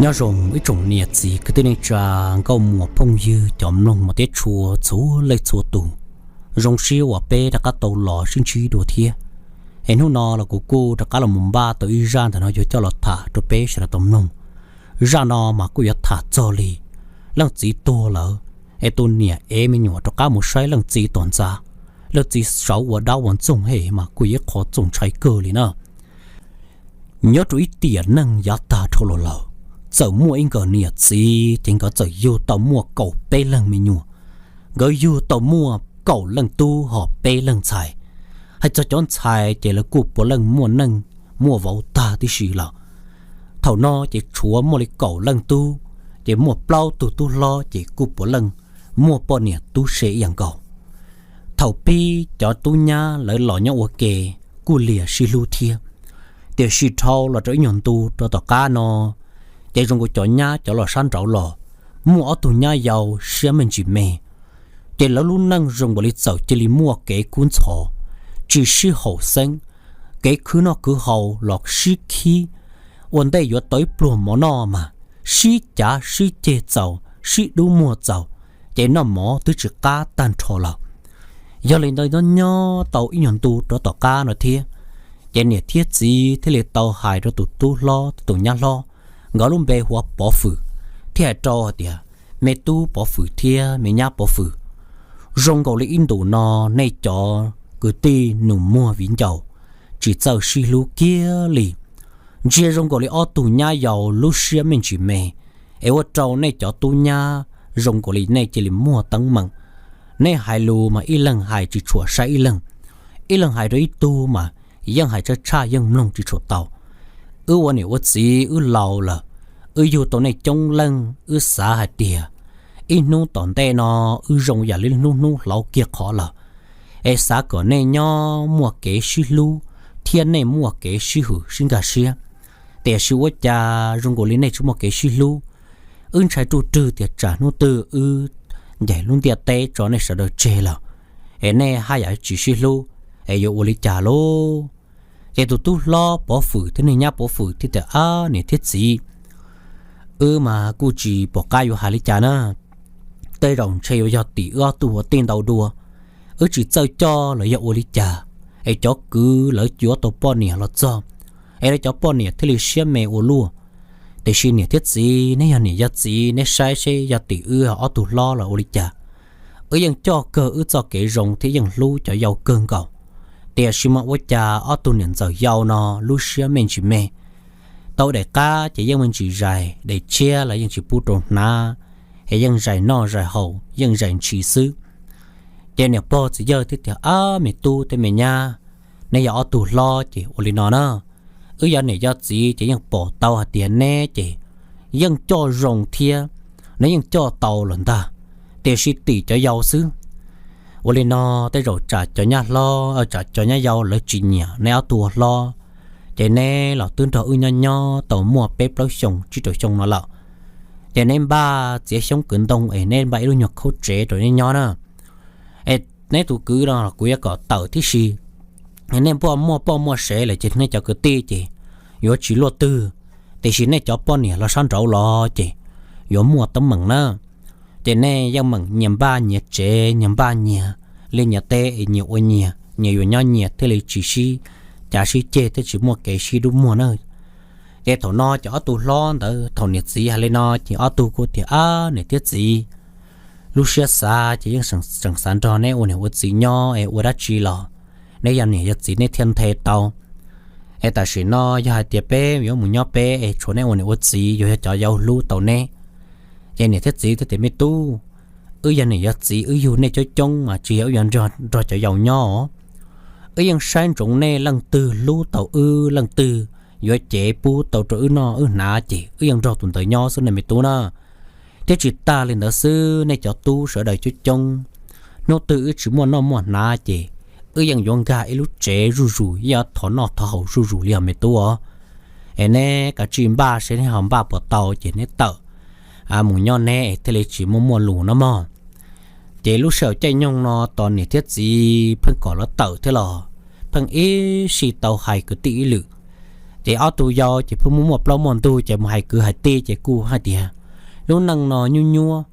Nyob zoo ib tsoom niam txiv kwv tij neej tsa, nkauj muam phooj ywg cov mloog mus teb tshua txhua leej txhua tus. Zoo siab uas peb rov qab tau los sib ntsib dua thiab. Es hnub no los kuv kuj rov qab los mus npaj tau ib zaj ntawm no yuav coj los tham rau peb sawv daws tau mloog. Zaj no mas kuj yuav tham txog li leej txiv tuag lawm, es tus niam ev me nyuam rov qab mus saib leej txiv tom ntxa, leej txiv sawv ua dab ua ntxoog hem mas kuj yog ib qho txaus ntshai kawg li na. Nyob rau ib tiam neej yav tag dhau los lawm, txawm muaj ib nkawm niam txiv ces nkawd txawm yug tau muaj kaum peb leeg me nyuam. Nkawd yug tau muaj kaum leej tub hos peb leeg ntxhais. Hais txog cov ntxhais ces lawv kuj puav leej muaj neej muaj vauv tag tib si lawm. Thaum no ces tshuav muaj li kaum leej tub, ces muaj plaub tug tub hlob ces kuj puav leej muaj poj niam tub se ib yam nkaus. Thaum pib cov tub nyab lawv los nyob ua ke kuj liam sib hlub thiab. Tiam sis dhau los rau ib nyuag ntu rau tom qab no, ces zoo nkaus cov nyab cov los sab nraud los muaj ob tug nyab yau siab me ntsis me, ces lawv lub neej zoo nkaus li txawm cia li muaj kev kub ntxhov, tsis sib haum xeeb, kev khwv noj khwv haus los sib khib. Ua ntej yuav tau ib pluag mov noj mas sib cav sib ceg txaus, sib dub muag txaus, ces noj mov twb tsis qab tag nrho lawm. Yog li ntawd nyob nyob tau ib nyuag ntu rov tom qab no thiab, ces niam thiab txiv thiaj li tau hais rau tus tub hlob thiab tus nyab hlob, nkawd lub npe hu ua Pov Fwm, thiaj hais rau hais tias, me tub Pov Fwm thiab me nyab Pov Fwm, zoo nkaus li ib ntus no nej cov kwv tij nus muag viv ncaus tsis txawj sib hlub kiag li. Ntsia zoo nkaus li ob tug nyab yau lub siab me ntsis me, es ua rau nej cov tub nyab zoo nkaus li nej cia li muaj teeb meem. Nej hais lus mas ib leeg hais tsis tshua saib ib leeg, ib leeg hais rau ib tug mas yeej hais tshaj tshaj yeej mloog tsis tshua tau. Wb ua niam ua txiv wb laus lawm, wb yug tau nej coob leej, wb xav hais tias ib hnub tom ntej no wb zoo yam li hnub hnub hlauv kiag qhov lawm, es xav kom nej nyob muaj kev sib hlub thiab nej muaj kev sib hwm sib nkag siab. Tiam sis ua cas zoo nkaus li nej tsis muaj kev sib hlub. Wb ntshai ruj rwg tias tsam hnub twg wb ncaim lub ntiaj teb tso nej sawv daws tseg lawm, es nej haj yam tsis sib hlub, es yuav ua li cas lauj? Ces tus tub hlob Pov Fwm thiab niag nyab Pov Fwm thiaj tias, ab niam thiab txiv, wb mas kuj tsis pom qab yuav hais li cas na. Tej zaum ntshe yuav yog tim wb ob tug ua tij ntau dua, wb tsis txawj coj los yog ua li cas, es cov kwv lawv yuav tau poj niam los txog, es lawv cov poj niam thiaj li siab me ua luaj. Tiam sis niam thiab txiv, neb yog niam yog txiv, neb saib seb yog tim wb ob tug hlob los ua li cas. Wb yeej coj kawg wb txoj kev zoo thiab yeej hlub cov yau kawg nkaus. Tiam sis mas ua cas ob tug niam ntxawm yau no lub siab me ntsis me, tau daim qab ces yeej me ntsis zais, daim tshiab los yeej tsis pub rau hnav, es yeej zais noj zais haus yeej zais ntshis xwb. Ces niam pog txiv yawg thiaj tias, ab me tub thiab me nyab, neb yog ob tug hlob ces ua li no na, wb yog niam yog txiv ces yeej pom tau hais tias neb ces yeej coj zoo thiab, neb yeej coj tau los ntag, tiam sis tim cov yau xwb. Ua li no, tej zaum tsam cov nyab hlob, tsam cov nyab yau lawv tsis nyiam neb ob tug ua hlob, ces neb los twb nrog wb nyob nyob tau muaj peb plaub xyoo tsib rau xyoo no lawm, ces neb npaj txiav xyoob kwv ntoo es neb npaj ib lub nyuag khaub tsev rau neb nyob na. Es neb tus kwv no los kuv yuav kom tawm tib si. Nej npaj muaj poj muaj sev lawm ces nej cov kwv tij ces yuav tsis luaj twg, tiam sis nej cov poj niam los sab nraud los ces yuav muaj teeb meem na. Ces nej yeej meem nyias npaj nyias tsev, nyias npaj nyias liaj nyias teb es nyias ua nyias, nyias yuav nyob nyias thiaj li tsis sib cav sib ceg thiab tsis muaj kev sib dub muag na. Ces thaum no ces ob tug hlob ntawd thaum niam txiv hais li no ces ob tug kuj tias, ab niam thiab txiv, lub siab xav ces yeej tseem xav nrog neb ua niam ua txiv nyob es ua dab tsi los neb yog niam yog txiv neb thiaj nthe tau. Es tam sim no yog hais tias peb yuav mus nyob peb es tshuav neb ua niam ua txiv yuav yog cov yau hlub tau neb. Ces niam thiab txiv thiaj tias, me tub, wb yog niam yog txiv wb yug nej coob coob mas tsis yog wb yuav nrog cov yau nyob os. Wb yeej saib ntsoov nej leej twg hlub tau wb, leej twg yuav cev pub tau rau wb noj wb hnav ces wb yeej nrog tus ntawd nyob xwb ne me tub na. Thiab tsis tag li ntawd xwb, nej cov tub sawv daws coob coob, hnub twg wb tsis muaj noj muaj hnav ces wb yeej yuav nkag ib lub tsev zuj zus, yeej thov noj thov haus zuj zus li os me tub os. Es neb kav tsij npaj seb neb ho npaj puas tau ces neb tawm mus nyob neb es thiaj li tsis muaj muaj lus no mog. Ces lub sij hawm caij nyoog no tos niam thiab txiv pheej kom lawv tawm thiab los pheej ib sij tau hais kwv tij ib lwm, Ces ob tug yau ces pheej muaj muaj plaub muaj ntug ces mus hais kwv hais tij ces kuj hais tias lub neej no nyuaj nyuab,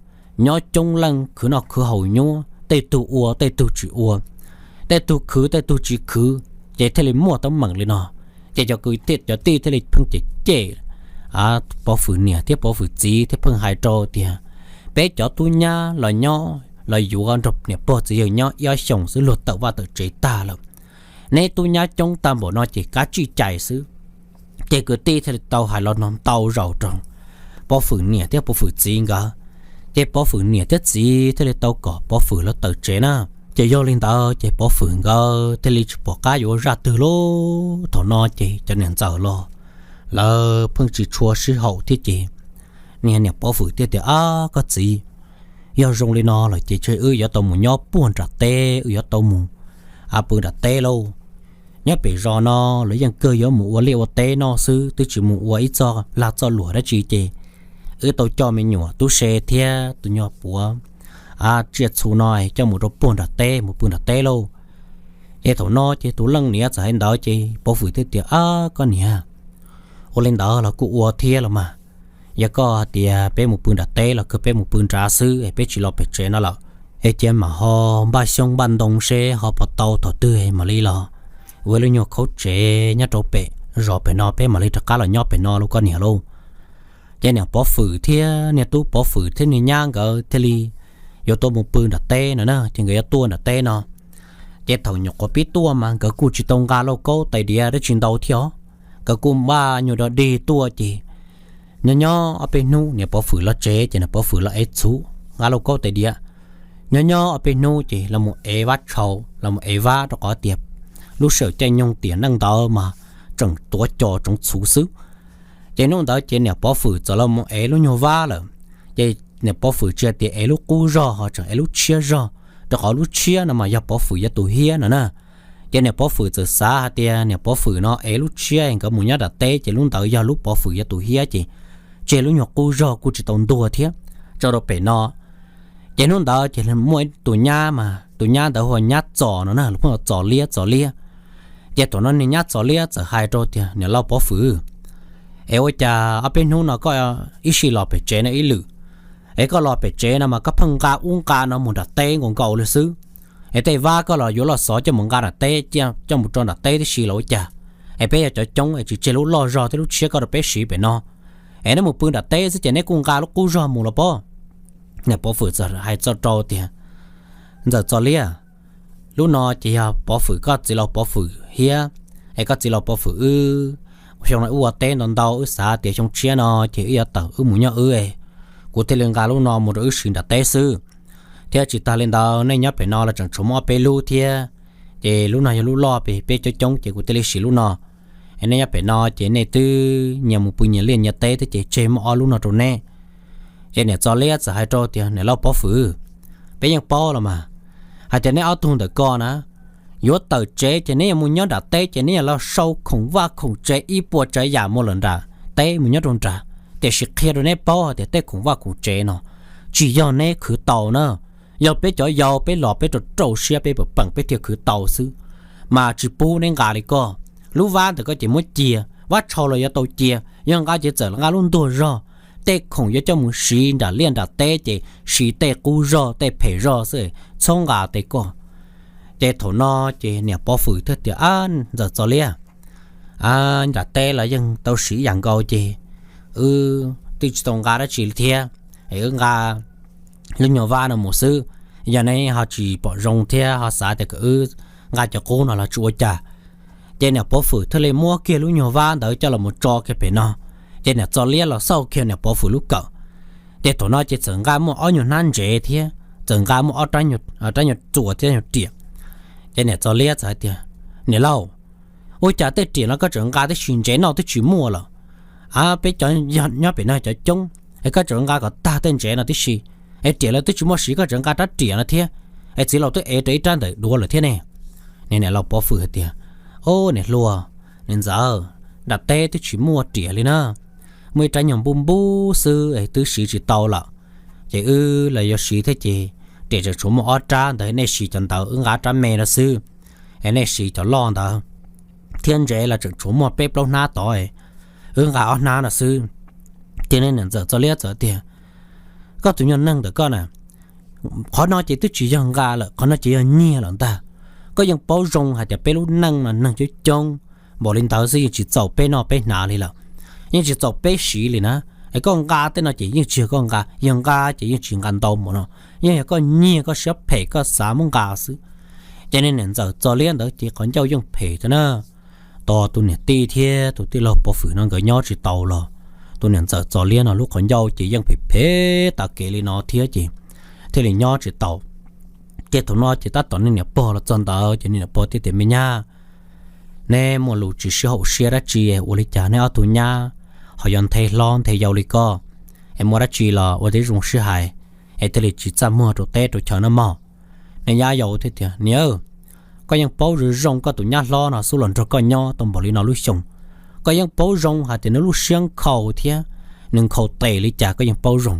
nyob coob leej khwv noj khwv haus nyuab, tej tug ua tej tug tsis ua, tej tug khwv tej tug tsis khwv, ces thiaj li muaj teeb meem li no. Ces cov kwv cov tij thiaj li pheej cem cem Pov Fwm niam thiab Pov Fwm txiv thiab pheej hais rau tias peb cov tub nyab los nyob los yuav nrog niam pog txiv yawg nyob ib ob xyoos xwb luag tawm vaj tawm tsev tag lawm. Neb tub nyab coob tag npaum no ces kav tsij cais xwb. Ces kwv tij thiaj li tau hais los no ntau zaus rau Pov Fwm niam thiab Pov Fwm txiv nkawd. Ces Pov Fwm niam thiab txiv thiaj li tau kom Pov Fwm los tawm tsev na. Ces yog li ntawd ces Pov Fwm nkawd thiaj li tsis pom qab yuav zaj twg lauj. Thaum no ces cov niam ntxawm los lawv pheej tsis tshua sib haum thiab ces niag niam Pov Fwm thiaj tias, Ab koj txiv, yog zoo li no lawm ces tseg wb yuav tau mus nyob puag nram teb, wb yuav tau mus pw nram teb lauj. Nyob pem zos no lawv yeej kawg yuav mus ua liaj ua teb noj xwb, twb tsis mus ua ib txoj lag txoj luam dab tsi ces wb tau coj me nyuam tub se thiab tus nyuag puav tsiaj txhu no coj mus rau puag nram teb mus pw nram teb lauj. Ces thaum no ces tus leej niam txawm hais ntawd ces Pov Fwm thiaj tias, Ab koj niam, ua li ntawd los kuj ua thiab los mas. Yog koj hais tias peb mus pw nram teb los kawg peb mus pw nrad xwb es peb tsis los pem tsev no lawm, es cia mam ho npaj xyoob npaj ntoo seb ho puas tau thaum twg mam li los ua lub nyuag khaub tsev nyob rau pem zos pem no peb mam li rov qab los nyob pem no lauj koj niam lauj. Ces niam Pov Fwm thiab niag tub Pov Fwm thiab niag nyab nkawd thiaj li yuav tuaj mus pw nram teb no na, ces nkawd yuav tuaj nram teb no. Ces thaum nyuam qhuav pib tuaj mas nkawd kuj tsis tau nqa lauj kaub tais diav dab tsi ntau thiab os, nkawd kuj npaj nyuag dog dig tuaj ces nyob nyob ob peb hnub niam Pov Fwm los tsev ces niam Pov Fwm los ev txhuv nqa lauj kaub tais diav. Nyob nyob ob peb hnub ces los mus ev vab tshau los mus ev vab rau qhov tias lub sij hawm caij nyoog tiam neej ntawd mas tseem tuav cos tsoov txhuv xwb. Ces hnub ntawd ces niam Pov Fwm txawm los mus ev lub nyuag vab lawm, ces niam Pov Fwm tsis hais tias ev lub qub zog ho tseem ev lub tshiab zog, rau qhov lub tshiab no mas yog Pov Fwm yuav tus hiab no na. Ces niam Pov Fwm txawm xav hais tias niam Pov Fwm no ev lub tshiab nkawd mus nyob nram teb ces lub ntawd yog lub Pov Fwm yuav tus hiab ces tseg lub nyuag qub zog kuj tsis tau ntuag thiab tso rau pem no. Ces hnub ntawd ces muaj ib tus nyab mas tus nyab ntawd hu ua nyab Txos no na, lawv pheej hu Txos Liab Txos Liab. Ces thaum no niag nyab Txos Liab txawm hais rau tias niam laus Pov Fwm, es ua cas ob peb hnub no koj ib sij los pem tsev no ib lwm, es koj los pem tsev no mas koj pheej nqa ub nqa no mus nram teb nkaus nkaus li xwb, es tej vab koj los yuav los xov coj mus nqa nram teb, coj mus rau nram teb tib si los ua cas, es peb yog cov coob es tsis tseg lub loj zog thiab lub tshiab koj rau peb siv pem no, es neb mus pw nram teb xwb ces neb kuj nqa lub qub zog mus los pob. Niam Pov Fwm txawm hais txog rau tias, ntxawm Txos Liab, lub no ces yog Pov Fwm koj txiv laus Pov Fwm hiab, es koj txiv laus Pov Fwm wb xyoo no wb ua teb ntau ntau wb xav tias xyoo tshiab no ces wb yuav tawm wb mus nyob wb, kuv thiaj li nqa lub no mus rau wb siv nram teb xwb. Thiab tsis tas li ntawd nej nyob pem no los tseem tshuav muaj ob peb lub thiab, ces lub no yog lub loj pem peb coob coob ces kuv thiaj li siv lub no. Es nej nyob pem no ces nej twb nyias mus pw nyias liaj nyias teb thiab ces tseg muaj ob lub no rau neb. Ces niam Txos Liab txawm hais rau tias, niam laus Pov Fwm, peb yeej paub los mas, hais tias neb ob tug ntawm ko na, yuav tawm tsev ces neb yuav mus nyob nram teb ces neb yuav los sau khoom vaj khoom tsev ib puas tsav yam mus lawm nram teb mus nyob rau nrad. Tiam sis qhia rau neb paub hais tias tej khoom vaj khoom tsev no tsis yog neb khwv tau na, yog peb cov yau peb los peb rau rau siab peb pem peem peb thiaj khwv tau xwb, mas tsis pub neb nqa li ko. Lub vab ntawm ko ces muab cia, vab tshau los yuav tau cia, yog nqa ces txawm nqa lub ntuag zog. Tej khoom yuav coj mus siv nram liaj nram teb ces siv tej qub zog tej phem zog xwb, txhob nqa tej ko. Ces thaum no ces niam Pov Fwm thiaj tias, ab ntxawm Txos Liab, nram teb los yeej tau siv ib yam nkaus ces wb twb tsis tau nqa dab tsi li thiab, es wb nqa lub nyuag vab no mus xwb. Yog neb ho tsis pom zoo thiab ho xav tias kom wb nqa cov qub no los tsis ua cas. Ces niam Pov Fwm thiaj li muab kiag lub nyuag vab ntawd coj los mus tso kiag pem no, ces niam Txos Liab los xauj kiag niam Pov Fwm lub kawm. Ces thaum no ces txawm nqa muaj ob nyuag hnab ntsev thiab txawm nqa muaj ob rab nyuag txuas thiab nyuag riam. Ces niam Txos Liab txawm hais tias, niam laus, ua cas tej riam no koj tseem nqa tib si, ntsev noj twb tsis muaj lawm, peb cov nyob pem no cov coob es koj tseem nqa kom tag tej ntsev no tib si, es riam los twb tsis muaj siv koj tseem nqa rab riam no thiab, es txiv laus twb ev rau ib rab ntawm duav lawm thiab ne. Niam laus Pov Fwm hais tias, o niam hluas, niam ntxawm, nram teb twb tsis muaj riam li na, muaj ib rab nyuag npub npub xwb es twb siv tsis tau lawm. Ces wb los yuav siv thiab ces riam tseem tshuav muaj ob rab ntawd, nej siv cov ntawd wb nqa rab me no xwb, es nej siv cov loj ntawd. thiab ntsev los tseem tshuav muaj peb plaub hnab tod, wb nqa ob hnab no xwb. Ces niag niam ntxawm Txos Liab txawm tias, Koj tus nyuag neeg ntawm koj na, qhov no ces twb tsis yog nqa lawm, qhov no ces yog nyiag lawm ntag. Koj yeej paub zoo hais tias peb lub neej no neeg coob coob npaum li ntawd xwb yeej tsis txaus peb noj peb hnav li lawm, yeej tsis txaus peb siv li na. Es koj nqa tej no ces yeej tsis yog koj nqa, yog nqa ces yeej tsis nqa ntau mus no, yeej yog koj nyiag koj siab phem koj xav muab nqa xwb. Ces niag niam ntxawm Txos Liab ntawd ces qhov ncauj yeej phem thiab na. Tos tus niam tij thiab tus tij laug Pov Fwm no nkawd nyob tsis tau los, tus niam ntxawm Txos Liab no lub qhov ncauj ces yeej phem phem tas kev li no thiab ces thiaj li nyob tsis tau. Ces thaum no ces tab tom niag niam pog los txog ntawd ces niag niam pog thiaj tias, Me nyab, neb muaj lus tsis sib haum siab dab tsi, ua li cas neb ob tug nyab ho yuav nthe hlob nthe yau li koj? Es muaj dab tsi los ua tib zoo sib hais, es thiaj li tsis txaj muag rau teb rau chaw no mog. Niag nyab yau thiaj tias, Niam, koj yeej paub zoo zoo koj tus nyab hlob no xub los nrog koj nyob tau npaum li no lub xyoo, koj yeej paub zoo hais tias nws lub siab nkhaus thiab nws nkhaus tes li cas koj yeej paub zoo.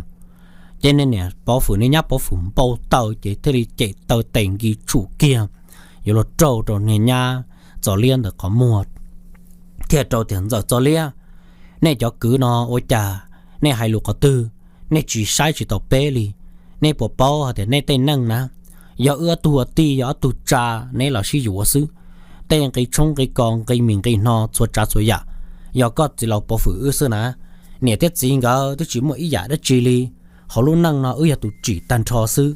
Ces niag niam Pov Fwm niag nyab Pov Fwm npau taws ces thiaj li cem taw tes nkis tshum kiag yuav luag raug rau niag nyab Txos Liab ntawm qhov muag, thiaj rau tias, Ntxawm Txos Liab, nej cov kwv no ua cas nej hais lus qhov twg, nej tsis saib tsis taus peb li? Nej puas paub hais tias nej tej neej na, yog wb ob tug ua tij yog ob tug tsa neb los sib yuav xwb. Tej nqi tshoob nqi kos nqi mis nqi hno txhua tsav txhua yam yog koj txiv laus Pov Fwm wb xwb na. Niam thiab txiv nkawd twb tsis muaj ib yam dab tsi li, hauv lub neej no wb yog tus tsim tag nrho xwb.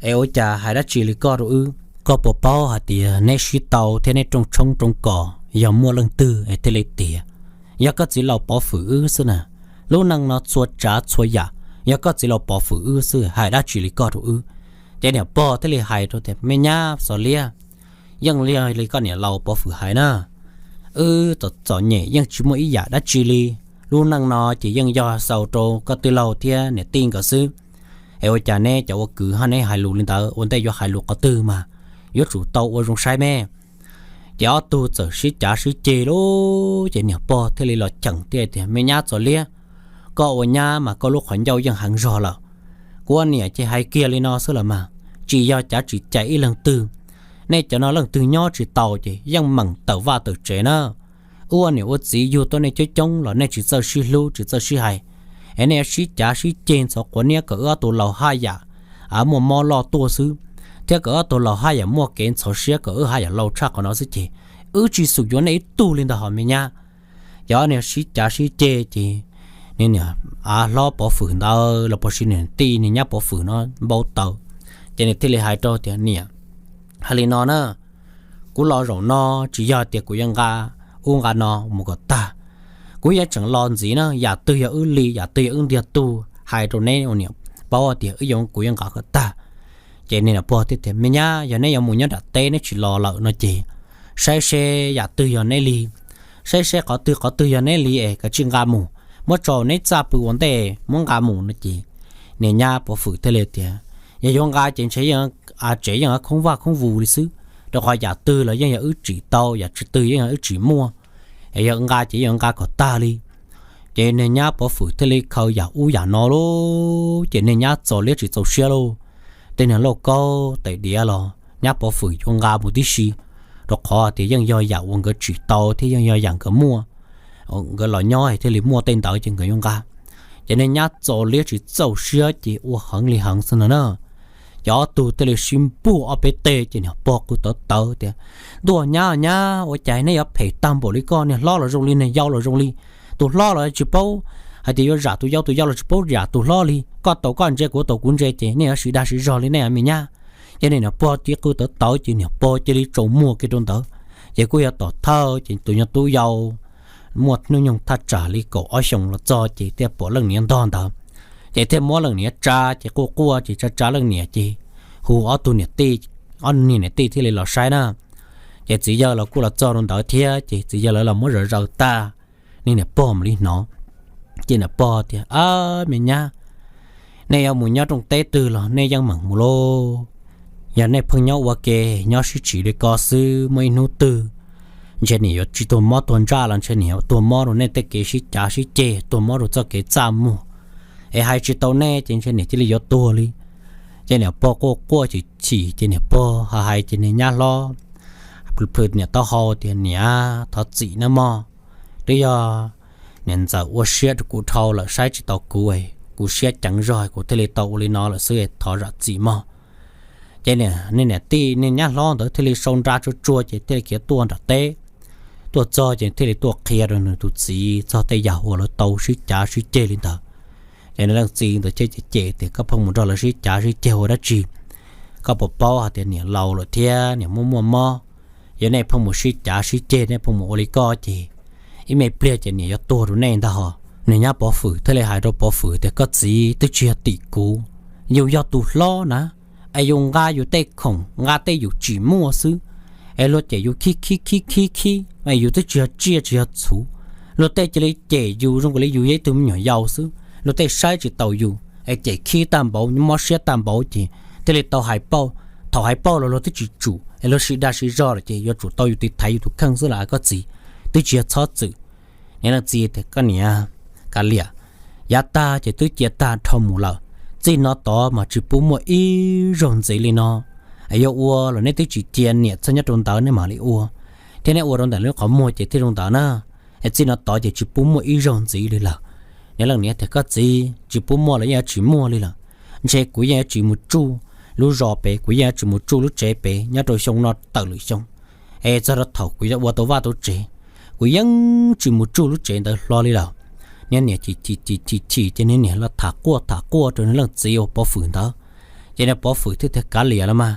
Es ua cas hais dab tsi li koj rau wb? Koj puas paub hais tias neb sib tau thiab neb rooj tshoob rooj kos yog muaj leej twg es thiaj li tiav? Yog koj txiv laus Pov Fwm wb xwb na. Lub neej no txhua tsav txhua yam yog koj txiv laus Pov Fwm wb xwb, hais dab tsi li koj rau wb? Ces niam pog thiaj li hais rau tias, Me nyab Txos Liab, yeej li koj niam laus Pov Fwm hais na, wb txom txom nyem yeej tsis muaj ib yam dab tsi li. Lub neej no ces yeej yog xaus rau koj tij laug thiab niam tij nkawd xwb. Es ua cas neb cov ua kwv ho neb hais lus li ntawd, ua ntej yuav hais lus qhov twg mas yuav tsum tau ua zoo saib me. Ces ob tug txawm sib cav sib ceg lauj, ces niam pog thiaj li los cheem thiaj tias, Me nyab Txos Liab, koj ua nyab mas koj lub qhov ncauj yeej heev zog lawm. Kuv ua niam ces hais kiag li no xwb lawm mas, tsis yog cav tsis cais ib leeg twg. Nej cov no leej twg nyob tsis tau ces yeej meem tawm vaj tawm tsev na. Wb ua niam ua txiv yug tuaj nej coob coob los nej tsis txawj sib hlub tsis txawj sib hais, es nej yuav sib cav sib ceg ntxhov quav niab kom wb ob tug laus haj yam muaj mob loj tuaj xwb, thiab kom wb ob tug laus haj yam muaj kev ntxhov siab kom wb haj yam laus tshaj qhov no xwb ces wb tsis xum yuav nej ib tug li ntag hos me nyab. Ces ob niag sib cav sib ceg ces niag niam av hlob Pov Fwm ntawd los puas sis niam tij niag nyab Pov Fwm no npau taws, ces nws thiaj li hais rau tias, Niam, hais li no na, kuv los zaum no tsis yog tias kuv yuav nqa ub nqa no mus kom tag. Kuv yuav tseem los ntxiv na, yam twg yog wb li, yam twg yog wb ntiag tug hais rau neb ua niam paub tias wb yuav, kuv yuav nqa kom tag. Ces niag niam pog thiaj tias, Me nyab, yog neb yuav mus nyob nram teb neb tsis los lawm no ces saib seb yam twg yog neb li, saib seb qhov twg qhov twg yog neb li es kav tsij nqa mus, muab tso neb txaj pw ua ntej muab nqa mus no ces niag nyab Pov Fwm thiaj li tias, Yog yuav nqa ces ntshe yeej, tsev yeej khoob vaj khoob vus li xwb, rau qhov yam twg los yeej yog wb tsim tau, yam twg yeej yog wb tsim muaj, es yog nqa ces yeej yuav nqa kom tag li. Ces niag nyab Pov Fwm thiaj li khaws yam ub yam no lauj, ces niag nyab Txos Liab tsis txaus siab lauj. Tej niag lauj kaub tais diav los nyab Pov Fwm yuav nqa mus tib si, rau qhov tias yeej yog yam uas nkawd tsim tau thiab yeej yog yam nkawd muaj, nkawd los nyob thiaj li muaj tej ntawd ces nkawd yuav nqa. Ces niag nyab Txos Liab tsis txaus siab ces ua heev li heev xwb no na. Ces ob tug thiaj li sib npuj ob peb teg ces niag pog qw tawv tawv tias, Ntuj, nyab nyab, ua cas nej yuav phem tag npaum li koj? Niag hlob los zoo li, niag yau los zoo li. Tus hlob los tsis paub hais tias yuav zam tus yau, tus yau los tsis paub zam tus hlob li. Koj tau koj ntse, kuv tau kuv ntse ces nej yuav siv dag siv zog li nej me nyab. Ces niag niam pog cia li qw tawv tawv ces niag pog cia li tsaus muag kiag rau ntawd. Ces kuj yog tom thawj ces tus nyuag tub yau muaj hnub nyoog thaj tsam li kaum ob xyoos los txog ces thiaj pom leej niam ntog ntawd. Ces thiaj muab leej niam tsa ces quaj quaj ces tsa tsa leej niam ces hu ob tug niam tij, ob niag niam tij thiaj li los saib na. Ces txiv yawg los kuj los txog rau ntawd thiab ces txiv yawg lawv los muab zaws zaws tag, niag niam pog mam li hnov. Ces niam pog tias, Ab, me nyab, nej yuav mus nyob rooj teb twg los nej yeej meem mus lauj. Yog nej pheej nyob ua ke nyob sib tsim li ko xwb, muaj ib hnub twg ntshe niam yuav tsis tuag mob tuag ntsaj los ntshe niam yuav tuag mob rau nej tej kev sib cav sib ceg, tuag mob rau txoj kev txaj muag, es hais tsis tau nej ces ntshe niam cia li yuav tuag li. Ces niam pog quaj quaj chim chim ces niam pog hais hais ces niag nyab hlob plhws niam taub hau tias, Niam, thov txim nawb mog. Twb yog niam ntxawm ua siab rau kuv dhau lawm, saib tsis taus kuv, kuv siab ceev zog kuv thiaj li tau ua li no lawm xwb, thov zam txim mog. Ces niam, niam tij niag nyab hlob ntawd thiaj li sau nra tsuag tsuag ces thiaj li khiav tuaj nram teb. Tuaj txog ces thiaj li tuaj qhia rau nws tus txiv txog tej yam uas lawv tau sib cav sib ceg li ntawd. Ces nws leej txiv ntawd thiaj cem cem tias, Koj pheej mus nrog lawv sib cav sib ceg ua dab tsi? Koj puas paub hais tias niam laus lawm thiab niam muaj muaj mob, yog nej pheej mus sib cav sib ceg, nej pheej mus ua li koj ces ib me pliag ces niam yuav tuag rau nej ntag hos. Nws nyab Pov Fwm thiaj li hais rau Pov Fwm tias, Koj txiv, twb tsis yog tim kuv, yus yog tus hlob na, es yus nqa yus tej khoom, nqa tej yus tsis muaj xwb, es luag cem yus khib khib khib khib khib, es yus twb tsis yog tsiaj tsis yog txhu, luag tej cia li cem yus zoo nkaus li yus yog ib tug me nyuam yaus xwb, luag tej saib tsis taus yus es cem khib tag npaum, mob siab tag npaum ces thiaj li tau hais pauj. Thaum hais pauj los luag twb tsis tsum, es luag sim dag sim zog lawm ces yuav tsum tau yus tiv thaiv yus tus kheej xwb las koj txiv, twb tsis yog txhob txwm. Niam leej txiv tias, Koj niam, kav liam, yav tag ces twb cia tag dhau mus lawm, txij no tod mas tsis pub muaj ib zaug ntxiv li no. Es yuav ua los nej twb tsis cia niam txhob nyob rau ntawd nej mam li ua, thiab nej ua rau ntawm lub qhov muag ces thiaj zoo ntawd na. Es txij no tod ces tsis pub muaj ib zaug ntxiv li lawm. Niam leej niam tias, Koj txiv, tsis pub muaj los yeej yuav tsis muaj li lawm. Ntshe kuv yeej yuav tsis mus tsuj lub zos pem, kuv yeej yuav tsis mus tsuj lub tsev pem nyob rau xyoo no tawm lwm xyoo, es txog rau thaum kuv yuav ua tau vaj tau tsev, kuv yeej tsis mus tsuj lub tsev ntawd hlo li lawm. Niag niam chim chim chim chim chim ces niag niam los tham quaj tham quaj rau nws leej txiv uas Pov Fwm ntawd. Ces niag Pov Fwm thiaj tias, Kav liam los mas,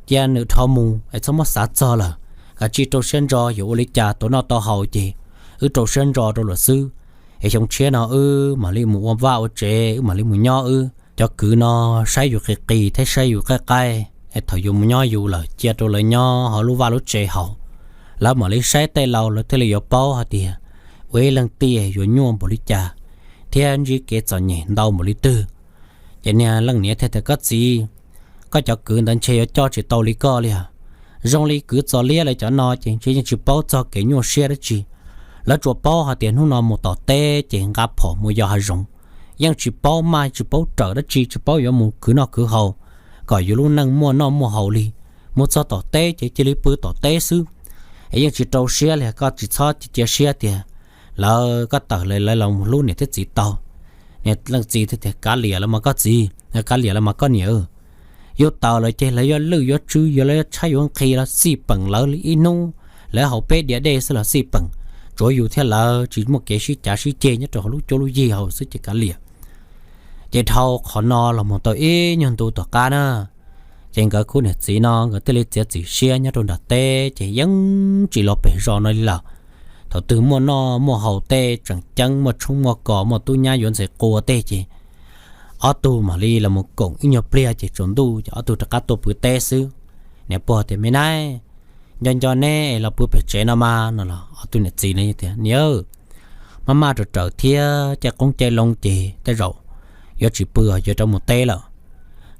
cia nws dhau mus es txhob muab xav txog lawm, kav tsij rau siab ntso, yuav ua li cas tau noj tau haus ces wb rau siab ntso rau lawm xwb. Es xyoo tshiab no wb mam li mus ua vaj ua tsev, wb mam li mus nyob wb. Cov kwv no saib yus qis qis thiab saib yus qaij qaij, es thaum yus mus nyob yus lawm cia rau lawv nyob hauv lub vaj lub tsev haus. Lawv mam li saib tej laus lawv thiaj li yuav paub hais tias ua ib leej tiag yuav nyuaj npaum li cas thiab ntsib kev txom nyem ntau npaum li twg. Ces niag leej niam thiaj tias, Koj txiv, koj cov kwv ntawd ntshe yuav coj tsis tau li koj li os. Zoo li kwv Txos Liab lawv cov no ces ntshe yeej tsis paub txog kev nyuaj siab dab tsi. Lawv tsuas paub hais tias hnub no mus tom teb ces nqa phom mus yos hav zoov, yeej tsis paub maj tsis paub rawm dab tsi, tsis paub yuav mus khwv noj khwv haus kom yus lub neej muaj noj muaj haus li. Mus txog tom teb ces cia li pw tom teb xwb. Es yeej tsis rau siab li, koj tsis txhob cia siab tias lawv, koj tawm lawv los hlub niam thiab txiv tau. Niam leej txiv thiaj tias, Kav liam los mas koj txiv, kav liam los mas koj niam. Yus tawm lawm ces lawv yuav lwj yuav tswb, yuav lawv yuav tshaib yuav nqhis los xij peem, lawv ib hnub lawv haus peb diav dej xwb los xij peem. Tsuav yus thiab lawv tsis muaj kev sib cav sib ceg nyob rau hauv lub cuab lub yig haus xwb ces kav liam. Ces dhau qhov no los mus tau ib nyuag ntu tom qab na, ces nkawd khub niam txiv no nkawd thiaj li txiav txim siab nyob rau nram teb ces yeej tsis los pem zos no li lawm. Thaum twg muaj noj muaj haus tej tseem ceeb, muaj tshoob muaj kos, muaj tub nyab yuav ntxhais qua tej ces ob tug mam li los mus koom ib nyuag pliag ces tsaus ntuj ces ob tug rov qab tuaj pw teb xwb. Niam pog tias, Me nab, nco nco neb los pw pem tsev no mas no los ob tug niam txiv no tias, Niam, maj maj raws raws thiab caij qoob caij loo ces tej zaum yuav tsis pw, yuav rov mus teb lawm.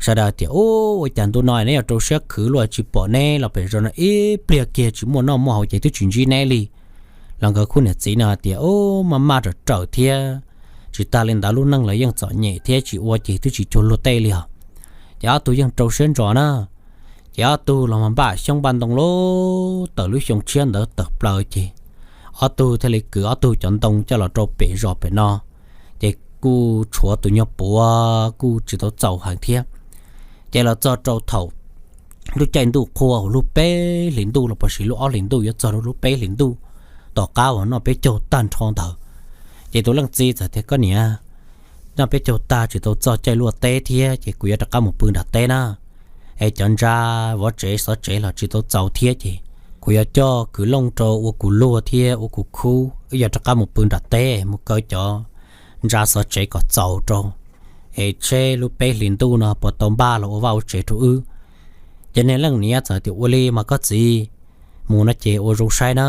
Sawv daws tias, Ub, ua cas ntu no neb yuav rau siab khwv luaj, tsis pom neb los pem zos no ib pliag kiag, tsis muaj noj muaj haus ces twb tsis ntsib neb li. Los nkawd khub niam txiv no tias, Ub, maj maj raws raws thiab, tsis tas li ntawd lub neej los yeej txom nyem thiab, tsis ua ces twb tsis cuag luag tej li os. Ces ob tug yeej rau siab ntso na. Ces ob tug los mas npaj xyoob npaj ntoo lub, tawm lub xyoo tshiab ntawd tawm plaws ces ob tug thiaj li kwv ob tug cov ntoo coj los rau pem zos pem no. Ces kuj tshuav tus nyuag puav kuj tsis tau txaus heev thiab. Ces los txog rau thaum lub caij ntuj qhua, lub peb hlis ntuj los puas sis lub ob hlis ntuj yuav txog rau lub peb hlis ntuj, tom qab uas noj peb caug tag nrho ntawd, ces tus leej txiv txawm tias, Koj niam, noj peb caug tag tsis tau txog caij luaj teb thiab ces kuv yuav rov qab mus pw nram teb na. Es cov ntsa vov tsev xov tsev los tsis tau txaus thiab ces kuv yuav coj kwv looj rau ua kuv luag thiab ua kuv khub, wb yuav rov qab mus pw nram teb mus kaw cov ntsa xov tsev kom txaus rau, es seb lub peb hlis ntuj no puas tau npaj los ua vaj ua tsev rau wb. Ces niag leej niam txawm tias, Ua li mas koj txiv, mus no ces ua zoo saib na,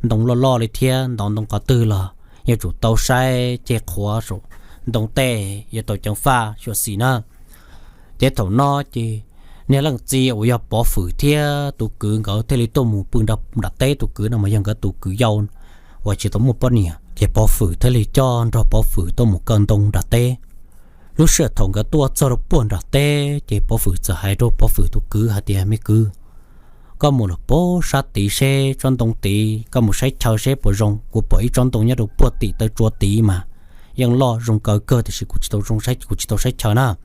ntoo loj loj li thiab, ntov ntoo qhov twg los yuav tsum tau saib ceg qhuav saum ntoo tej yuav tau ceev faj xyuam xim na. Ces thaum no ces niag leej txiv uas yog Pov Fwm thiab tus kwv nkawd thiaj li tuaj mus pw nram teb. Tus kwv no mas yog nkawd tus kwv yau uas tsis tau muaj poj niam, ces Pov Fwm thiaj li coj nrog Pov Fwm tuaj mus kaw ntoo nram teb. Lub sij hawm thaum nkawd tuaj txog rau puag nram teb ces Pov Fwm txawm hais rau Pov Fwm tus kwv hais tias, Me kwv, Koj mus lawm puag sab tid seb tsob ntoo tid, koj mus saib chaw seb puas zoo. Kuv pom ib tsob ntoo nyob rau puag tim taw tsua tid mas yeej loj zoo kaw kawg, tiam sis kuv tsis tau zoo, kuv tsis tau saib chaw na.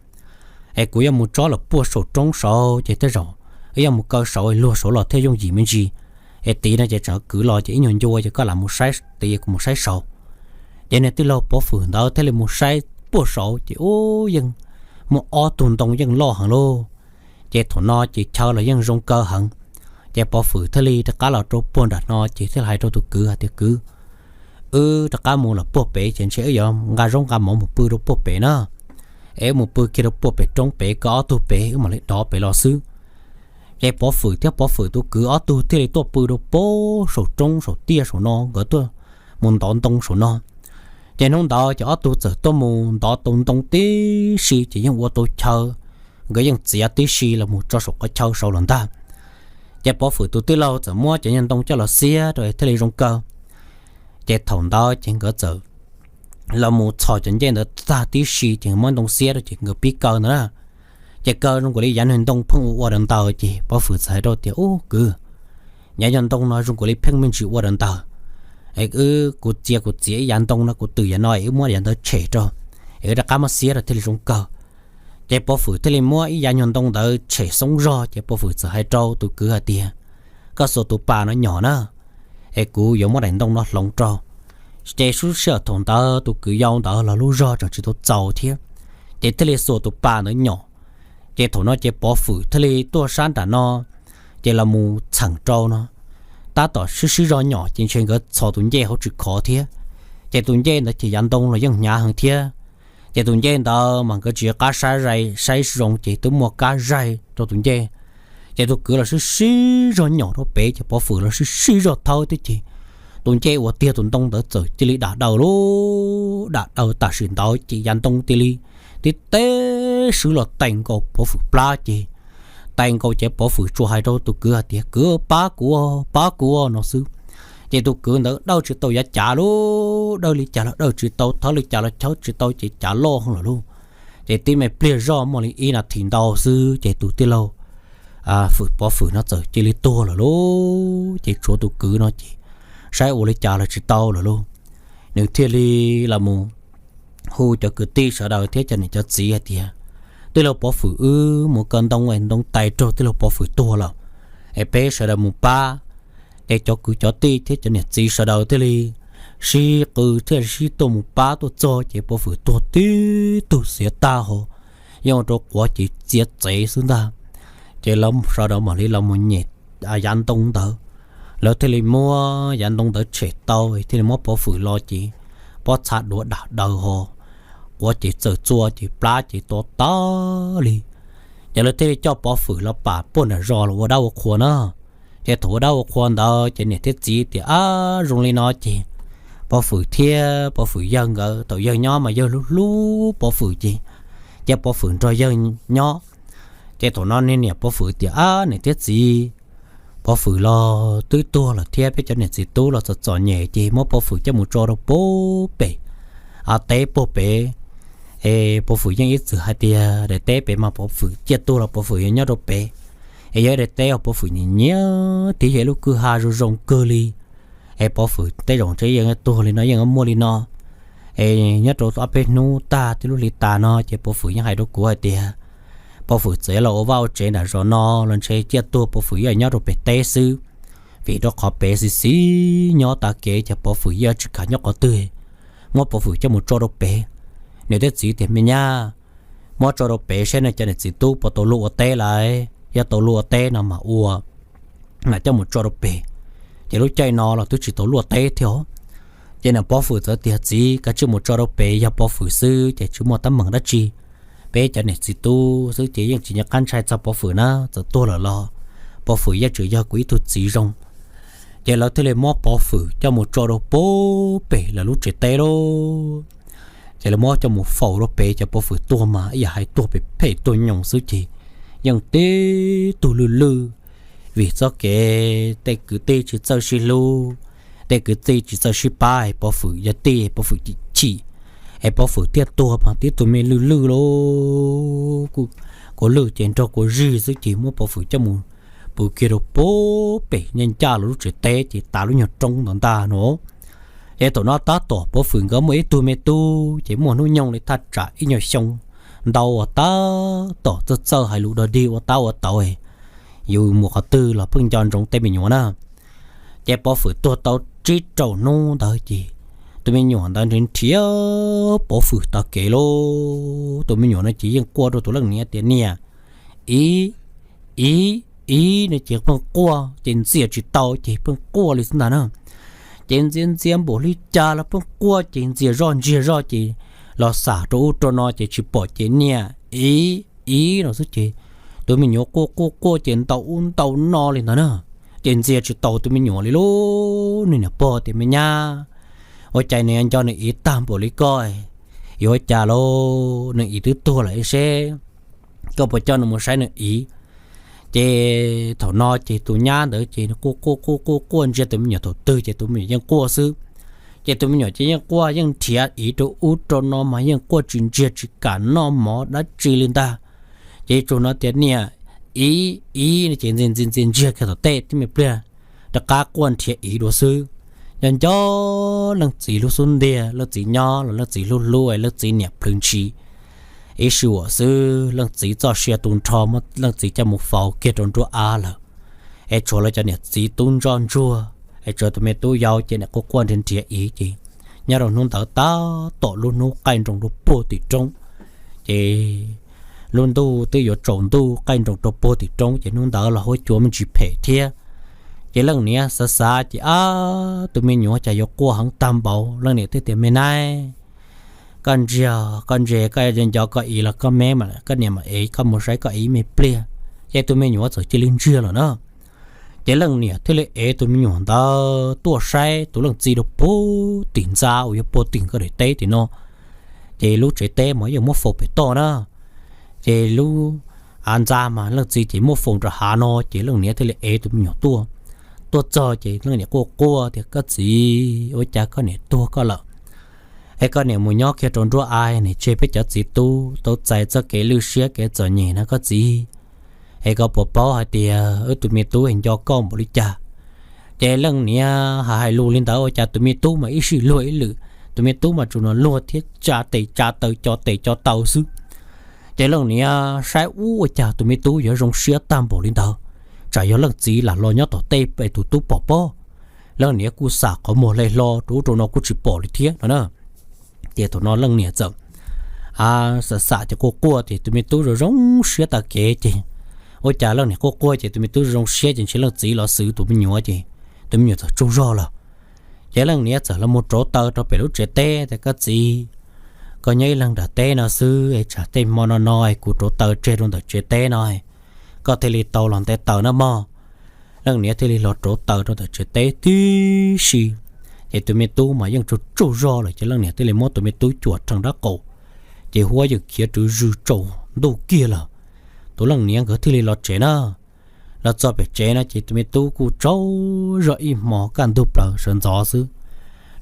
Es kuv yuav mus tsob lawm puag saum roob saud ces tej zaum wb yuav mus kaw saud luag saud los thiaj yooj yim me ntsis. Es tid no ces tseem kwv los ces ib nyuag ncua ces koj lam mus saib tid, kuv mus saib saud. Ces niag tij laug Pov Fwm ntawd thiaj li mus saib puag saud ces ub, yeej muaj ob tug ntoo yeej loj heev lauj. Ces thaum no ces chaw los yeej zoo kaw heev. Ces Pov Fwm thiaj li rov qab los rau puag nram no ces thiaj hais rau tus kwv hais tias, Kwv, wb rov qab mus lawm puag pem ces ntshe wb yuav nqa zaub nqa mov mus pw rau puag pem na. Es wb mus pw kiag rau puag pem roob pem, koj ob tug pem, wb mam li dov pem los xwb. Ces Pov Fwm thiab Pov Fwm tus kwv ob tug thiaj li tuaj pw rau puag saum roob saum tiaj saum no, nkawd tuaj mus ntov ntoo saum no. Ces hnub ntawd ces ob tug txawm tuaj mus ntov tau ntoo tib si ces yeej ua tau chaw, nkawd yeej txiav tib si los mus tso saum qhov chaw saud los ntag. Ces Pov Fwm tus tij laug txawm muab cov nyuag ntoo coj los xiab rau thiaj li zoo kaw. Ces thaum ntawd ces nkawd txawm los mus txhos cov ncej ntawd tag tib si ces muab ntoo xiab rau ces nkawd pib kaw ntawd na. Ces kaw zoo nkaus li yav nyuag ntoo pheej ua ua daws ntawd ces Pov Fwm txawm hais rau tias, Ub kwv, yav nyuag ntoo no zoo nkaus li pheej me ntsis ua daws ntawd. Es wb, kuv txiav, kuv txiav ib yav ntoo no, kuv twm yav no es wb muab yav ntawd tshem rau, es wb rov qab muab xiab rau thiaj li zoo kaw. Ces Pov Fwm thiaj li muab ib yav nyuag ntoo ntawd tshem xoob zog ces Pov Fwm txawm hais rau tus kwv hais tias, Koj xuas tus pas no nyom na, es kuv yuav muab daim ntoo no hloov rau. Ces lub sij hawm thaum ntawd tus kwv yau ntawd los lub zog tseem tsis tau txaus thiab, ces thiaj li xuas tus pas ntawd nyom. Ces thaum no ces Pov Fwm thiaj li tuaj sab nram no, ces los mus txheem rau no. Tab tom sib sib zog nyom ces ntshe nkawd txhos tus ncej hauv tsis khov thiab, ces tus ncej ntawd ces yav ntoo los yeej hnyav heev thiab. Ces tus ncej ntawd mas nkawd tsis qab saib, saib zoo ces twb muaj kab zaig rau tus ncej. Ces tus kwv los sib sib zog nyom rau pem ces Pov Fwm los sib sib zog thawb thiab ces tus ncej uas tiag tus ntoo ntawd txawm cia li dam daws lauj. Dam daws tam sim ntawd ces yav ntoo cia li tib teb swb los tais nkaus Pov Fwm plab ces tais nkaus ces Pov Fwm tsuas hais rau tus kwv hais tias, Kwv, pab kuv, pab kuv no xwb. Ces tus kwv ntawd dawj tsis tau yav cav lauj, dawj li cas los dawj tsis tau, thawb li cas los thawb tsis tau ces cav loj heev lawm lauj. Ces tib me pliag zoj muaj li ib nas this ntau xwb ces tus tij laug Fwm, Pov Fwm no txawm cia li tuag lawm lauj. Ces tshuav tus kwv no ces saib ua li cas los tsis tau lawm lauj. Nws thiaj li los mus hu cov kwv tij sawv daws thiab cov niam cov txiv hais tias, Tij laug Pov Fwm wb mus kaw ntoo es ntoo tais raug tij laug Pov Fwm tuag lawm, es peb sawv daws mus pab. Ces cov kwv cov tij thiab cov niam txiv sawv daws thiaj li sib qw thiaj sib tuaj mus pab tuaj txog ces Pov Fwm tuag tib tug xiav tag ho, yeej ua rau quav ces txiav txev xwb ntag. Ces sawv daws mam li los mus nyem yav ntoo ntawd, lawv thiaj li muab yav ntoo ntawd tshem tau thiaj li muab Pov Fwm los ces pob txha duav dam daws ho, quav ces txawm txua ces plab ces to tas li. Ces lawv thiaj li coj Pov Fwm los pam puag nram zos los ua dab ua qhua na. Ces thaum ua dab ua qhua ntawd ces niam thiab txiv tias, Ab, zoo li no ces Pov Fwm thiab Pov Fwm yawg nkawd, thaum yawg nyob mas yawg hlub hlub Pov Fwm ces cia Pov Fwm nrog yawg nyob. Ces thaum no niag niam Pov Fwm tias, Ab, niam thiab txiv, Pov Fwm los twb tuag lawm thiab peb cov niam txiv tub los txom txom nyem ces muab Pov Fwm coj mus tso rau puag pem teb puag pem. Es Pov Fwm yeej ib txwm hais tias daim teb pem mas Pov Fwm ciaj tuag los Pov Fwm yuav nyob rau pem. Es yog ib daim teb uas Pov Fwm nyiam nyiam thiab yog ib lub kwj ha zoo zoo kawg li. Es Pov Fwm tej zaum ntshe yeej tuag li no yeej muaj li no. Es nyob rau ob peb hnub tag twb lub hli tas no ces Pov Fwm yeej hais rau kuv hais tias Pov Fwm txawm los ua vaj ua tsev nram zos no los ntshe ciaj tuag Pov Fwm yuav nyob rau pem teb xwb, vim rau qhov pem xiv xiv nyob tas kev ces Pov Fwm yuav tsis kam nyob qhov twg. Muab Pov Fwm coj mus tso rau pem. Niam thiab txiv tias, Me nyab, muab tso rau pem seb nej cov niam txiv tub puas tau luaj ua teb lawm, yog tau luaj ua teb no mas ua, mas coj mus tso rau pem. Ces lub caij no los twb tsis tau luaj teb thiab. Ces niam Pov Fwm txawm tias, Txiv, kav tsij mus tso rau pem, yog Pov Fwm xwb ces tsis muaj teeb meem dab tsi. Peb cov niam txiv tub xwb ces yeej tsis nco qab ntshai txog Pov Fwm na, txawm tuag lawm los Pov Fwm yeej tseem yog kuv ib tug txiv zoo. Ces lawv thiaj li muab Pov Fwm coj mus tso rau puag pem lawv lub tsev teb lauj. Ces lawv muab coj mus faus rau pem, cov Pov Fwm tuag mas ib yam hais tuag phem phem tuag nyoos xwb ces yeej tib tug lwj lwj, vim txoj kev tej kwv tij tsis txawj sib hlub, tej kwv tij tsis txawj sib pab, Pov Fwm yog tij Pov Fwm chim chim, es Pov Fwm thiaj tuag mas tib tug me lwj lwj lauj. Kuv lwj ces nrog kua zig xwb ces muab Pov Fwm coj mus pw kiag rau pem ncaj ncaj los lub tsev teb ces tas lub nyuag roob ntawd ntag no. Ces thaum no tab tom Pov Fwm nkawd muaj ib tug me tub ces muaj hnub nyoog li thaj tsam ib nyuag xyoo ntau, ua tab tom txawj txawj hais lus dog dig ua tab ua tauv, yus mus qhov twg los pheej nco ntsoov tej me nyuam na. Ces Pov Fwm tuag tau tsib rau hnub ntawd ces tus me nyuam ntawd nrhiav nrhiav Pov Fwm tav kev lauj. Tus me nyuam no ces yeej quaj rau tus leej niam tias, Niam, ib, ib, ib, no ces pheej quaj ces ntxias tsis tau ces pheej quaj li xwb ntag na. Ces ntxias ntxias npaum li cas los pheej quaj ces ntxias zoj ntsiag zoj ces los xam rau ub rau no ces tsis pom ces niam, ib, ib no xwb ces tus me nyuam quaj quaj quaj ces ntaus ub ntaus no li ntawd na. Ces ntxias tsis tau tus me nyuam li lauj. Nws niam pog tias, Me nyab, ua cas nws nco nws ib tag npaum li koj, yuav ua cas lauj? Nws ib twb tuag lawm seb koj puas coj nws mus saib nws ib? Ces thaum no ces tus nyab ntawd ces quaj quaj quaj quaj quaj ntsia tus me nyuam thaum twg ces tus me nyuam yeej quaj xwb. Ces tus me nyuam ces yeej quaj yeej nrhiav ib rau ub rau no mas yeej quaj tsis ntsiag tsis kam noj mov dab tsi li ntag. Ces tsuas no tias niam, ib, ib no ces ntxias ntxias ntxias ntsiag kiag tom tej tib me pliag rov qab quaj nrhiav ib dua xwb. Nco nco leej txiv lub xub ntiag, leej txiv nyob los leej txiv hlub hlub, leej txiv niam plhws ntshis ib sij huam xwb leej txiv txoj sia tu nrho muab leej txiv coj mus faus kiag rau nruab av lawm. Es tshuav lawv cov niam txiv tub ntsoj ntsuag, es tshuav tus me tub yau ces niam quaj quaj nrhiav nrhiav ib ces nyob rau hnub ntawd tab tom lub hnub qaij nroos rau puag tim roob. Ces lub ntuj twb yuav tsaus ntuj qaij nroos rau puag tim roob ces hnub ntawd los huab cua me ntsis phem thiab. Ces leej niam xav xav ces, Ab, tus me nyuam cas yuav quaj heev tag npaum? Leej niam thiaj tias, Me nab, koj ntsiag koj ntse, koj nco koj ib los koj me mas koj niam mam ev koj mus saib koj ib me pliag. Ces tus me nyuam txawm cia li ntsiag lawm na. Ces leej niam thiaj li ev tus me nyuam ntawd tuaj saib tus leej txiv rau puag tim ntxa uas yog puag tim nkawd daim teb tim no. Ces lub tsev teb mas yeej muab faus pem toj na. Ces lub av ntxa mas leej txiv ces muab faus rau hav no ces leej niam thiaj li ev tus me nyuam tuaj. Tuaj txog ces leej niam quaj quaj tias, Koj txiv, ua cas koj niam tuag koj lawm es koj niam mus nyob kiag rau nruab av, niam tseg peb cov txiv tub tau txais txoj kev lwj siab kev txom nyem no koj txiv? Es koj puas paub hais tias wb tus me tub es nco koj npaum li cas? Ces leej niam hais hais lus li ntawd ua cas tus me tub mas ib sij luag ib lwm, tus me tub mas tsuas luag thiab tsa tes tsa taw co tes co taw xwb. Ces leej niam saib ub ua cas tus me tub yuav zoo siab tag npaum li ntawd, tsam yog leej txiv lam los nyob tom tej es tus tub pom pob. Leej niam kuj xam qhov muag hle hlo rau ub rau no kuj tsis pom li thiab no na. Ces thaum no leej niam txawm xam xam ces quaj quaj ces tus me tub zoo zoo siab taw kev ces ua cas leej niam quaj quaj ces tus me tub zoo zoo siab ces ntshe leej txiv los xwv tus me nyuam ces tus me nyuam txawm tsaug zog lawm. Ces leej niam txawm los mus rauv taws rau pem lub tsev teb tias, Koj txiv, koj nyob ib leeg nram teb no xwb es tsam tej hmo no no es kuv rauv taws tseg rau ntawm tsev teb no, koj thiaj li tau los nte taws na mog. Leej niam thiaj li los rauv taws rau ntawm tsev teb tib si. Ces tus me tub mas yeej tsaug tsaug zog lawm ces leej niam thiaj li muab tus me tub cuam rhees nraub qaum, ces huab yeej khiav rwv zws tsaus ntuj kiag lawm. Tus leej niam nkawd thiaj li los tsev na. Los txog pem tsev no ces tus me tub kuj tsaug zog ib hmos kaj ntug plaws sawv ntxov xwb.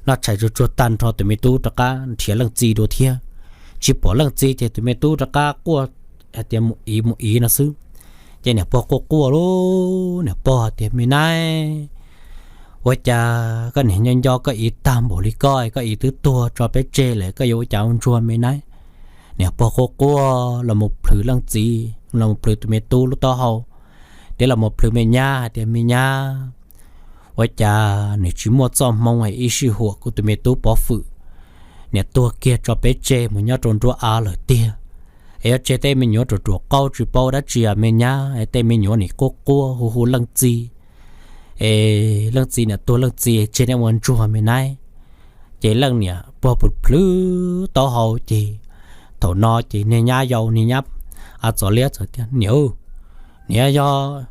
Noj tshais tsuag tsuag tag nrho tus me tub rov qab nrhiav leej txiv dua thiab. Tsis pom leej txiv ces tus me tub rov qab quaj hais tias mus ib mus ib no xwb. Ces niam pog quaj quaj lauj, niam pog hais tias, Me nab, ua cas koj niam nco nco koj ib tag npaum li koj, koj ib twb tuag tso peb tseg lawm koj yuav ua cas ua ntsuag me nab? Niam pog quaj quaj los mus plhws leej txiv, los mus plhws tus me tub lub taub hau, thiab los mus plhws me nyab hais tias, Me nyab, ua cas nws tsis muaj txoj hmoo es ib sij huam kuv tus me tub Pov Fwm niam tuag kiag tso peb tseg mus nyob rau nruab av lawm tiag? Es yuav tseg tej me nyuam ruam ruam qaub tsis paub dab tsi me nyab, es tej me nyuam nim quaj quaj hu hu leej txiv, es leej txiv niam tuag leej txiv tseg nej ua ntsuag me nab. Ces leej niam pog plhws plhws taub hau ces thaum no ces niag nyab yau niag nyab Txos Liab txawm tias, Niam, niam, yog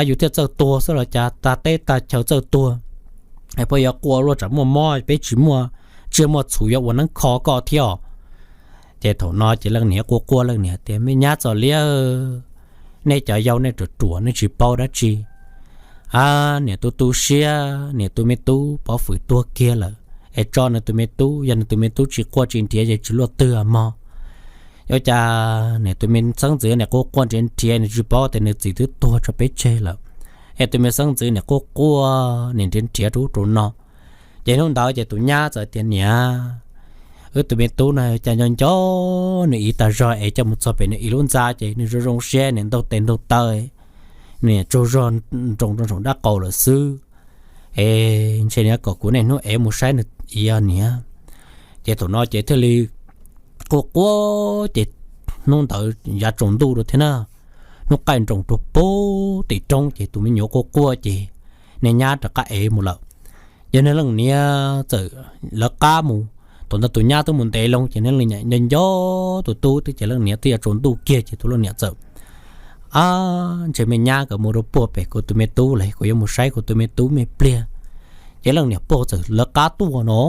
yus thiaj txawj tuag xwb los cas tag teb tag chaw txawj tuag, es peb yuav quaj luaj tsam muaj mob peb tsis muaj tsiaj muaj txhu yuav ua neeb kho koj thiab os. Ces thaum no ces leej niam quaj quaj leej niam tias, Me nyab Txos Liab, nej cov yau nej ruam ruam nej tsis paub dab tsi. A, niam tu tu siab niam tus me tub Pov Fwm tuag kiag lawm, es tso nws tus me tub, yog nws tus me tub tsis quaj tsis nrhiav ces tsis luaj twg mog. Ua cas nim tus me xeeb ntxwv nim quaj quaj nrhiav nrhiav, nws tsis paub tias nws txiv twb tuag tso peb tseg lawm. Es tus me xeeb ntxwv nim quaj quaj nim nrhiav nrhiav rau ub rau no. Ces hnub ntawd ces tus nyab txawm tias, Niam, wb tus me tub no cas nco nco nws txiv tas zog es coj mus txog pem nws txiv lub ntxa ces nws zoo zoo siab, nws ntaug tes ntaug taw, nws tsaug zog nroos rau saum dab qaus lawm xwb. Es ntshe niam kom kuv niaj hnub es mus saib nws txiv os niam. Ces thaum no ces thiaj li quaj quaj ces hnub ntawd yav tsaus ntuj rau thiab na, hnub qaij nroos rau pem tim roob ces tus me nyuam quaj quaj ces niag nyab rov qab ev mus lawm. Ces niag leej niam txawm lawv qab mus, thaum ntawd tus nyab twb mus ntev loo ces niag leej niam nco nco tus tub twb ces leej niam twb yuav tsaus ntuj kiag ces tus leej niam txawm, Ab, ntshe me nyab nkawd mus rau puag pem kuv tus me tub lawm, kuv yuav mus saib kuv tus me tub me pliag. Ces leej niam pog txawm lawv qab tuaj no,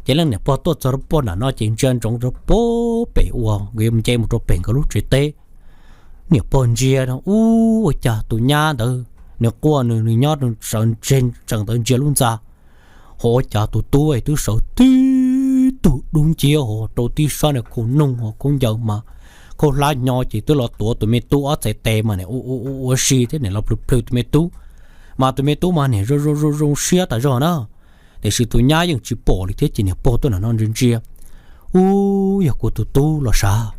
ces leej niam pog tuaj txog rau puag nram no ces ntsia ntsoov rau puag pem uas nkawd yuav nce mus rau pem nkawd lub tsev teb. Niam pog ntsia no, ub, ua cas tus nyab ntawd nws quaj nws nws nyob sawv ntseg tsees ntawd ntsia lub ntxa, ho ua cas tus tub es twb sawv tib tug dub nciab ho rau tib sab niag khau noog ho khaub ncaws mas khaub hlab nyo ces twb los tuav tus me tub ob txhais tes mas nim ua ua ua si thiab nim los plhws plhws tus me tub, mas tus me tub mas nim zoo zoo zoo zoo siab tas zog na. Tiam sis tus nyab yeej tsis pom li thiab ces niam pog tuaj nram no ntsia ntsia, ub, yog kuv tus tub los sav,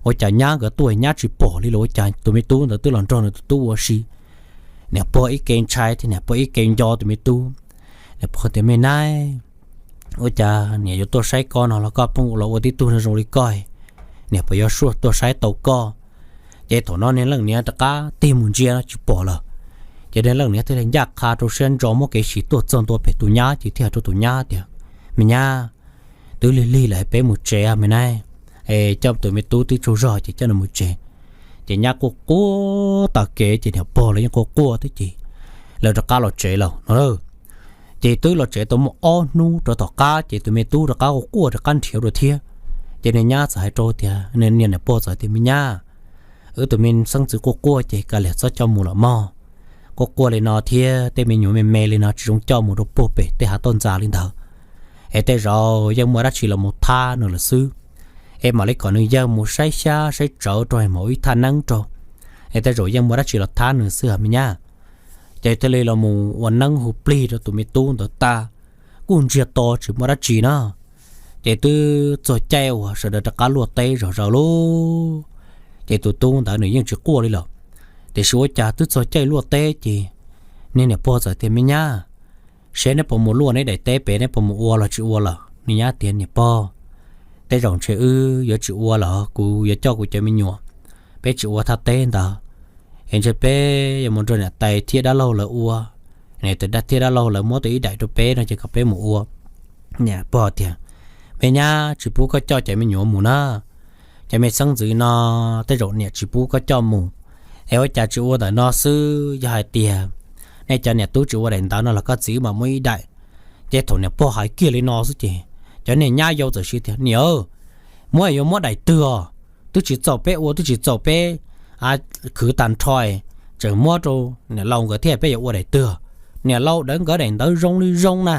ua cas nyab nkawd tuaj nyab tsis pom li los ua cas tus me tub ntawd twb los nrog nws tus tub ua si. Niam pog ib ke ntshai thiab niam pog ib ke nco tus me tub. Niam pog tias, Me nab, ua cas niam yuav tuaj saib koj no los koj pheej los ua tib tug zoo zoo li koj, niam puas yuav tuaj saib tau koj? Ces thaum no niag leej niam rov qab tig mus ntsia no tsis pom lawm. Ces niag leej niam thiaj li ncaj qha rau siab ntso muab kev sim tuaj txog ntua pem tus nyab ces thiaj hais rau tus nyab tias, Me nyab, twb lig lig lawm peb mus tsev me nab, es coj tus me tub twb tsaug zog ces coj nws mus tsev. Ces nyab quaj quaj tas kev ces niam pog los yeej quaj quaj thiab ces lawv rov qab los tsev lawm no. Ces twb los tsev tau muaj ob hnub rau tom qab ces tus me tub rov qab quaj quaj rov qab nrhiav dua thiab. Ces niag nyab txawm hais rau tias, niag niam pog txawm tias, Me nyab, wb tus me xeeb ntxwv quaj quaj ces kav liam txhob coj mus lawm mog. Quaj quaj li no thiab tej me nyuam me me li no tsis zoo coj mus rau puag pem tej hav toj ntxas li ntawd, es tej zaum yeej muaj dab tsi los mus thab nws lawm xwb. Es mam li kom nws yawg mus saib xyab saib tsawv rau es mam ua ib thaj neeb rau, es tej zaum yeej muaj dab tsi los thab nws xwb me nyab. Ces thiaj li los mus ua neeb hu plig rau tus me tub ntawd tas, kuj ntsiag to tsis muaj dab tsi na. Ces twb txog caij uas sawv daws rov qab luaj teb zom zaws lauj, ces tus tub ntawd nws yeej tsis quaj li lawm. Tiam sis ua cas twb txog caij luaj teb ces niag niam pog txawm tias, Me nyab, seb neb puas mus luaj neb daim teb pem, neb puas mus ua los tsis ua lawm? Niag nyab tias, Niam pog, tej zaum ntshe wb yuav tsis ua lawm, kuv yuav coj kuv cov me nyuam, peb tsis ua thaj teb ntawd, es ntshe peb yuav mus nrog niam tais thiab dab laug lawv ua. Niam tais thiab dab laug lawv muab tau ib daim rau peb no ces kom peb mus ua. Niam pog tias, Me nyab, tsis pub koj coj cov me nyuam mus na, cov me xeeb ntxwv no tej zaum niam tsis pub koj coj mus. Es ua cas tsis ua ntawm no xwb, yog hais tias nej cov niam tub tsis ua daim ntawv no los koj txiv mam muab ib daim. Ces thaum niam pog hais kiag li no xwb ces cov niag nyab yau txawm hais tias, Niam, muab yuav muab daim twg os? Twb tsis txaus peb ua, twb tsis txaus peb khwv tag nrho, tseem muab rau niam laus nkawd thiab, peb yuav ua daim twg? Niam laus nkawd daim ntawv zoo li zoo na,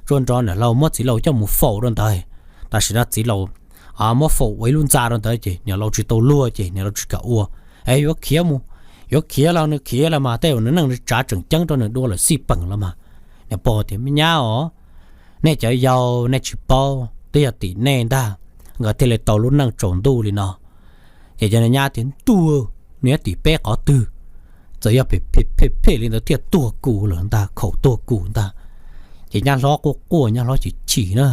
tsuas nrog niam laus muab txiv laus coj mus faus rau ntawd. Tam sim no txiv laus muab faus ua ib lub ntxa rau ntawd ces niam laus tsis tau luag ces niam laus tsis kam ua. Es yuav khiav mus, yuav khiav los nws khiav los mas tej zaum nws neej tsav tseem ceeb rau nws dua lawm xij peem los mas. Niam pog tias, Me nyab os, nej cov yau nej tsis paub, twb yog tim nej ntag, nkawd thiaj li tau lub neej tsaus ntuj li no. Ces cov niag nyab tias, Ntuj, nws nyob tim peb qhov twg? Txawm yog phem phem li ntawd thiaj tuag kuv lawm ntag, khaum tuag kuv ntag. Ces nyab hlob quaj quaj, nyab hlob chim chim na.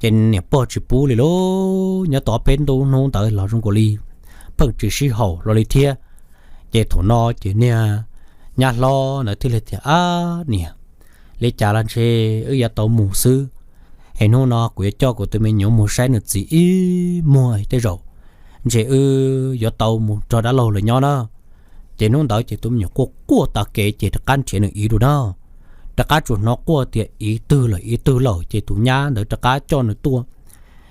Ces niam pog tsis pub li lauj, nyob tau peb ntu hnub ntawd los zoo nkaus li pheej tsis sib haum los li thiab. Ces thaum no ces niag nyab hlob ntawd thiaj li tias, Ab niam, li cas los ntshe wb yuav tau mus xwb. Es hnub no kuv yuav coj kuv tus me nyuam mus saib nws txiv ib muag, tej zaum ntshe wb yuav tau mus nrog dab laug lawv nyob na. Ces hnub ntawd ces tus me nyuam quaj quaj tas kev ces rov qab nrhiav nws txiv dua na. Rov qab tsuas hnov quaj tias, Txiv twg lawm, txiv twg lawm? Ces tus nyab ntawd rov qab coj nws tuaj,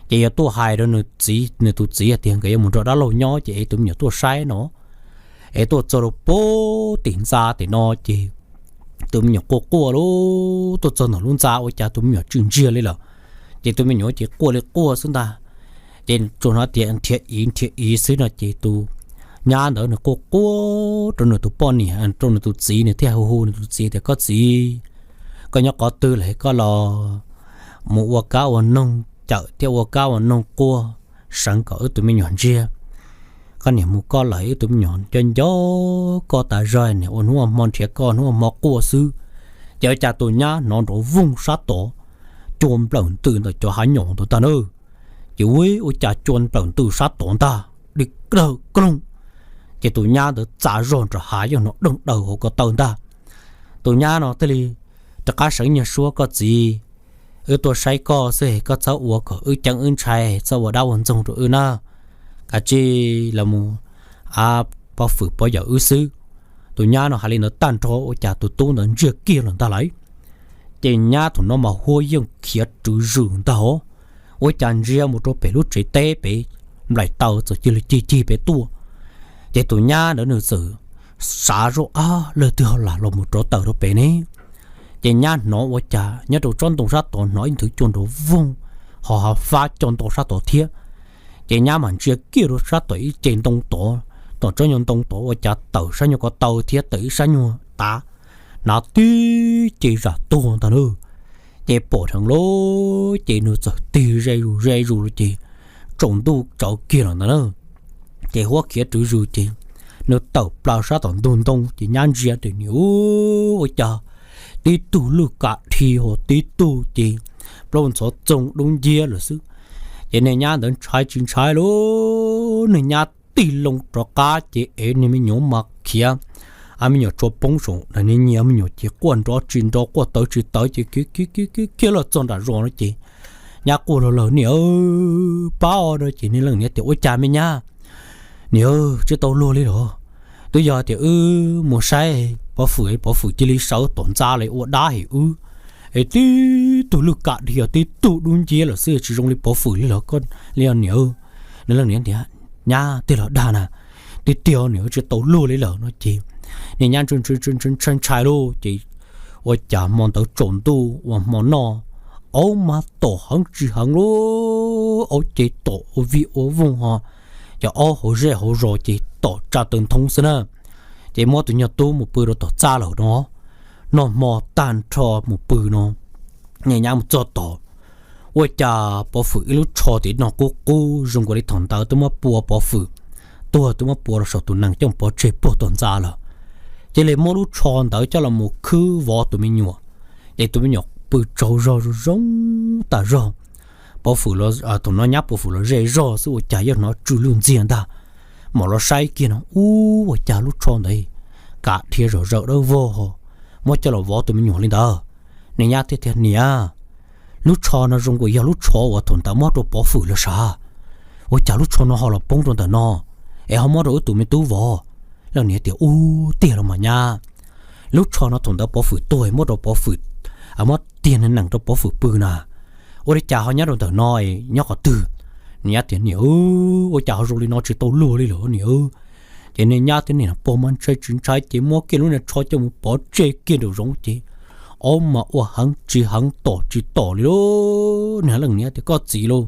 ces yog tuaj hais rau nws tus txiv hais tias nkawd yuav mus nrog dab laug nyob ces es tus me nyuam tuaj saib no. Es tuaj txog rau puag tim ntxa tim no ces tus me nyuam quaj quaj lauj, tuaj txog ntawm lub ntxa ua cas tus me nyuam tsis ntsiag li lawm. Ces tus me nyuam ces quaj li quaj xwb ntag. Ces tsuas hnov tias nrhiav iv nrhiav iv xwb no ces tus nyab ntawd nws quaj quaj rau nws tus poj niam, rau nws tus txiv, nws thiaj hu hu nws tus txiv tias, Koj txiv, koj nyob qhov twg lawm koj los mus ua kab ua noog cawm thiab ua kab ua noog quaj seev kom wb tus me nyuam ntsiag. Koj niam mus koj lawm, wb tus me nyuam nco nco koj tas zog, niam ua hnub ua hmo nrhiav koj hnub ua hmo quaj xwb. Ces ua cas tus nyab hnov nrov voog sab tod, cua nplawm ntws ntawm cov hav nyom ntawd ntag na. Ces ua cas cua nplawm ntws sab tod ntag, dig dawg kloog. Ces tus nyab ntawd txav zog nram hav yeej hnov doog daws hauv ko taw ntag. Tus nyab no thiaj li rov qab seev nyuag suab, Koj txiv, wb tuaj saib koj xwb, koj txhob ua kom wb ceeb wb ntshai, txhob ua dab ua ntxoog rau wb na. Kav tsij los mus, a, pov fwm pov yawm wb xwb. Tus nyab no hais li ntawd tag nrho ua cas tus tub ntawd ntsiag kiag los ntag lauj. Ces nyab thaum no mas huab yeej khiav rwv zws ntag os. Ua cas ntsia mus rau pem lub tsev teb pem nplaim taws txawm cia li cig cig pem tuaj. Ces tus nyab ntawd nws txawm xav zoj, Ab, leej twg ho lam los mus rov taws rau pem ne? Ces nyab hnov ua cas nyob rau tsob ntoo sab tod hnov ib nthwv cua nrov voog, ho hav fab co nto sab tod thiab. Ces nyab mam ntsia kiag rau sab tom ib ce ntoo tod, tom tsob nyuag ntoo tod ua cas tawm sab nyuag ko taw thiab tawm ib sab nyuag tav, hnav tib ce zam tuag ntag na. Ces pom dheev lawm ces nws txawm tig ze zus ze zus lawm ces tsaus ntuj tsawv kiag lawm ntag na. Ces huab khiav rwv zws ces nws tawm plaws sab tom ntug ntoo ces nyab ntsia tias, Niam, ua cas tib tug lwj kam dhia ho tib tug ces plaub ntxhov txoog dub nciab lawm xwb. Ces niag nyab ntawd ntshai tsis ntshai lauj, niag nyab tig loo rov qab ces ev niag me nyuam mas khiav, a, me nyuam tsuas poob saum nws nyias me nyuam ces quaj nrov tsis nrov quaj tawv tsis tawv ces khiav khiav khiav los txog nram zos no ces nyab quaj lawg lawg, Niam, pab os. Ces niag leej niam tias, Ua cas me nyab? Niam, tsis tau luag li los, twb yog tias wb mus saib pov fwm, pov fwm cia li sawv tom ntxa los ua dab hem wb, es tib tug lwj kam dhia tib tug dub nciab lawm xwb, tsis zoo li pov fwm li los koj li os niam. Niag leej niam tias, Nyab, tej los dag na, tiag tiag niam, tsis tau luag li lawm no ces niag nyab ntshai ntshai lauj ces ua cas hmo ntawd tsaus ntuj ua hmo noj, aub mas tom heev tsis heev lauj, aub ces tom ua vij ua voog ho, cov aub hauv zej hauv zos ces tom tsa taw nthoob xwb na. Ces muab tus nyuag tub mus pw rau tom txaj lawm no, noj hmo tag nrho mus pw no, niag nyab mus txog tod, ua cas pov fwm ib lub tsho tim no qub qub zoo nkaus li thaum ntawd twb muab pua pov fwm tuag, twb muab pua rau saum tus nees coj pov tseg puag tom ntxa lawm. Cia li muab lub tsho ntawd coj los mus khwb vov tus me nyuam, ces tus me nyuam pw tsaug zog zoo tas zog. Pov fwm, thaum no nyab pov fwm los ze zog xwb ua cas yeej hnov tsw lwj ntxiag ntag. Mam los saib kiag no ub ua cas lub tsho ntawd kam dhia zom zaws dawb vog ho, muab coj los vov tus me nyuam li ntawd. Niag nyab thiaj tias, Niam, lub tsho no zoo nkaus yog lub tsho uas thaum ntawd muab rau pov fwm lawm sav. Ua cas lub tsho no ho los poob rau ntawm no es ho muab rau wb tus me tub vov? Leej niam tias, Ub, tiag los mas nyab, lub tsho no thaum ntawd pov fwm tuag muab rau pov fwm, muab tiag nees rau pov fwm pw na. Ua li cas ho nyob rau ntawm no, nyob qhov twg? Niag nyab tias, Niam, ua cas ho zoo li no tsis tau luag li lawm niam. Ces niag nyab thiab niag pog mas ntshai tsis ntshai ces muab kiag lub niag tsho coj mus pov tseg kiag nraum zoov ces aub mas ua heev tsis heev tom tsis tom li lauj. Niag leej niam tias, Koj txiv lauj,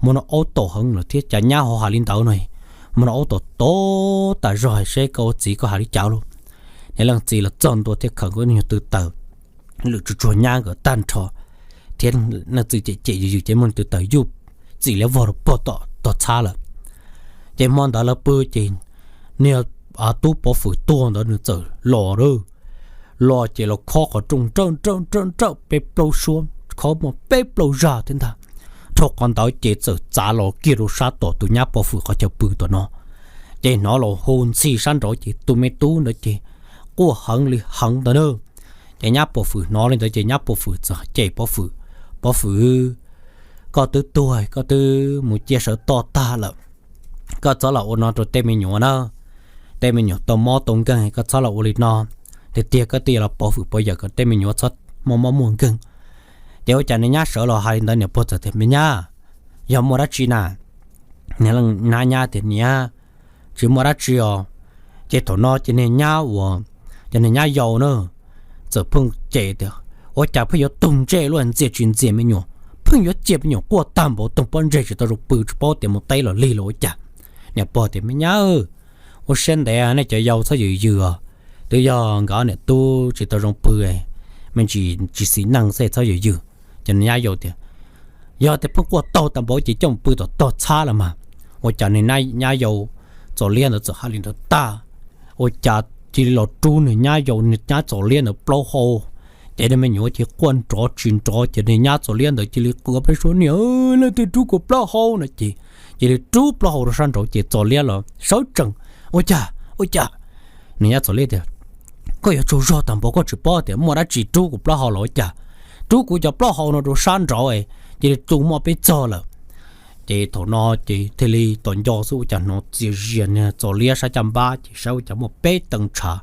hmo no aub tom heev lawm thiab cas nyab ho hais li ntawd no. Hmo no aub tom tom tas zog, hais seb koj ua txiv koj hais li cas lauj. Niag leej txiv los txog ntua thiab khawm nkawd niag tw taws, lwm tsuag tsuag nyab nkawd tag nrho thiab leej txiv cem cem yws yws ces muab tw taws yuj txim liab vog rau pog tom tog txhab lawm. Ces hmo ntawd lawv pw ces niag tub pov fwm tuag ntawd nws txawm los, los ces los khob qhov rooj nrawj nrawj nrawj nrawj peb plaub suab, khob muaj peb plaub zaj thiab ntag. Dhau qhov ntawd ces txawm txav los kiag rau sab tom tus nyab pov fwm qhov chaw pw tom no. Ces hnov los hu ntxhi sab nraud ces tus me tub ntawd ces quaj heev li heev ntawd na. Ces nyab pov fwm hnov li ntawd ces nyab pov fwm txawm cem pov fwm, Pov fwm, koj twb tuag, koj twb mus cia sawv toj tag lawm, koj txhob los ua no rau tej me nyuam na. Tej me nyuam tau mob tau nkeeg koj txhob los ua li no. Tiag tiag koj twb yuav los pov fwm pov yawm kom tej me nyuam txhob mob mob muaj nkeeg. Ces ua cas niag nyab sawv los hais li ntawd niam pog txawm tias, Me nyab, yog muaj dab tsi na? Niag nyab tias, Niam, tsis muaj dab tsi os. Ces thaum no ces niag nyab uas, ces niag nyab yau na, txawm pheej cem tias, Ua cas pheej yuav tug ntsej luaj ntxias tsis ntxias me nyuam, pheej yuav cia me nyuam quaj tag npaum toog pob ntseg tsis tau zoo pw, tsis paub tias mus teb los lig los ua cas. Niam pog tias, Me nyab, ua siab ntev, nej cov yau txhob yws yws os. Twb yog nkawd ob niam tub tsis tau zoo pw, me ntsis tsis xis neej xwb, txhob yws yws. Ces nws nyab yau tias, Yog tias pheej quaj taug tag npaum ces coj mus pw tom tog txhab los mas. Ua cas nws nyab yau Txos Liab ntawd txawm hais li ntawd tag, ua cas cia li los rub nws nyab yau, nws nyab Txos Liab ntawd plaub hau. Ces nws me nyuam ces quaj nrov tsis nrov, ces nws nyab Txos Liab ntawd cia li qw peb suab, Niam, leej twg rub kuv plaub hau? No ces cia li rub plaub hau rau sab nraud, ces Txos Liab los sawv tsees, Ua cas? Ua cas? Nws nyab Txos Liab tias, Koj yuav tsaug zog tag npaum koj tsis paub tias muaj dab tsi rub kuv plaub hau los ua cas? Rub kuv cov plaub hau no rau sab nraud, cia li tu muaj peb txog lawm. Ces thaum no ces thiaj li tom nco xwb ua cas hnov txias zias, niag Txos Liab sab caj npab ces saib ua cas muaj peb tee ntshav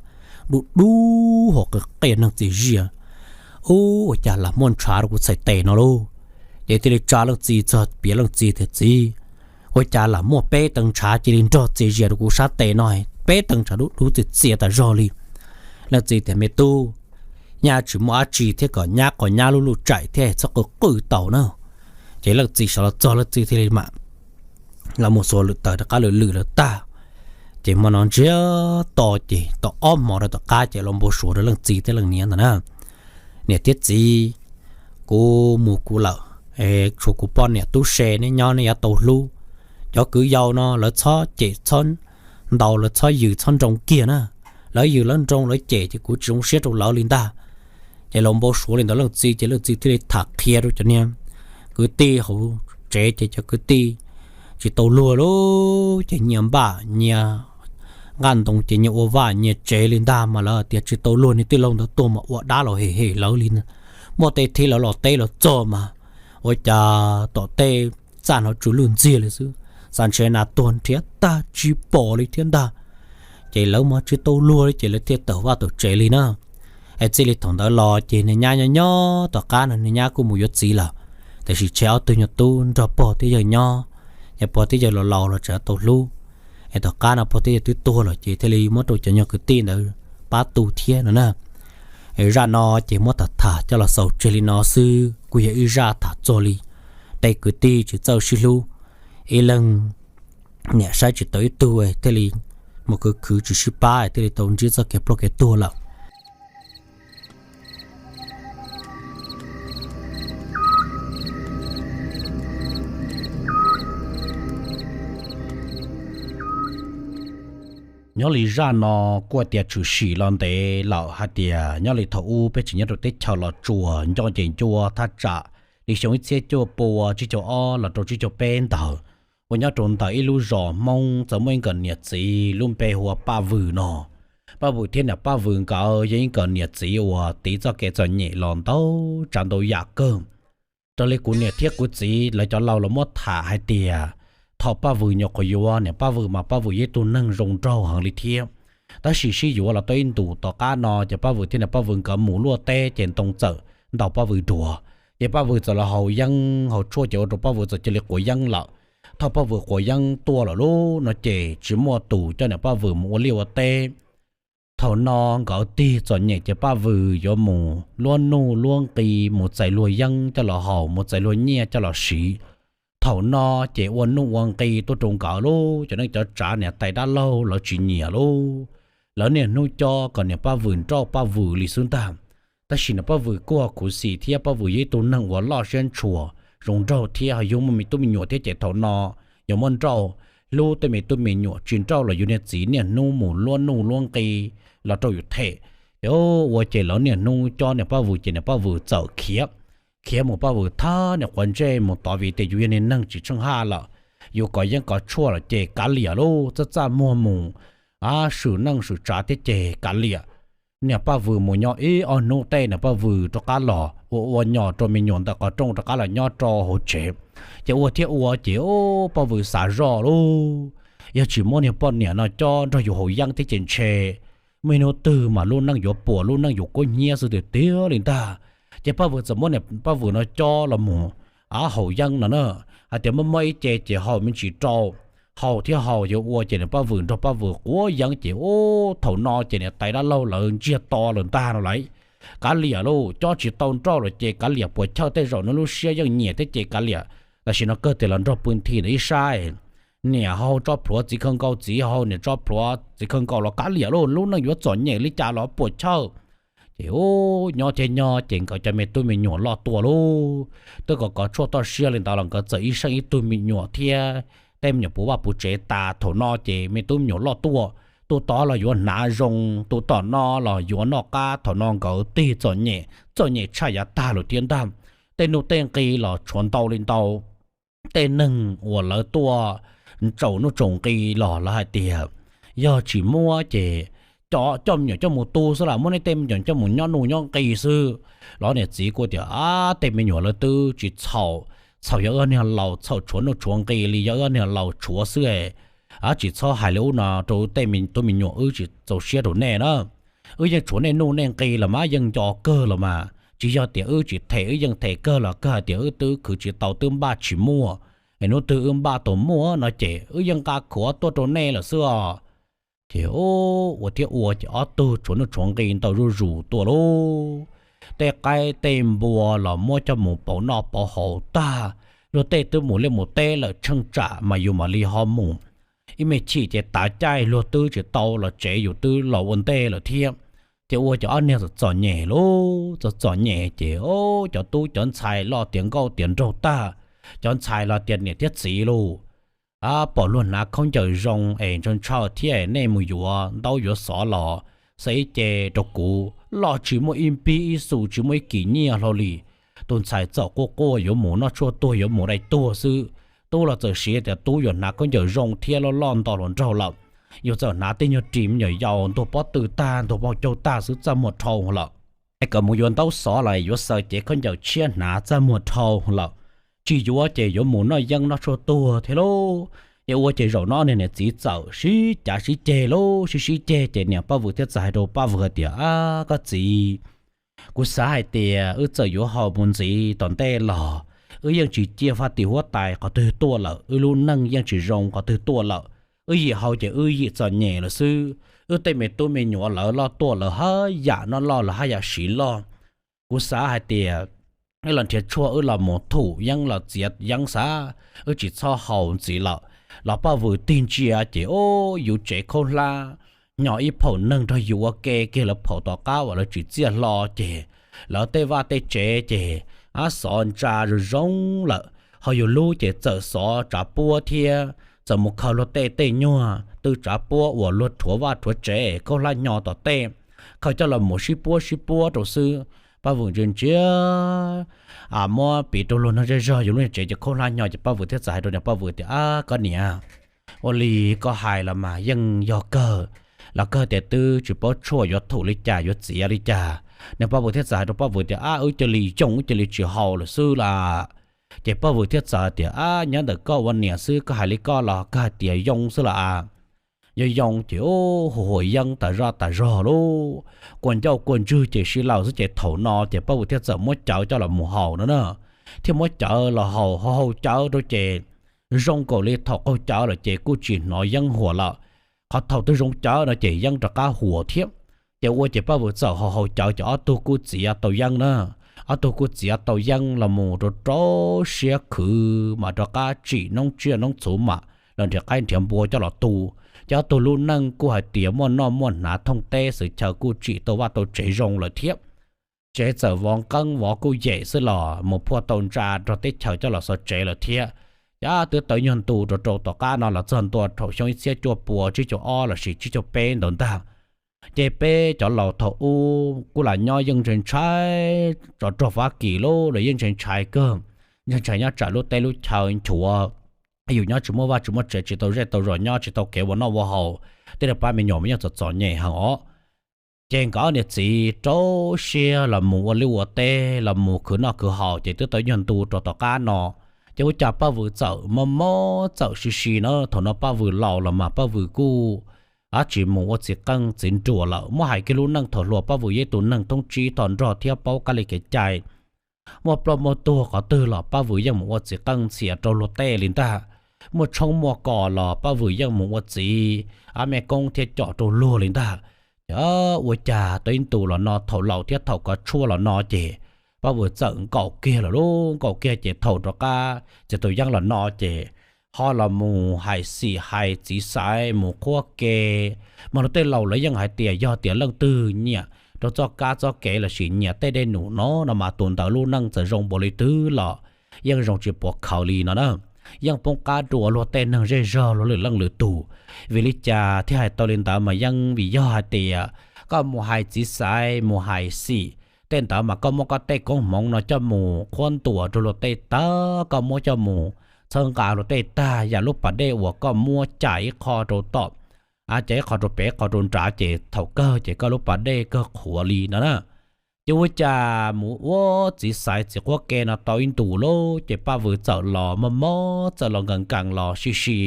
dub dub hos qia qia neeg txias zias. Ub, ua cas lam muaj ntshav rau kuv txhais tes no lauj? Ces thiaj li tsa leej txiv txog piav leej txiv tias, Txiv, ua cas lam muaj peb tee ntshav cia li nrog txias zias rau kuv sab tes no, peb tee ntshav dub dub txias txias tas zog li? Leej txiv tias, Me tub, nyab tsis muaj dab tsi thiab, kom nyab qhov nyab lub luj tsaim thiab, txhob qw qw tau na. Ces leej txiv sawv los txog, leej txiv thiaj li mam los mus xuas lwm taws rov qab lwm lwm lawm tag. Ces hmo no ntsiag to ces tau ob hmo rau tom qab ces los npau suav rau leej txiv thiab leej niam ntawd na, Niam thiab txiv, kuv mus kuv lawm, tshuav kuv poj niam tub se neb nyob, neb yuav tau hlub. Cov kwv yau no lawv txhob cem txhob ntaus, lawv txhob yws txhob nroo kiag na. Lawv yws lawv nroo lawv cem ces kuv tsis zoo siab rau lawv li ntag. Ces los npau suav li ntawd leej txiv ces leej txiv thiaj li tham qhia rau cov niag kwv tij hauv tsev, ces cov kwv tij tsis tau luag lauj, ces nyias npaj nyias nqaj ntoo, ces nyias ua vaj nyias tsev li ntag, mas lawv tias tsis tau luag, niag tij laug ntawd tuag mas ua dab los hem hem lawv li. Muaj tej thib lawv los teb los txog mas ua cas tom tej txaj hnov tsw lwj ntxiag li xwb, xav ntshe nas tuag nrhiav tag tsis pom li thiab ntag. Ces lawv mas tsis tau luag li ces lawv thiaj tawm vaj tawm tsev li na. Es txij li thaum ntawd los ces niag nyab nyob nyob tom qab no niag nyab kuj mus yuav txiv lawm, tiam sis tshe ob tug nyuag tub nrog pog thiab yawg nyob, es pog thiab yawg los laus los tseem tau hlub. Es tom qab no pog thiab yawg twb tuag lawm ces thiaj li muab rau cov nyuag kwv tij ntawd pab tu thiab no na. Es zaj no ces muab tham tham coj los xaus tseg li no xwb, kuj yog ib zaj tham txog li tej kwv tij tsis txawj sib hlub, ib leeg niam saib tsis taus ib tug thiaj li mus khwv khwv tsis sib pab thiaj li tau ntsib txoj kev ploj kev tuag lawm. Nyob li zaj no kuj tias tshwm sim los ntev lawm hais tias nyob li thaum ub peb tseem nyob rau teb chaws Los Tsuas nco ces ncua thaj tsam li xyoo ib txhiab cuaj pua tsib caug ob los rau tsib caug peb ntawd, uas nyob rau ntawm ib lub zos Hmoob txawm muaj ib nkawm niam txiv lub npe hu ua Paj Vwm no. Paj Vwm thiab niam Paj Vwm nkawd yog ib nkawm niam txiv uas tiv txoj kev txom nyem los ntau tsav ntau yam kawg. Raws li kuv niam thiab kuv txiv lawv cov laus los muab tham hais tias, thaum Paj Vwm nyuam qhuav yuav niam Paj Vwm mas Paj Vwm yog ib tug neeg zoo nraug heev li thiab. Tab sis sib yuav los tau ib ntus tom qab no ces Paj Vwm thiab niam Paj Vwm nkawd mus luaj teb ces ntoo txawm ntaus Paj Vwm duav, ces Paj Vwm txawm los haus yeeb haus tshuaj ces ua rau Paj Vwm txawm cia li quav yeeb lawm. Thaum Paj Vwm quav yeeb tuaj lawm lub no ces tsis muaj tus coj niam Paj Vwm mus ua liaj ua teb. Thaum no nkawd tig txom nyem ces Paj Vwm yuav mus luab nuj luab nqi, mus txais luag yeeb coj los haus, mus txais luag nyiaj coj los siv. Thaum no ces ua nuj ua nqi tuaj rau nkawd lub cov neej cov tsav niam tais dab laug lawv tsis nyiam lub, lawv niaj hnub cob kom niam Paj Vwm nrauj Paj Vwm li xwb ntag. Tab sis niam Paj Vwm kuj khuv xim thiab Paj Vwm yog ib tug neeg uas loj siab ntshua, zoo nraug thiab ho yug muaj me tub me nyuam thiab ces thaum no yuav muab nrauj, hlub tej me tub me nyuam, tsis nrauj los yus niag txiv niaj hnub mus luab nuj luab nqi los rau yus them. Ces ua ces lawv niaj hnub cob niam Paj Vwm ces niam Paj Vwm txawm khiav, khiav mus Paj Vwm thab niam quav ntsej mus tod vim tias yus yog niag neeg tsis tsheej haj lawm, yus kov yeeb kov tshuaj lawm ces kav liam lub txaj txaj muag mus, a, swm neej swm tsav thiab ces kav liam. Niam Paj Vwm mus nyob ib ob hnub tej niam Paj Vwm rov qab los ua ua nyom rau me nyuam ntawm qhov rooj rov qab los nyob rau hauv tsev. Ces ua thiab ua ces Paj Vwm xav zoj lub, yog tsis muab niag poj niam no cob nrog yus haus yeeb thiab ces ntshe muaj ib hnub twg mas lub neej yuav puas lub neej yuav kub hnyiab xwb tiag tiag li ntag. Ces Paj Vwm txawm muab niam Paj Vwm no cob los mus, a, haus yeeb no na, hais tias muaj muaj ib ce ces haus me ntsis rau, haus thiab haus yuav ua ces niam Paj Vwm nrog Paj Vwm quav yeeb ces ub thaum no ces niam tais dab laug lawv ntsiag to lawm ntag no lauj. Kav liam lauj, cob tsis tau nroj lawm ces kav liam, puas chawj tej zaum nws lub siab yeej nyiam thiab ces kav liam. Tam sim no kawg tias los nrog pw nthi ntawm ib sab, niam ho hau tsob plhuav, txiv khaws nkaus, txiv ho hau niam tsob plhuav, txiv khaws nkaus los kav liam lauj, lub neej yuav txom nyem li cas los puas chawj. Ces ub, nyob thiab nyob ces nkawd cov me tub me nyuam loj tuaj lauj. Twb kov kov tshuaj toj siab li ntawd los nkawd txawm ib seej ib tug me nyuam thiab tej me nyuam puv vaj puv tsev tas. Thaum no ces me tub me nyuam loj tuaj, tus tod los yuav hnav zoo, tus tom no los yuav noj qab. Thaum no nkawd tig txom nyem, txom nyem tshaj yav tag lawm thiab ntag. Tej nuj tej nqi los tshuav ntau li ntau. Tej neeg uas lawv tuaj tsaus nuj tsaus nqi los lawv hais tias, yog tsis muab ces coj me nyuam coj mus tu xwb las, muab nej tej me nyuam coj mus nyob nuj nyob nqi xwb. Los niam txiv kuj tias, ab, tej me nyuam lawv twb tsis txhaum, txhaum yog wb niag laus txhaum tshuav nuj tshuav nqi li, yog wb niag laus tshuav xwb. Ab, tsis txhob hais li ub no rau tej tub me nyuam, wb tsis txaus siab rau nej na. Wb yeej tshuav nej nuj nej nqi los mas yeej nco kawg los mas, tsis yog tias wb tsis them, wb yeej them kawg los kawg hais tias wb twb khwv tsis tau, twb npaj tsis muaj. Es hnub twg wb npaj tau muaj no ces wb yeej nqa khuav tuaj rau nej lawm xwb os. Ces ua thiab ua ces ob tug tshuav nuj tshuav nqi ntau zuj zus tuaj lauj. Tej qaib tej npua los muab coj mus pauv noj pauv haus tag, luag tej twb mus liaj mus teb lawm, tsheej tsam mas yus mam li ho mus. Ib me chim ces tav caij luag twb tsis tau los tsev, yus twb los ua ntej lawm thiab. Ces ua ces ob niag txom txom nyem lauj, txom txom nyem ces cov tub cov ntxhais loj tiav nkauj tiav nraug tag, cov ntxhais los tias niam thiab txiv lauj, pom luag hnav khaub ncaws zoo es ntshaw ntshaw thiab, nej mus yuav ntaub yuav xov los xa ib ce rau kuv, loj tsis muaj ib npib ib xu, tsis muaj ib kis nyiaj hlo li. Tus ntxhais txawm quaj quaj yuav mus noj tshuaj tuag, yuav mus dai tuag xwb. Tub los txawm siv tias tub yuav hnav khaub ncaws zoo thiab loj loj nto hluas nraug lawm, yus txawm hnav tej nyuag ris me nyuam yaus ntuag pob tw tag ntuag pob caug tag xwb, txaj muag dhau lawm. Es kom mus yuav ntaub xov los yuav xaws cev khaub ncaws tshiab hnav, txaj muag dhau lawm. Tsis yuav ces yuav mus noj yeeb noj tshuaj tuag thiab lauj. Ces ua ces zaum no niag niam txiv txawm sib cav sib ceg lauj, sib sib ceg ces niam Paj Vwm thiaj txawm hais rau Paj Vwm hais tias, ab, koj txiv, kuv xav hais tias wb txawm yuav haus mus ntxiv tom ntej los wb yeej tsis ciaj faj tim huab tais qhov twg tuaj lawm, wb lub neej yeej tsis zoo qhov twg tuaj lawm. Wb yim haus ces wb yim txom nyem lawm xwb. Wb tej me tub me nyuam lawv loj tuaj lawv haj yam noj loj, lawv haj yam siv loj. Kuv xav hais tias wb los nrhiav tshuaj, wb los mus thum yeeb los txiav yeeb xav, wb tsis txhob haus ntxiv lawm. Los Paj Vwm tig ntsia ces, o, yus tsev khaub hlab, nyo ib phaum neeg nrog yus ua ke kiag lawv phaum tom qab uas lawv tsim txiaj hlo ces lawv tej vaj tej tsev ces ab xov ntsa zoo zoo lawm, ho yus lub ces txawm xov tsav puab thiab, txawm mus khaws luag tej tej nyuag tw tsav puab uas luag rhuav vaj rhuav tsev khaub hlab nyo tom tej, khaws coj los mus sib puab sib puab rau xwb. Paj Vwm ntsia ntsia, muab piv rau luag nrog zej zog yus lub tsev ces khaub hlab nyo ces Paj Vwm thiaj txawm hais rau niam Paj Vwm tias, ab, koj niam, ua li koj hais los mas yeej yog kawg, los kawg tias twb tsis paub tshuaj yuav thum li cas yuav txiav li cas. Niam Paj Vwm thiaj txawm hais rau Paj Vwm tias, ab, wb cia li yoo, wb cia li tsis haus lawm xwb las. Ces Paj Vwm thiaj txawm tias, ab, nyob ntawm koj ua niam xwb, koj hais li koj los koj hais tias yoo xwb las. Yog yoo ces hu huam yeeb tas zoj tas zog lauj, kua ncauj kua ntswg ces sib laws xwb ces thaum no ces Paj Vwm thiaj txawm muab cawv coj los mus haus no na. Thiaj muab cawv los haus, haus haus cawv rau ces zoo nkaus li thaum qaug cawv lawm ces kuj tsis hnov yeeb huam lawm. Qhov thaum twg zoo cawv no ces yeeb rov qab huam thiab. Ces ua ces Paj Vwm txawm haus haus cawv ces ob tug kuj txiav tau yeeb na. Ob tug kuj txiav tau yeeb los mus rau rau siab khwv mas rov qab tsim noob tsiaj noob txhuv mam los nrhiav qaib nrhiav npua coj los tu. Ces ob tug lub neej kuj hais tias muaj noj muaj hnav, thooj teb xwm chaw kuj tsim tau vaj tau tsev zoo lawm thiab. Tsev txawm vov nqeeb vov kuj yem xwb los mus phua tau ntsa nrog teb chaws coj los xov tsev lawm thiab. Ces twb tawv nyuag ntu rau rau tom qab no los txog ntua thaum xyoo ib txhiab cuaj pua tsib caug ob lossis tsib caug peb ntawd ntag. Ces peb cov laus thaum ub kuj lam nyob yeej ntshai ntshai, tsov rog Fab Kis lauj los yeej ntshai ntshai kawg, ntshai ntshai nyob tsam lub teb lub chaw nchuav, yus nyob tsis muaj vaj tsis muaj tsev, tsis tau zej tau zos nyob, tsis tau kev ua noj ua haus, tej pab me nyuam mas yeej txom txom nyem heev os. Ces nkawd ob niam txiv rau siab los mus ua liaj ua teb, los mus khwv noj khwv haus ces twb tau nyuag ntu rau tom qab no. Ces ua cas Paj Vwm txawm mob mob txawm si si na, thaum no Paj Vwm laus los mas Paj Vwm kuj ab tsis mus ua txiv qeej txiv nruas lawm. Muab hais kiag lub neej thaum hluas Paj Vwm yeej tus neeg thoob tsib tog nrog thiab paub kab li kev cai. Muaj ploj muaj tuag qhov twg los Paj Vwm yeej mus ua txiv qeej ntxias rau luag tej li ntag. Muaj tshoob muaj kos los Paj Vwm yeej mus ua txiv, ab, me koob thiab com rau luag li ntag. Ces ua cas tau ib ntus los no thaum laus thiab thaum kov tshuaj los no ces Paj Vwm txawm nkaum kiag lawm lauj. Nkaum kiag ces thaum rov qab txiav tus yeeb los no ces ho los mus hais xim hais txiv xaiv mus qhuab ke. Mas luag tej laus lawv yeej hais tias yog tias leej twg nyiam rau txoj kab txoj kev lossis nyiam tej dej num no no mas tus ntawd lub neej txawm zoo npaum li twg los yeej zoo tsis pov khawv li no na. Yeej poob qab rau luag tej neeg zej zog luag lwm leej lwm tus. Vim li cas thiaj hais tau li ntawd mas yeej vim yog hais tias koj mus hais txiv xaiv mus hais xim tej ntawd mas koj muab koj tej koob hmoov no coj mus qhuab ntuas rau luag tej tag, koj muab coj mus txhawb nqa luag tej tag, yam lub pas dej uas koj muab cais ib qho rau tom, cais ib qho rau pem ib qho rau nrad ces thaum kawg ces koj lub pas dej kawg qhuav li no na. Ces ua cas mus ua txiv xaiv txiv qhuab ke no tau ib ntus lauj ces Paj Vwm txawm los mob mob txawm los nkees nkees los si si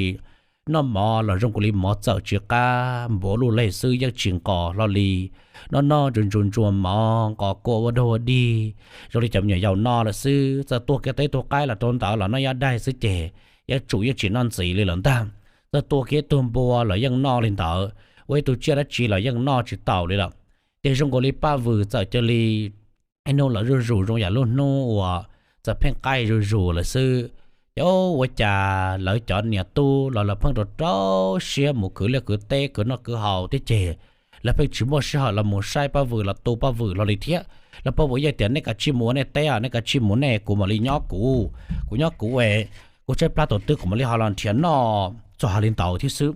noj mov los zoo kawg li mov txawm tsis qab npaum luj leg xwb yeej tsis nqos hlo li. Noj noj ntsuag ntsuag ntsuag mov nqos kua ua dog ua dig zoo li cov me nyuam yaus noj lawm xwb. Txawm tuag kiag tau ib tug qaib los rau ntawd los noj yaj daig xwb ces yeej tsum yeej tsis noj ntxiv li lawm ntag. Txawm tuag kiag ib tug npua los yeej noj li ntawd, ua ib tug tsiaj dab tsi los yeej noj tsis taus li lawm. Ces zoo nkaus li Paj Vwm txawm cia li ib hnub los zuj zus zoo yam lub hnub uas txawm pheej qaij zuj zus lawm xwb. Ces ua cas lawv cov niam tub los lawv pheej rau rau siab mus khwv liaj khwv teb khwv noj khwv haus thiab ces lawv pheej tsis muaj sij hawm los mus saib Paj Vwm los tu Paj Vwm hlo li thiab. Los Paj Vwm yeej tias nej kav tsij mus ua nej teb, nej kav tsij mus nej, kuv mam li nyob kuv, kuv nyob kuv es kuv tshaib plab thaum twg kuv mam li ho los nrhiav noj txog hais li ntawd thiab xwb.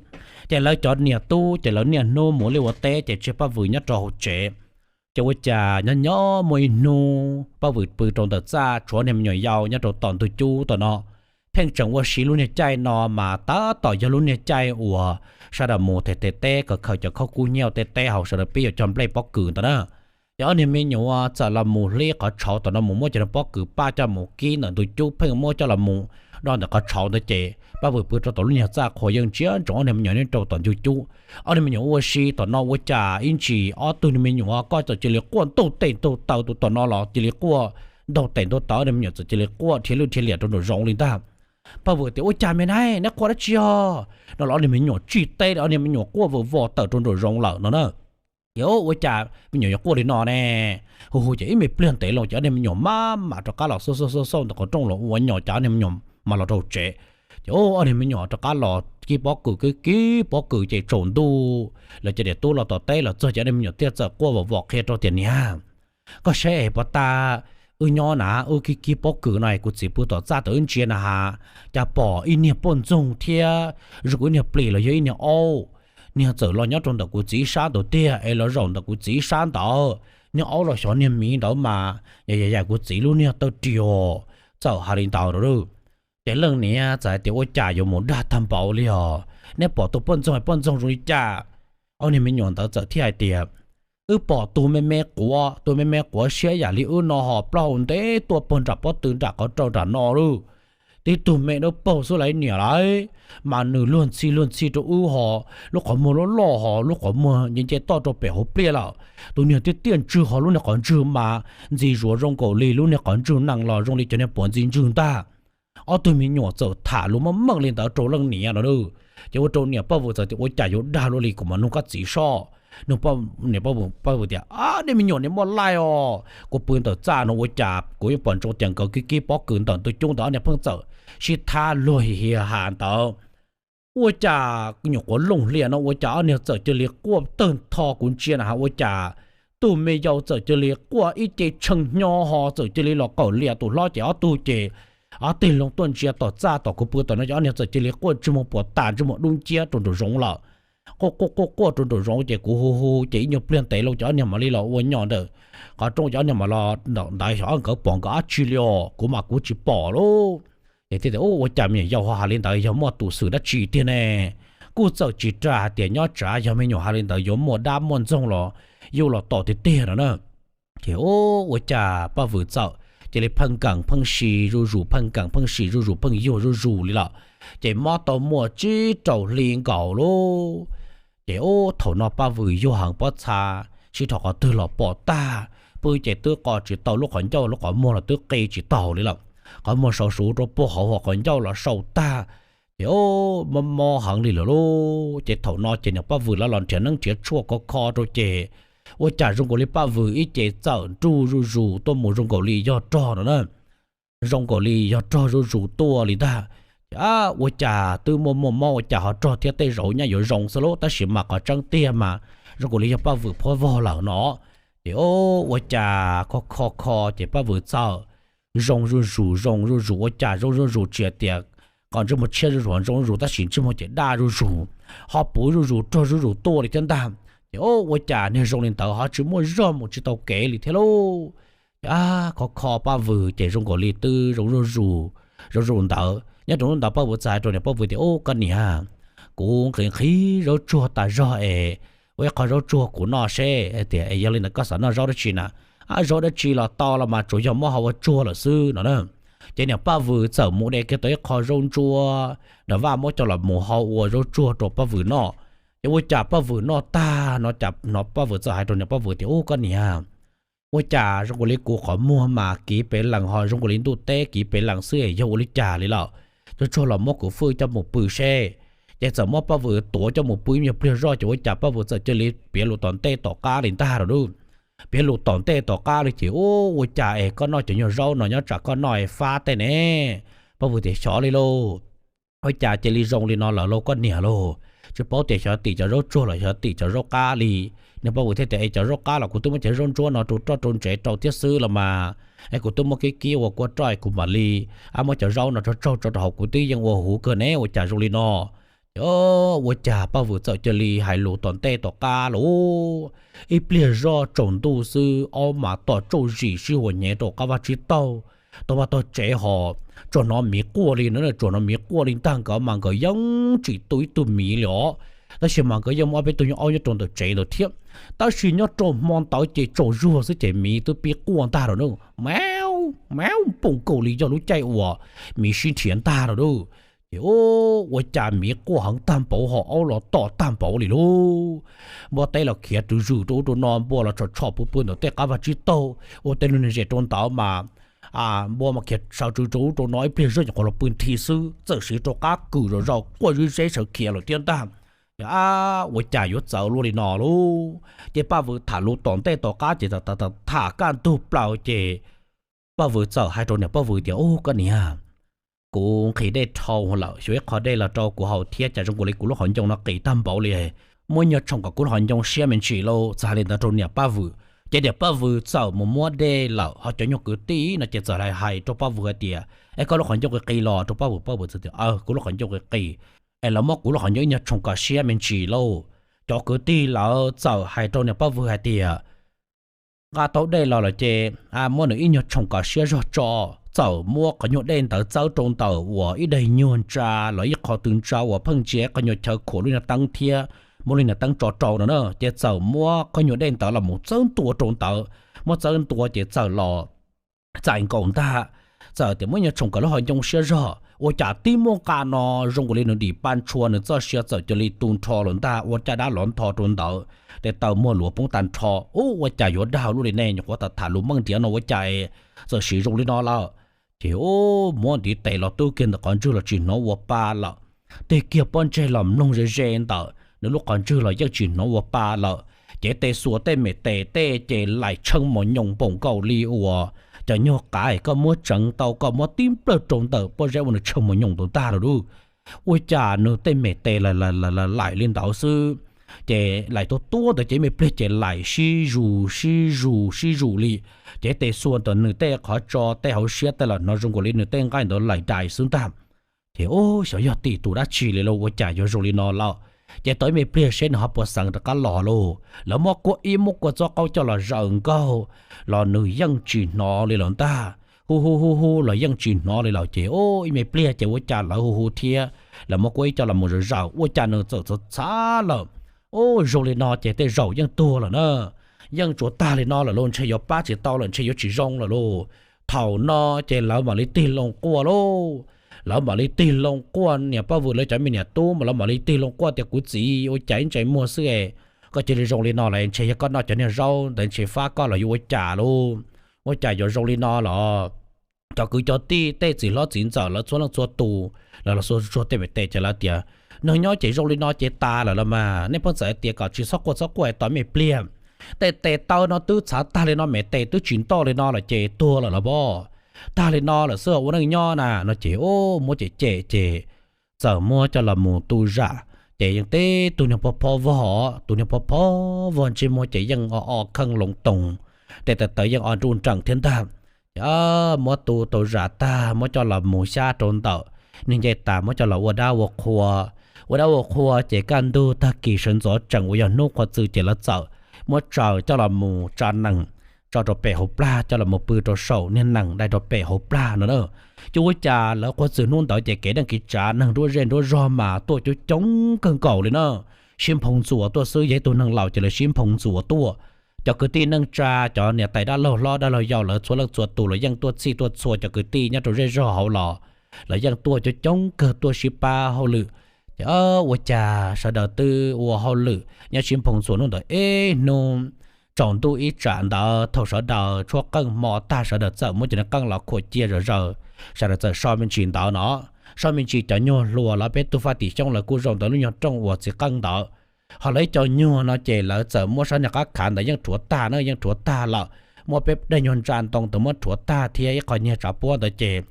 Ces lawv cov niam tub ces lawv niaj hnub mus liaj ua teb ces tseg Paj Vwm nyob rau hauv tsev. Ces ua cas nyob nyob muaj ib hnub Paj Vwm pw rau ntawm txaj tshuav niag me nyuam yau nyob rau tom ntug cub tom no. Pheej tseem ua si lub niag caij no mas tab tom yog lub niag caij uas sawv daws mus them them teb, khaws khaws cov khaub kub nyiaj tej teb hauv sawv daws pib yuav cog nplej pob kws ntawd na. Ces ob niag me nyuam txawm los mus hlib qhov tshauv tom no mus muab cov pob kws paj coj mus kib ntawm ntug cub pheej muab coj los mus do ntawm qhov tshauv ntawd ces Paj Vwm pw rau tom lub niag txaj qhua yeej ntsia ntsoov ob niag me nyuam nyob rau tom ntug cub. Ob niag me nyuam ua si tom no ua cas ib ntsis ob tug niag me nyuam ko txawm cia li quaj ntaug tes ntaug taw tus tom no los cia li quaj ntaug tes ntaug taw, ob niag me nyuam txawm cia li quaj dhia lwj dhia liam rau nraum zoov li ntag. Paj Vwm tias ua cas me nab neb quaj dab tsi os no los ob niag me nyuam tsis teb li, ob niag me nyuam quaj vov vos tawm rau nraum zoov lawm no na. Ces ua cas me nyuam yuav quaj li no ne? Hu hu ces ib me pliag ntev loo ces ob niag me nyuam maj mam rov qab los xauj xauj xauj xauj ntawm qhov rooj los ua nyom ces ob niag me nyuam mas los rau tsev. Ces ob niag me nyuam rov qab los kib pob kws, kib kib pob kws ces tsaus ntuj lawv cov niam tub los tom teb los txog ces ob niag me nyuam thiaj txawm quaj vov vos qhia rau tias niam, koj saib es puas tas, wb nyob na wb kib kib pob kws no kuv txiv pw tom txaj tau wb ntsia na has, cas pom ib niag poj ntxoog thiab zoo kuv ib niag plis los yog ib niag aub, niag txawm los nyob rau ntawm kuv txiv sab ntawd tiag es los zaum ntawm kuv txiv sab ntawd, niag aub los xyov niag miv ntawd mas yam yam kuv txiv lub niag taw rias. Txawm hais li ntawd rau lawm ces leej niam txawm hais tias ua cas yuav mus dag tag npaum li os, neb pom tus poj ntxoog, poj ntxoog zoo li cas? Ob niag me nyuam ntawd txawm thiaj hais tias wb pom tus me me quav, tus me me quav siab yam li wb no ho plaub hau ntev tuaj puag nram pob tw nram qhov rau nram no lawm. Tib tug me dawb paug xwb lawm niam lauj, mas nws luag ntxhi luag ntxhi rau wb ho, lub qhov muag loj loj ho, lub qhov muag nce nce toj rau pem hauv pliaj lawm. Tus niag tiaj tiaj ntswg ho lub niag qhov ntswg mas ntxim zuav zoo nkaus li lub niag qhov ntswg nees los zoo li cov niag puav ntxi ntswg ntag. Ob tug me nyuam txawm tham lus meej meej li ntawd rau leej niam no lawm. Ces ua rau niam Paj Vwm txawm tias ua cas yuav dag luaj li, kuv mam nug koj txiv soj. Nug niam Paj Vwm, Paj Vwm tias, ab, nej me nyuam niam muaj laij os, kuv pw ntawm txaj no ua cas kuv yeej pom ntsoov tias nkawd kib kib pob kws ntawm ntug cub ntawd ob niag pheej txawm sib thab luag hi ha ntawd. Ua cas nyuam qhuav looj hlias no ua cas ob niag txawm cia li quaj tawg ntho, kuv ntsia na has ua cas tus me yau txawm cia li quaj ib ce tshee hnyo ho txawm cia li los qawm lias tus hlob ces ob tug ces ob teg loo tuaj ntsia tom txaj tom kuv pw tom no ces ob niag txawm cia li quaj ntsej muag puas tas ntsej muag dub nciab rau nraum zoov lawm. Quaj quaj quaj quaj rau nraum zoov ces kuv hu hu ces ib nyuag pliag ntev loo ces ob niag mam li los ua nyom ntawm qhov rooj ces ob niag mam los ntawm ntawd xyov ob nkawd pom nkawd dab tsi li os, kuv mas kuv tsis pom lauj. Ces thiaj tias, ua cas me nyuam yaus ho hais li ntawd, yog muaj tus xwm dab tsi tiag ne? Kuj txawm tsis ras hais tias nyob tsam yog me nyuam hais li ntawd yuav muaj dab muaj ntxoog los yuj los tom tiag tiag no na. Ces ua cas Paj Vwm txawm cia li pheej nkees pheej si zuj zus, pheej nkees pheej si zuj zus, pheej yuag zuj zus li lawm. Ces mob tau muaj tsib rau hli nkaus lauj. Ces ub, thaum no Paj Vwm yuag heev pob txha, sib dhos qhov twg los pom tag, pw ces twb qo tsis tau lub qhov ncauj, lub qhov muag los twb qi tsis taus li lawm. Qhov muag sau suv rau puag hauv, ho qhov ncauj los sau tag, Ces o, mob mob heev li lawm lauj. Ces thaum no ces niam Paj Vwm lawv los nrhiav neeb nrhiav tshuaj khov kho rau ces ua cas zoo nkaus li Paj Vwm ib ce txawm nruj zuj zus tuaj mus zoo nkaus li yog rog no na, zoo nkaus li yog rog zuj zus tuaj li ntag. Ces ua cas twb muaj muaj mob ua cas ho rog thiab tej zaum nyaj yuav zoo xwb lauj, tab sis mas qhov tseeb tiag mas zoo nkaus li yog Paj Vwm phob vog lawm no. Ces o, ua cas kho kho kho ces Paj Vwm txawm zoo zuj zus zoo zuj zus, ua cas zoo zuj zus tsis hais tias qhov ntsej muag tshiab zuj zus zoo zuj zus tab sis ntsej muag ces daj zuj zus, ho puv zuj zus rog zuj zus tuaj li thiab ntag. Ces o, ua cas niag zoo li ntawd ho tsis muaj zog mus tsis tau kev li thiab lauj. Ces kho kho Paj Vwm ces zoo nkaus li twb zoo zuj zus, zoo zuj zus ntawd. Nyob rau hnub ntawd Paj Vwm txawm hais rau niam Paj Vwm tias, Ub koj niam, kuv nqhis nqhis zaub tsuag tas zog es ua ib qho zaub tsuag kuv noj seb. Tias, Es yog li ntawd koj xav noj zaub dab tsi na? Zaub dab tsi los tau los mas tsuas yog muab hau ua tsuag lawm xwb no na. Ces niam Paj Vwm txawm mus de kiag tau ib qho zaub ntsuab nram vaj muab coj los mus hau ua zaub tsuag rau Paj Vwm noj. Ces ua cas Paj Vwm noj tag no, Paj Vwm txawm hais rau niam Paj Vwm tias, Ub koj niam, ua cas zoo nkaus li kuv qhov muag mas kiv pes lees ho zoo nkaus li ntuj teb kiv pes lees xwb es yog ua li cas li lawm? Tsuag tsuag los muab kuv fwj coj mus pw seb. Ces txawm muab Paj Vwm tuav coj mus pw ib nyuag pliag zoj ces ua cas Paj Vwm txawm cia li piav lus tom ntej tom qab li ntag lauj. Piav lus tom ntej tom qab li ces, Ub, ua cas es koj noj cov nyuag zaub no nyob tsam koj noj es fab tej ne? Paj Vwm tias, Xyov li lauj. Ua cas cia li zoo li no lawm lauj koj niam lauj? Tsis paub tias xyov tim cov zaub tsuag los xyov tim cov zaub qab li. Niag Paj Vwm thiaj tias, Es cov zaub qab los kuv twb muab cov zaub ntsuab no rau roj rau ntsev rau thiab xwb los mas, es kuv twb muab kib kib ua kua roj es kuv mam li muab cov zaub no tso tsaug tso rau hauv kuv twb yeej ua huv kawg ne, ua cas zoo li no? Ces ua cas Paj Vwm txawm cia li hais lus tom ntej tom qab lauj. Ib pliag zoj tsaus ntuj xwb, ob mas tom tsauj zim sib huas nyev rau qab vaj tsib taug, tau vaj tog tsev ho tsuas hnov miv quaj li no, tsuas hnov miv quaj li ntag. Nkawd mas nkawd yeej tsis tu ib tug miv li os, tab sis mas nkawd yeej muaj ob peb tug nyuag aub nyob rau ntawm tsev ntawd thiab. Tab sis nyob rau hmo ntawd ces tsaus zuag xwb ces miv twb pib quaj ntag lawm na. Mauv mauv, npaum nkaus li yog lub caij uas miv sib nrhiav ntag lawm lauj. Ces ua cas miv quaj heev tag npaum ho aub los tom tag npaum li lauj. Npua teb los khiav tsw zws rau ub rau no, npua los tshom tshom pw pw ntawm tej qab vaj tsib taug, ua tej lub niag zes rau ntawd mas npua mas khiav sawv tsw rau ub rau no, ib pliag zoj nyuam qhuav los pw nthi xwb, txawm siv rau qab kws zom zaws quaj zib zeb sawv khiav lawm thiab ntag. Ces ua cas yuav txawv luaj li no lauj? Ces Paj Vwm tham lus tom ntej tom qab ces tham kaj ntug plaws ces Paj Vwm txawm hais rau niam Paj Vwm tias, Ub koj niam, kuv nqhis dej dhau lawm, xyuas ib qho dej los rau kuv haus thiab, cas zoo nkaus li kuv lub qhov ncoo no qis tag npaum li. Muaj ib nyuag tshooj kom kuv lub qhov ncoo siab me ntsis lauj. Txawm hais li ntawd rau niam Paj Vwm ces niam Paj Vwm txawm mus muab dej lawm, ho cov nyuag kwv tij no ces txawm hais rau Paj Vwm hais tias, Es koj lub qhov ncoo qis qis los? Rau Paj Vwm, Paj Vwm txawm tias, Kuv lub qhov ncoo qis qis es lawv muab kuv lub qhov ncoo ib nyuag tshooj kom siab me ntsis lauj. Cov kwv tij lawv txawm hais rau niam Paj Vwm hais tias, Nqa tau dej los lawm ces muab nws ib nyuag tshooj kom siab zog tso. Txawm muab qhov nyuag dej ntawd txawb rau ntawm uas ib daim nyuag ntsa los ib qho tw ntsa uas pheej ntsia qhov nyuag chaw khuam lub niag teeb thiab muab lub niag teeb tso rau no na, ces txawm muab qhov nyuag dej ntawd los mus txawb ntua rau ntawd. Muab txawb ntua ces txawm los txais nkaus ntag. Txawm tias muab nyuag tshooj kom lub qhov ncoo siab zog, ua cas tib muaj nqa no zoo nkaus li nws dim pa ntshua, nws txoj sia txawm cia li tu nrho lawm ntag, ua caj dab lov ntho rau ntawd, tes taw muag luav poob tag nrho. Ub, ua cas yuav dag luaj li ne, nyuam qhuav tham tham lus meej diav no ua cas txawm siv zoo li no lawm? Ces ub, muab ntiv tes los tub kiag ntawm qhov ntswg los tsis hnov ua pa lawm. Tig kiag pob ntseg los mloog ze ze ntawm nws lub qhov ntswg los yeej tsis hnov ua pa lawm. Ces tej xuas tej me tes tej ces laim tshee mos nyoos npaum nkaus li uas cov nyuag qav es koj muab tseev tau koj muab tib nplawg rau ntawm pob zeb ua nws tshee mos nyoos ntawd ntag lawm lauj. Ua cas nws tej me tes laim li ntawd xwb, ces laim tuab tuab ntawd ces me pliag ces laim sib zus sib zus sib zus li. Ces tej xuas ntawm nws tej qhov tso tej hauv siab tej los hnov zoo nkaus li nws tej nqaij ntawd laim dais xwb ntag. Ces ub, xyov yog tim tus dab tsi li lauj, ua cas yuav zoo li no lawm? Ces tau ib me pliag seb nws ho puas xeev rov qab los lauj. Lawv muab kuab ib muab kua txob qaub coj los zaws nkaug los nws yeej tsis hnov li lawm ntag. Hu hu hu hu los yeej tsis hnov li lawm. Ces ub, ib me pliag ces ua cas lawv hu hu thiab, lawv muab kuab ib coj los mus zaws zaws ua cas nws txawm txhav txhav lawm. Ub, zoo li no ces tej zaum yeej tuag lawm na. Yeej tsuas tag li no lawm lauj, ntshe yuav pab tsis tau lawm, ntshe yuav tsis zoo lawm lauj. Thaum no ces lawv mam li tig loo quaj lauj. Lawv mam li tig loo quaj, niam Paj Vwm lawv cov me niam tub mas lawv mam li tig loo quaj tias, Kuv txiv, ua cas ib ntsais muag xwb es koj cia li zoo li no lawm? Ntshe yog koj noj cov niag zaub ntawd ntshe fab koj los yuav ua cas lauj? Ua cas yuav zoo li no los? Cov kwv cov tij tej txiv hlob txiv ntxawm lawv txhua leej txhua tus Lawv los xua tsuag tej me tes ces lawv tias, neeg nyob ces zoo li no ces tas lawm los mas, nej pheej txawm hais tias kom tsis txhob quaj txhob quaj tos me pliag. Tej tes taw no twb txhav tag li no, me tes twb tsis ntoj li no lawm ces tuag lawm los pob. Tag li no lawm xwb ua neej nyob na no ces muab cem cem ces txawm muab coj los mus tu zam. Ces yeej teb tus niag phob phob vog, tus niag phob phob vog ntsej muag ces yeej o o kheej loov toog, tes taw taw yeej o nruj nreem thiab ntag. Ces muab tu tau zam tag muab coj los mus xyab rau ntawm niag ncej tas muab coj los ua dab ua qhua. Ua dab ua qhua ces kaj ntug tag kis sawv ntxov tseem uas yog hnub qhua txws ces lawv txawm muab tsaws coj los mus tsa nees tso rau pem hauv plag coj los mus pw rau saum niag nees dai rau pem hauv plag no na. Ces ua cas lawv qhua txws hnub ntawd ces kev neej kev tsav neeg nruab zej nruab zog mas tuaj coob coob kawg nkaus li na. Sib nphoo ntxuas tuaj xwb, yog ib tug neeg laus ces lawv sib nphoo ntxuas tuaj. Cov kwv tij neej tsa, cov niam tais dab laug hlob dab laug yau lawv txhua leej txhua tus lawv yeej tuaj txhij tuaj txhua cov kwv tij nyob rau zej zog hauv los lawv yeej tuaj coob coob kawg tuaj sib pab hauj lwm. Ces ua cas sawv daws twb ua hauj lwm nyob sib nphoo ntxuas hnub ntawd ib hnub tsaus ntuj ib tsam ntawd thaum sawv daws tshuab qeej hmo tag sawv daws txawm muab cov niag qeej los khuam cia zom zaws, sawv daws txawm so me ntsis ntawd no. So me ntsis cov nyuag hluas los peb tug faj tim xyoob lawv kuj zaum ntawm lub nyuag rooj uas txiv qeej ntawd. Ho lawv ib co nyuag no ces lawv txawm muab sab niag qab khav ntawd yeej rhuav tag na, yeej rhuav tag lawm. Muab peb daim nyuag ntsa ntoo ntawd muab rhuav tag thiab ib qho niag tsav puab ntawd ces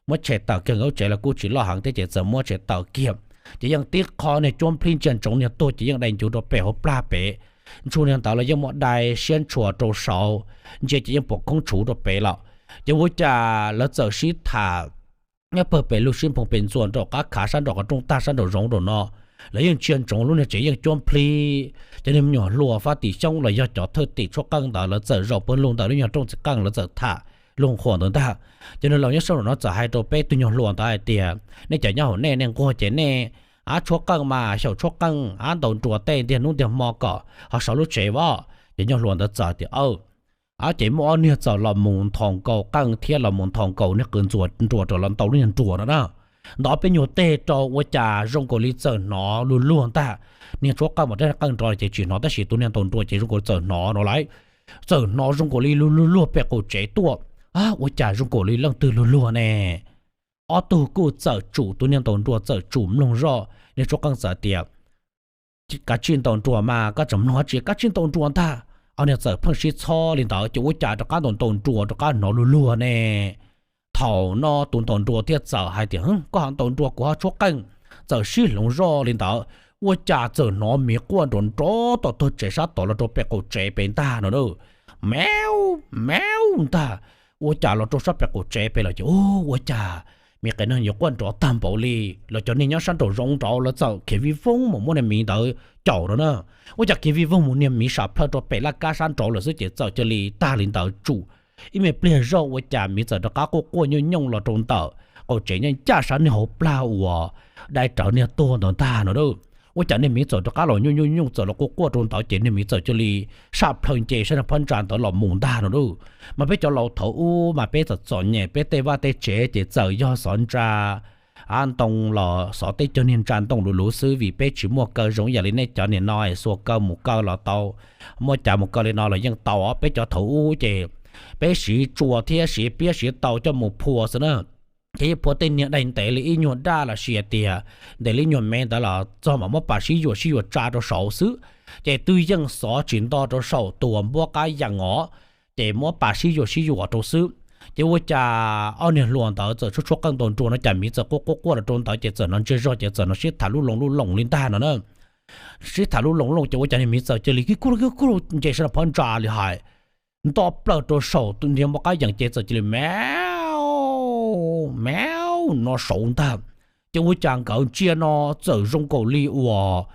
muab tshem tawm kiag nkawd lub tsev los kuj tsis loj heev thiab ces txawm muab tshem tawm kiag. Ces yeej tib qho niag cuab nplhib ntsia ntsoov niag tuag ces yeej dai ncuv rau pem hauv plag pem. Ntshua niag ntawd los yeej muab dai siab ntshua rau saud, ntsia ces yeej pom khoob tshuv rau pem lawm. Ces ua cas lawv txawm sib tham nyob pawg pem lug sib nphoo pes ntxuas nraum qab khav sab nraum qhov rooj tag sab nraum zoov nraum no. Lawv yeej ntsia ntsoov lub niag tsev yeej cuab nplhib. Cov niag me nyuam hluas faj tim xyoob los yog cov thwj tim tshuab qeej ntawd lawv txawm zaum pawg lug ntawm lub nyuag rooj txiv qeej lawv txawm tham lug qhuas ntawd ntag. Cov niag laus nyob sab nraum no txawm hais rau peb tug nyuag hluas ntawd hais tias, nej cov nyob hauv nej, nej nquag ces nej ab tshuab qeej mas xyaum tshuab qeej ab ntaus nruas tej ntiag hnub ntiag hmo kom ho sawv lub tsev as. Cov nyuag hluas ntawd txawm tias, ces muaj ob niag txawm los mus nthos nkaus qeej thiab los mus nthos nkaus niag qws ntxuas nruas rau los ntaus lub nyuag nruas no na. Ntov peb nyuag teg rau ua cas zoo nkaus li txawm hnov luag luag ntag. Niag tshuab qeej mas dab qeej nrov ces tsis hnov tab sis tus niag ntaus nruas ces zoo nkaus li txawm hnov no lawm. Txawm hnov zoo nkaus li luag luag luag pem qaum tsev tuaj. Ua cas zoo nkaus li leej twg luag luag ne? Ob tug kuj txawm tsum, tus niag ntaus nruas txawm tsum mloog zoj, niag tshuab qeej txawm tias, kav tsij ntaus nruas mas koj tseem mloog dab tsi, kav tsij ntaus nruas ntag. Ob niag txawm pheej sib txhob li ntawd ces ua cas rov qab ntaus ntaus nruas rov qab hnov luag luag ne. Thaum no tus ntaus nruas thiaj txawm hais tias, koj ho ntaus nruas kuv ho tshuab qeej. Txawm sib hloov zoj li ntawd, ua cas txawm hnov miv quaj nrov nrov tom tog tsev sab tod los rau pem qaum tsev pem ntag no na. Mev, mev ntag. Ua cas los rau sab pem qaum tsev pem lawm ces ua cas miv qias neeg yuav quaj nrov tag npaum li. Los cov neeg nyob sab nraum zoov nraud lawv txawm khiav vij voog mus muab niag miv ntawd caum no na. Ua cas khiav vij voog mus niag miv sam plhaw rau pem laj kab sab nraud lawm xwb ces txawm cia li tag li ntawd tsum. Ib me pliag zoj ua cas miv txawm rov qab quaj quaj nyooj nyooj los rau ntawm qaum tsev nyob ncaj sab niag hauv plag uas dai rawv niag tuag ntawd ntag no na. Ua cas niag miv txawm rov qab los nyooj nyooj nyooj txawm los quaj quaj rau ntawd ces niag miv txawm cia li sam plhaw nce sab niag phab ntsa ntawd los mus ntag no na. Mas peb cov laus thaum ub mas peb txawm txom nyem, peb tej vaj tej tsev ces txawm yog xov ntsa av ntoo los xov tej cov niag ntsa ntoo luv luv xwb vim peb tsis muaj kaw zoo ib yam li nej cov niam no es xuas kaw mus kaw los tau, muaj cas mus kaw li no los yeej tau. Peb cov thaum ub ces peb siv tsua thiab siv piab siv tau coj mus phua xwb na. Ces yeej phua tej niag daim ntev li ib nyuag daj los sis hais tias ntev li ib nyuag mev ntawd los txog mam muab pas sib yuam sib yuam tsa rau saud xwb. Ces twb yeej xov tsis nto rau saum tus npuab qab yees os, ces muab pas sib yuam sib yuam rau xwb. Ces ua cas ob niag hluas ntawd txawm tshuab tshuab qeej ntaus nruas no cas miv txawm quaj quaj quaj los rau ntawd ces txawm hnov ntsiag zog ces txawm hnov sib tham lub loos lub loos li ntag no na. Sib tham lub loos loos ces ua cas niag miv txawm cia li kib kuj kib kuj nce sab phab ntsa li hais nto plaws rau saum tus ntiag npuab qab yees ces txawm cia li mev, mev no saud ntag. Ces ua cas nkawd ntsia no txawm zoo nkaus li uas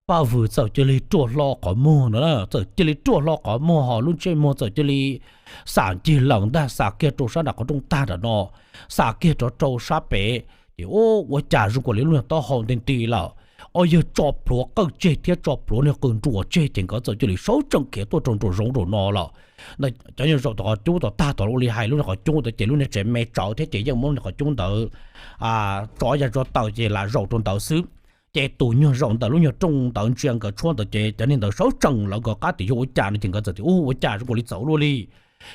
Paj Vwm txawm cia li ruaj hlo qhov muag no na, txawm cia li ruaj hlo qhov muag ho lub ntsej muag txawm cia li xam ncig lawm ntag, xam kiag rau sab nram qhov rooj tag nram no, xam kiag rov rau sab pem. Ces ua cas zoo nkaus li lub niag taub hau nti nti lawm, ob yawg tso plhuav qeej tseg thiab tso plhuav niag qws nruas tseg ces nkawd txawm cia li sawv tsees khiav tuaj rau nraum zoov nraum no lawm. Cov nyuag zaum tom qhov cub tom tag tom ua li hais lub niag qhov cub ntawd ces lub niag tsev me tsawv thiab ces yeej muab lub niag qhov cub ntawd tso ya tso taws ces lam zaum rau ntawd xwb. Ces tus nyuag zaum ntawm lub nyuag rooj ntawd ntsia nkawd tshuab ntawd ces cov neeg ntawd sawv tsees lawv nkawd qab tias yog ua cas no ces nkawd txawm tias ua cas zoo nkaus li txawv luaj li.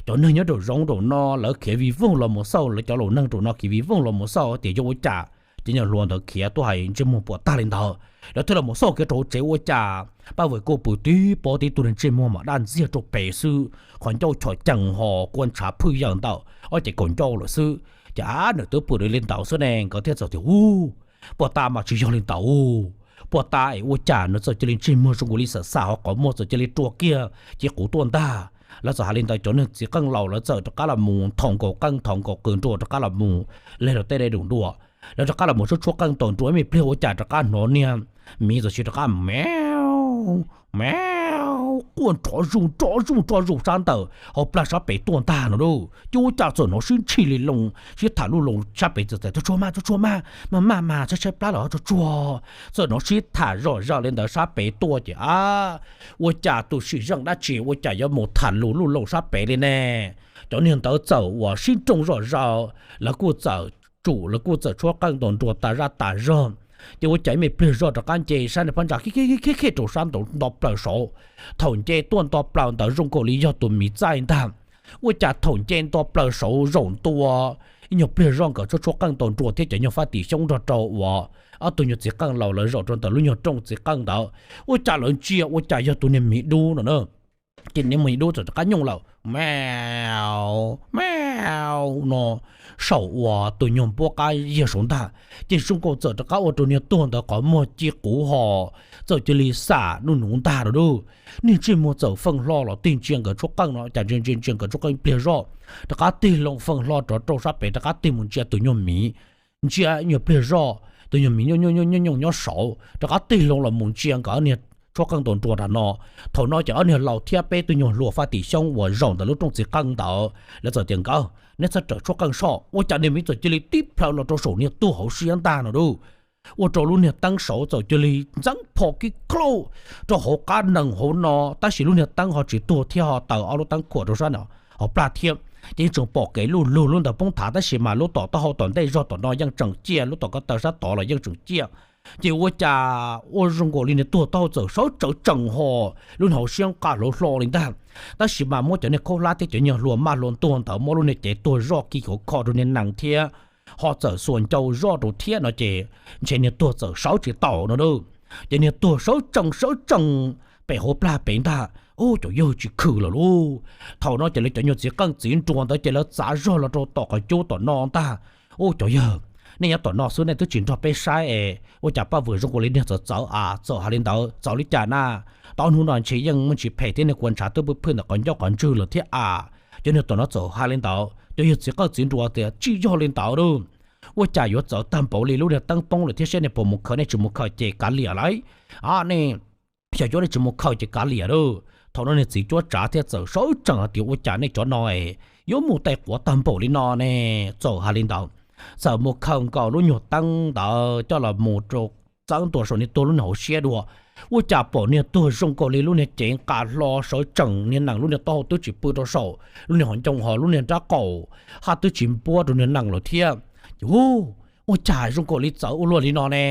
Cov neeg nyob nraum zoov nraum no lawv khiav vij voog los mus xauj, lawv cov laus neeg nraum no khiav vij voog los mus xauj tias yog ua cas, cov nyuag hluas ntawd khiav tuaj hais ntsej muag puas tag li ntawd, lawv thiaj los mus xauj kiag rau hauv tsev ua cas Paj Vwm kuj pw tib pob tib tug niag ntsej muag mam daj ntxiag rau pem xwb, qhov ncauj chom cees ho kua ntshav phwj yaws ntawm ob cev kaum ncauj lawm xwb. Ces a nws twb pw li ntawd xwb ne, nkawd thiaj txawm tias u, puas tas mas tsis yog li ntawd, puas tas es ua cas nws txawm cia li ntsej muag zoo nkaus li xam xam ho qhov muag txawm cia li rua kiag ci quv tuaj ntag. Lawv txawm hais li ntawd cov niag txiv qeej laus lawv txawm rov qab los mus thom nkaus qeej thom nkaus qws nrua rov qab los mus leg rau tej dej dum dua. Lawv rov qab los mus tshuab tshuab qeej ntaus nruas ib me pliag ua cas rov qab hnov niag miv txawm sis rov qab meow meow quaj nrov zuj nrov zuj nrov zuj sab ntawm hauv plag sab pem tuaj ntag no lauj. Ces ua cas txawm hnov sib ntshis li loo sib tham lub loo sab pem txawm tias tsuag tsuag mas tsuag tsuag mas, maj maj mas tshaib tshaib plab los tsuag tsuag. Txawm hnov sib tham zom zaws li ntawd sab pem tuaj ces a, ua cas tus sim zeej dab tsi ua cas yuav mus tham lus lub loo sab pem li ne. Cov niag ntawd txawm uas sib nroo zom zaws, lawv kuj txawm tsum lawv kuj txawm tshuab qeej ntaus nruas tas zaj tas zog. Ces ua cas ib me pliag zog rov qab nce sab niag phab ntsa khib khib rau sab ntaus nto plaws saud. Thaum nce tuaj nto plaws ntawd zoo nkaus li yog tus miv txaij ntag. Ua cas thaum nce nto plaws saud zaum ntua, ib nyuag pliag zoj nkawd tshuab tshuab qeej ntaus nruas thiab cov nyuag faj tim xyoob nrog rau uas ob tug nyuag txiv qeej laus lawv zaum rau ntawm lub nyuag rooj txiv qeej ntawd, ua cas lawv ntsia ua cas yog tus niag miv dub no na. Ces niag miv dub txawm rov qab nyooj lawm, meow meow no, saum uas tus nyuag npuab qab yiag saud ntag. Ces zoo nkaus txawm rov qab ua rau niag tuag ntawd qhov muag ci quv ho txawm cia li xam nuj nuv ntag lauj. Niag ntsej muag txawm feej hlo los tig ntsia nkawd tshuab qeej no, cas ntsia ntsia ntsia nkawd tshuab qeej pliag zoj, rov qab tig loo feej hlo rov rau sab pem rov qab tig mus ntsia tus nyuag miv. Ntsia nyuag pliag zoj tus nyuag miv nyooj nyooj nyooj nyooj nyooj nyob saud, rov qab tig loo los mus ntsia nkawd niag tshuab qeej ntaus nruas nram no. Thaum no ces ob niag laus thiab peb tug nyuag hluas faj tim xyoob uas zaum ntawm lub rooj txiv qeej ntawd lawv txawm tias nkawd, neb txhob rawm tshuab qeej soj. Ua cas niag miv txawm cia li tib plhaw los rau saum niag tuag hauv siab ntag no lauj. Ua rau lub niag teeb saud txawm cia li ntxeeb pho kib klauj rau hauv qab nees hauv no, tab sis lub niag teeb ho tsis tuag thiab ho taws ob lub teeb khuam rau sab no hauv plag thiab. Ces yeej tseem pom kev luj lug lub ntawd poob thav, tab sis mas lub tom taub hau tom ntej zog tom no yeej tseem ciaj, lub tom ko taw sab tod los yeej tseem ciaj. Ces ua cas ua zoo nkaus li niag tuag taub hau txawm sawv tsees tsees ho lub niag hauv siab nqa hlo hlo li ntag. Tab sis mas muab cov niag khaub hlab thiab cov nyuag hlua maj hlua ntuag ntawd muab lub niag cev tuag zoj kiv khov kho rau niag nees thiab ho txawm xuas ncau zoj rau thiab no ces ntshe niag tuag txawm sawv tsis taus no lauj. Ces niag tuag sawv tsees sawv tsees pem hauv plag pem ntag, ub, cov yawg tsis khwm lawm lauj. Thaum no ces lawv cov nyuag txiv qeej txiv nruas ntawd ces lawv txav zog los rau tom qhov cub tom no ntag. Ub, cov yawg, nej nyob tom no xwb nej twb tsis nrog peb saib es ua cas Paj Vwm zoo nkaus li niag txawv txawv a, txawm hais li ntawd txawv li cas na? Tau hnub no ntshe yeej muaj ntsis phem thiab niag kua ntshav twb pw phwj ntawm qhov ncauj qhov ntswg lawm thiab a. Cov niag tom no txawm hais li ntawd, cov yawg txiv qeej txiv nruas tias tsis yog li ntawd lauj. Ua cas yuav txawv tag npaum li, lub niag teeb poob lawm thiab, saib nej puas mus khaws, nej tsis mus khaws ces kav liam lauj. A, nej, yog yuav nej tsis mus khaws ces kav liam lauj. Thaum no niag txiv cuab tsav thiaj txawm sawv tsees hais tias ua cas nej cov no es yuav mus tais quav tag npaum li no ne? Txawm hais li ntawd, txawm mus khaws nkaus lub nyuag teeb ntawd coj los mus rau txawb ntua saum niag tuag lub niag hauv siab dua. Ua cas pom niag tuag zoo nkaus li lub niag cev nqa hlo sawv tsees, niag nees lub niag taub hau twb tsis pw rau saum lub niag hauv ncoo ho lub niag nrab qaum haj twb tsis npuab rau niag nees lawm thiab. Ces hu, ua cas zoo nkaus li txawv ua luaj li no ne?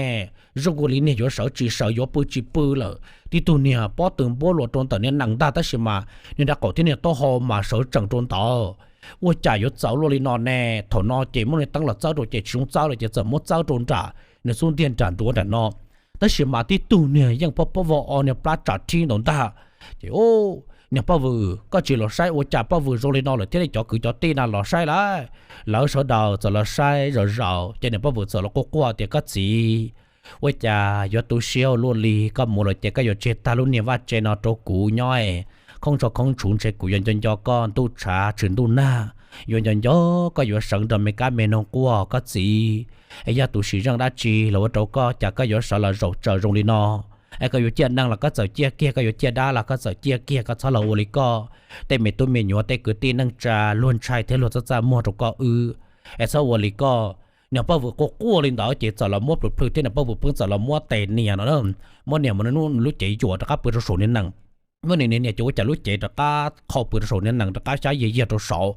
Zoo nkaus li niag yuav sawv tsis sawv yuav pw tsis pw lawm, tib tug niag pob tw npuab luas rau ntawm niag nees ntag, tab sis mas niag nrab qaum thiab niag taub hau mas sawv tsees rau ntawd. Ua cas yuav txawv luaj li no ne? Thaum no ces muab niag teeb los txawb rau ces tsis zoo txawb lawm ces txawm muab txawb rau nram niag xub ntiag nram nruav nram no. Tab sis mas tib tug niag yeej pob pob vog o niag plab tsam rhib ntawd ntag. Ces niag Paj Vwm, koj tsis los saib ua cas Paj Vwm zoo li no lawm thiab, nej cov kwv cov tij na los saib lauj. Lawv sawv daws txawm los saib zom zaws ces niag Paj Vwm txawm los quaj quaj tias koj txiv, ua cas yuav tu siab ua luaj li, koj mus lawm ces koj yuav tseg tag lub niag vaj tse no rau kuv nyob es khoob tsho khoob tshuv, ntshe kuv yuav nco nco koj ntuj tshav tshwm ntuj nag, yuav nco nco koj yuav sawv nrog me kab me noog quaj koj txiv. Es yog tus sim zeej dab tsi los ua rau koj cas koj yuav sawv los zaum tsaws zoo li no? Es koj yuav ciaj neeg los koj txawm ciaj kiag, koj yuav ciaj dab los koj txawm ciaj kiag, koj txhob los ua li koj. Tej me tub me nyuam tej kwv tij neej tsa luag ntshai thiab luag txaj txaj muag rau koj wb. Es txhob ua li koj. Niag Paj Vwm quaj quaj li ntawd ces txawm los muab plhws plhws thiab niag Paj Vwm pheej txawm los muab tes nias no, muab nias mus nws lub cev yuam rov qab pw rau saum niag nees. Muab nias nias nias ces ua cas lub cev rov qab qhau pw rau saum niag nees rov qab xyab yiag yiag rau saud.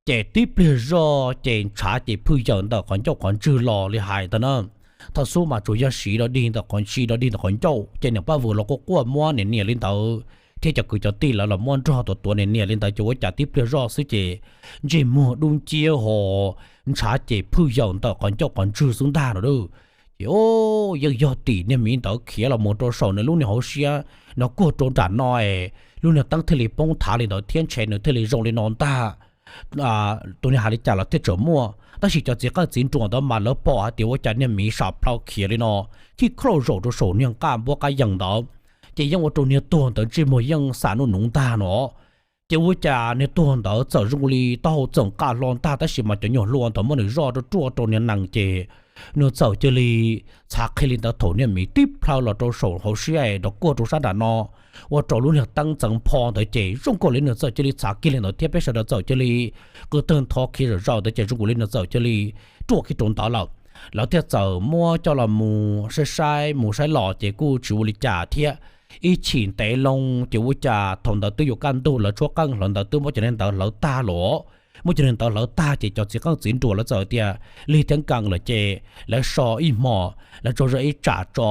Ces tib pliag zoj ces ntshav ces phwj yaws ntawm qhov ncauj qhov ntswg los li hais ntawd na. Thaum xub mas tsuas yog siv dog dig ntawm qhov, siv dog dig ntawm qhov ncauj ces niag Paj Vwm los quaj quaj muab nias nias li ntawd. thiab cov kwv cov tij lawv los muab nrog tuav tuav niam niam li ntawd ces ua cas tib pliag zoj xwb ces ntsej muag dub nciab ho ntshav ces phwj yaws ntawm qhov ncauj qhov ntswg xwb ntag no. Ces yeej yog tim niag miv ntawd khiav los mus rau saum nws lub niag hauv siab no kuag rau nram no es lub niag teeb thiaj li poob thav li ntawd thiab ntshe nws thiaj li zoo li no ntag. Tus niag hais li cas los thiaj tseem muaj, tab sis cov txiv qeej txiv nruas ntawd mas lawv pom hais tias ua cas niag miv sam plhau khiav li no, thiaj khauj zaum rau saum niag nqaj npuab qab yees ntawd, ces yeej ua rau niag tuag ntawd ntsej muag yeej xam nuj nuv ntag no. Ces ua cas niag tuag ntawd txawm zoo li taub hau txawm nqa hlo ntag, tab sis mas cov nyuag hlua ntawd muab nws zoj ruaj ruaj rau niag nees ces nws txawm cia li txhav kiag li ntawd thaum niag miv tib plhaw los rau saum hauv siab nrov kuag rau sab nram no, ua rau lub niag teeb ntxeev pho ntawd ces zoo nkaus li nws txawm cia li txhav kiag li ntawd thiab peb sawv daws txawm cia li qw tawg ntho khiav zom zaws ntawd ces zoo nkaus li nws txawm cia li ruam kiag rau ntawd lawm. Lawv thiaj txawm muab coj los mus saib saib mus saib los ces kuj tsis ua li cas thiab. Ib chim ntev loo ces ua cas thaum ntawd twb yuav kaj ntug lawv tshuab qeej hlawv ntawd twb muab cov niag ntawd hlawv tag los, muab cov niag ntawd hlawv tag ces cov txiv qeej txiv nruas lawv txawm tias lig thiab nkees lawm ces lawv so ib hmo, lawv tso zog ib tsam tso,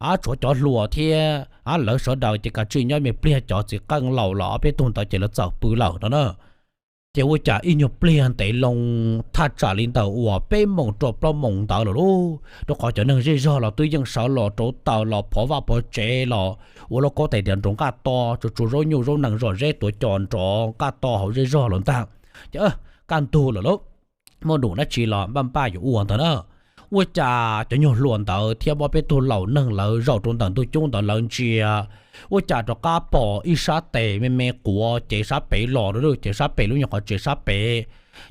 a tshuav cov hluas thiab a lawv sawv daws ces kav tsij nyob me pliag, cov txiv qeej laus los ob peb tug ntawd ces lawv txawm pw lawm no na. Ces ua cas ib nyuag pliag ntev loo thaj tsam li ntawm uas peb moos rau plaub moos ntawd lawm lauj, rau qhov cov neeg zej zog los twb yeej sawv los rauv taws los phov vaj phov tsev los ua lauj kaub tais diav nraum nqaj to, tsuas tsuas zaub nyuj zaub nees zom zeb tuav cos nrov nqaj to hauv zej zog lawm ntag. Ces kaj ntug lawm lauj, muaj num dab tsi los npaj npaj yuav ua ntawd na. Ua cas cov nyuag hluas ntawd thiab ob peb tug laus neeg lawv zaum rau ntawm ntug cub ntawd lawv ntsia, ua cas rov qab pom ib sab tes me me quav cev sab pem los, ces sab pem lub nyuag qhov tsev sab pem,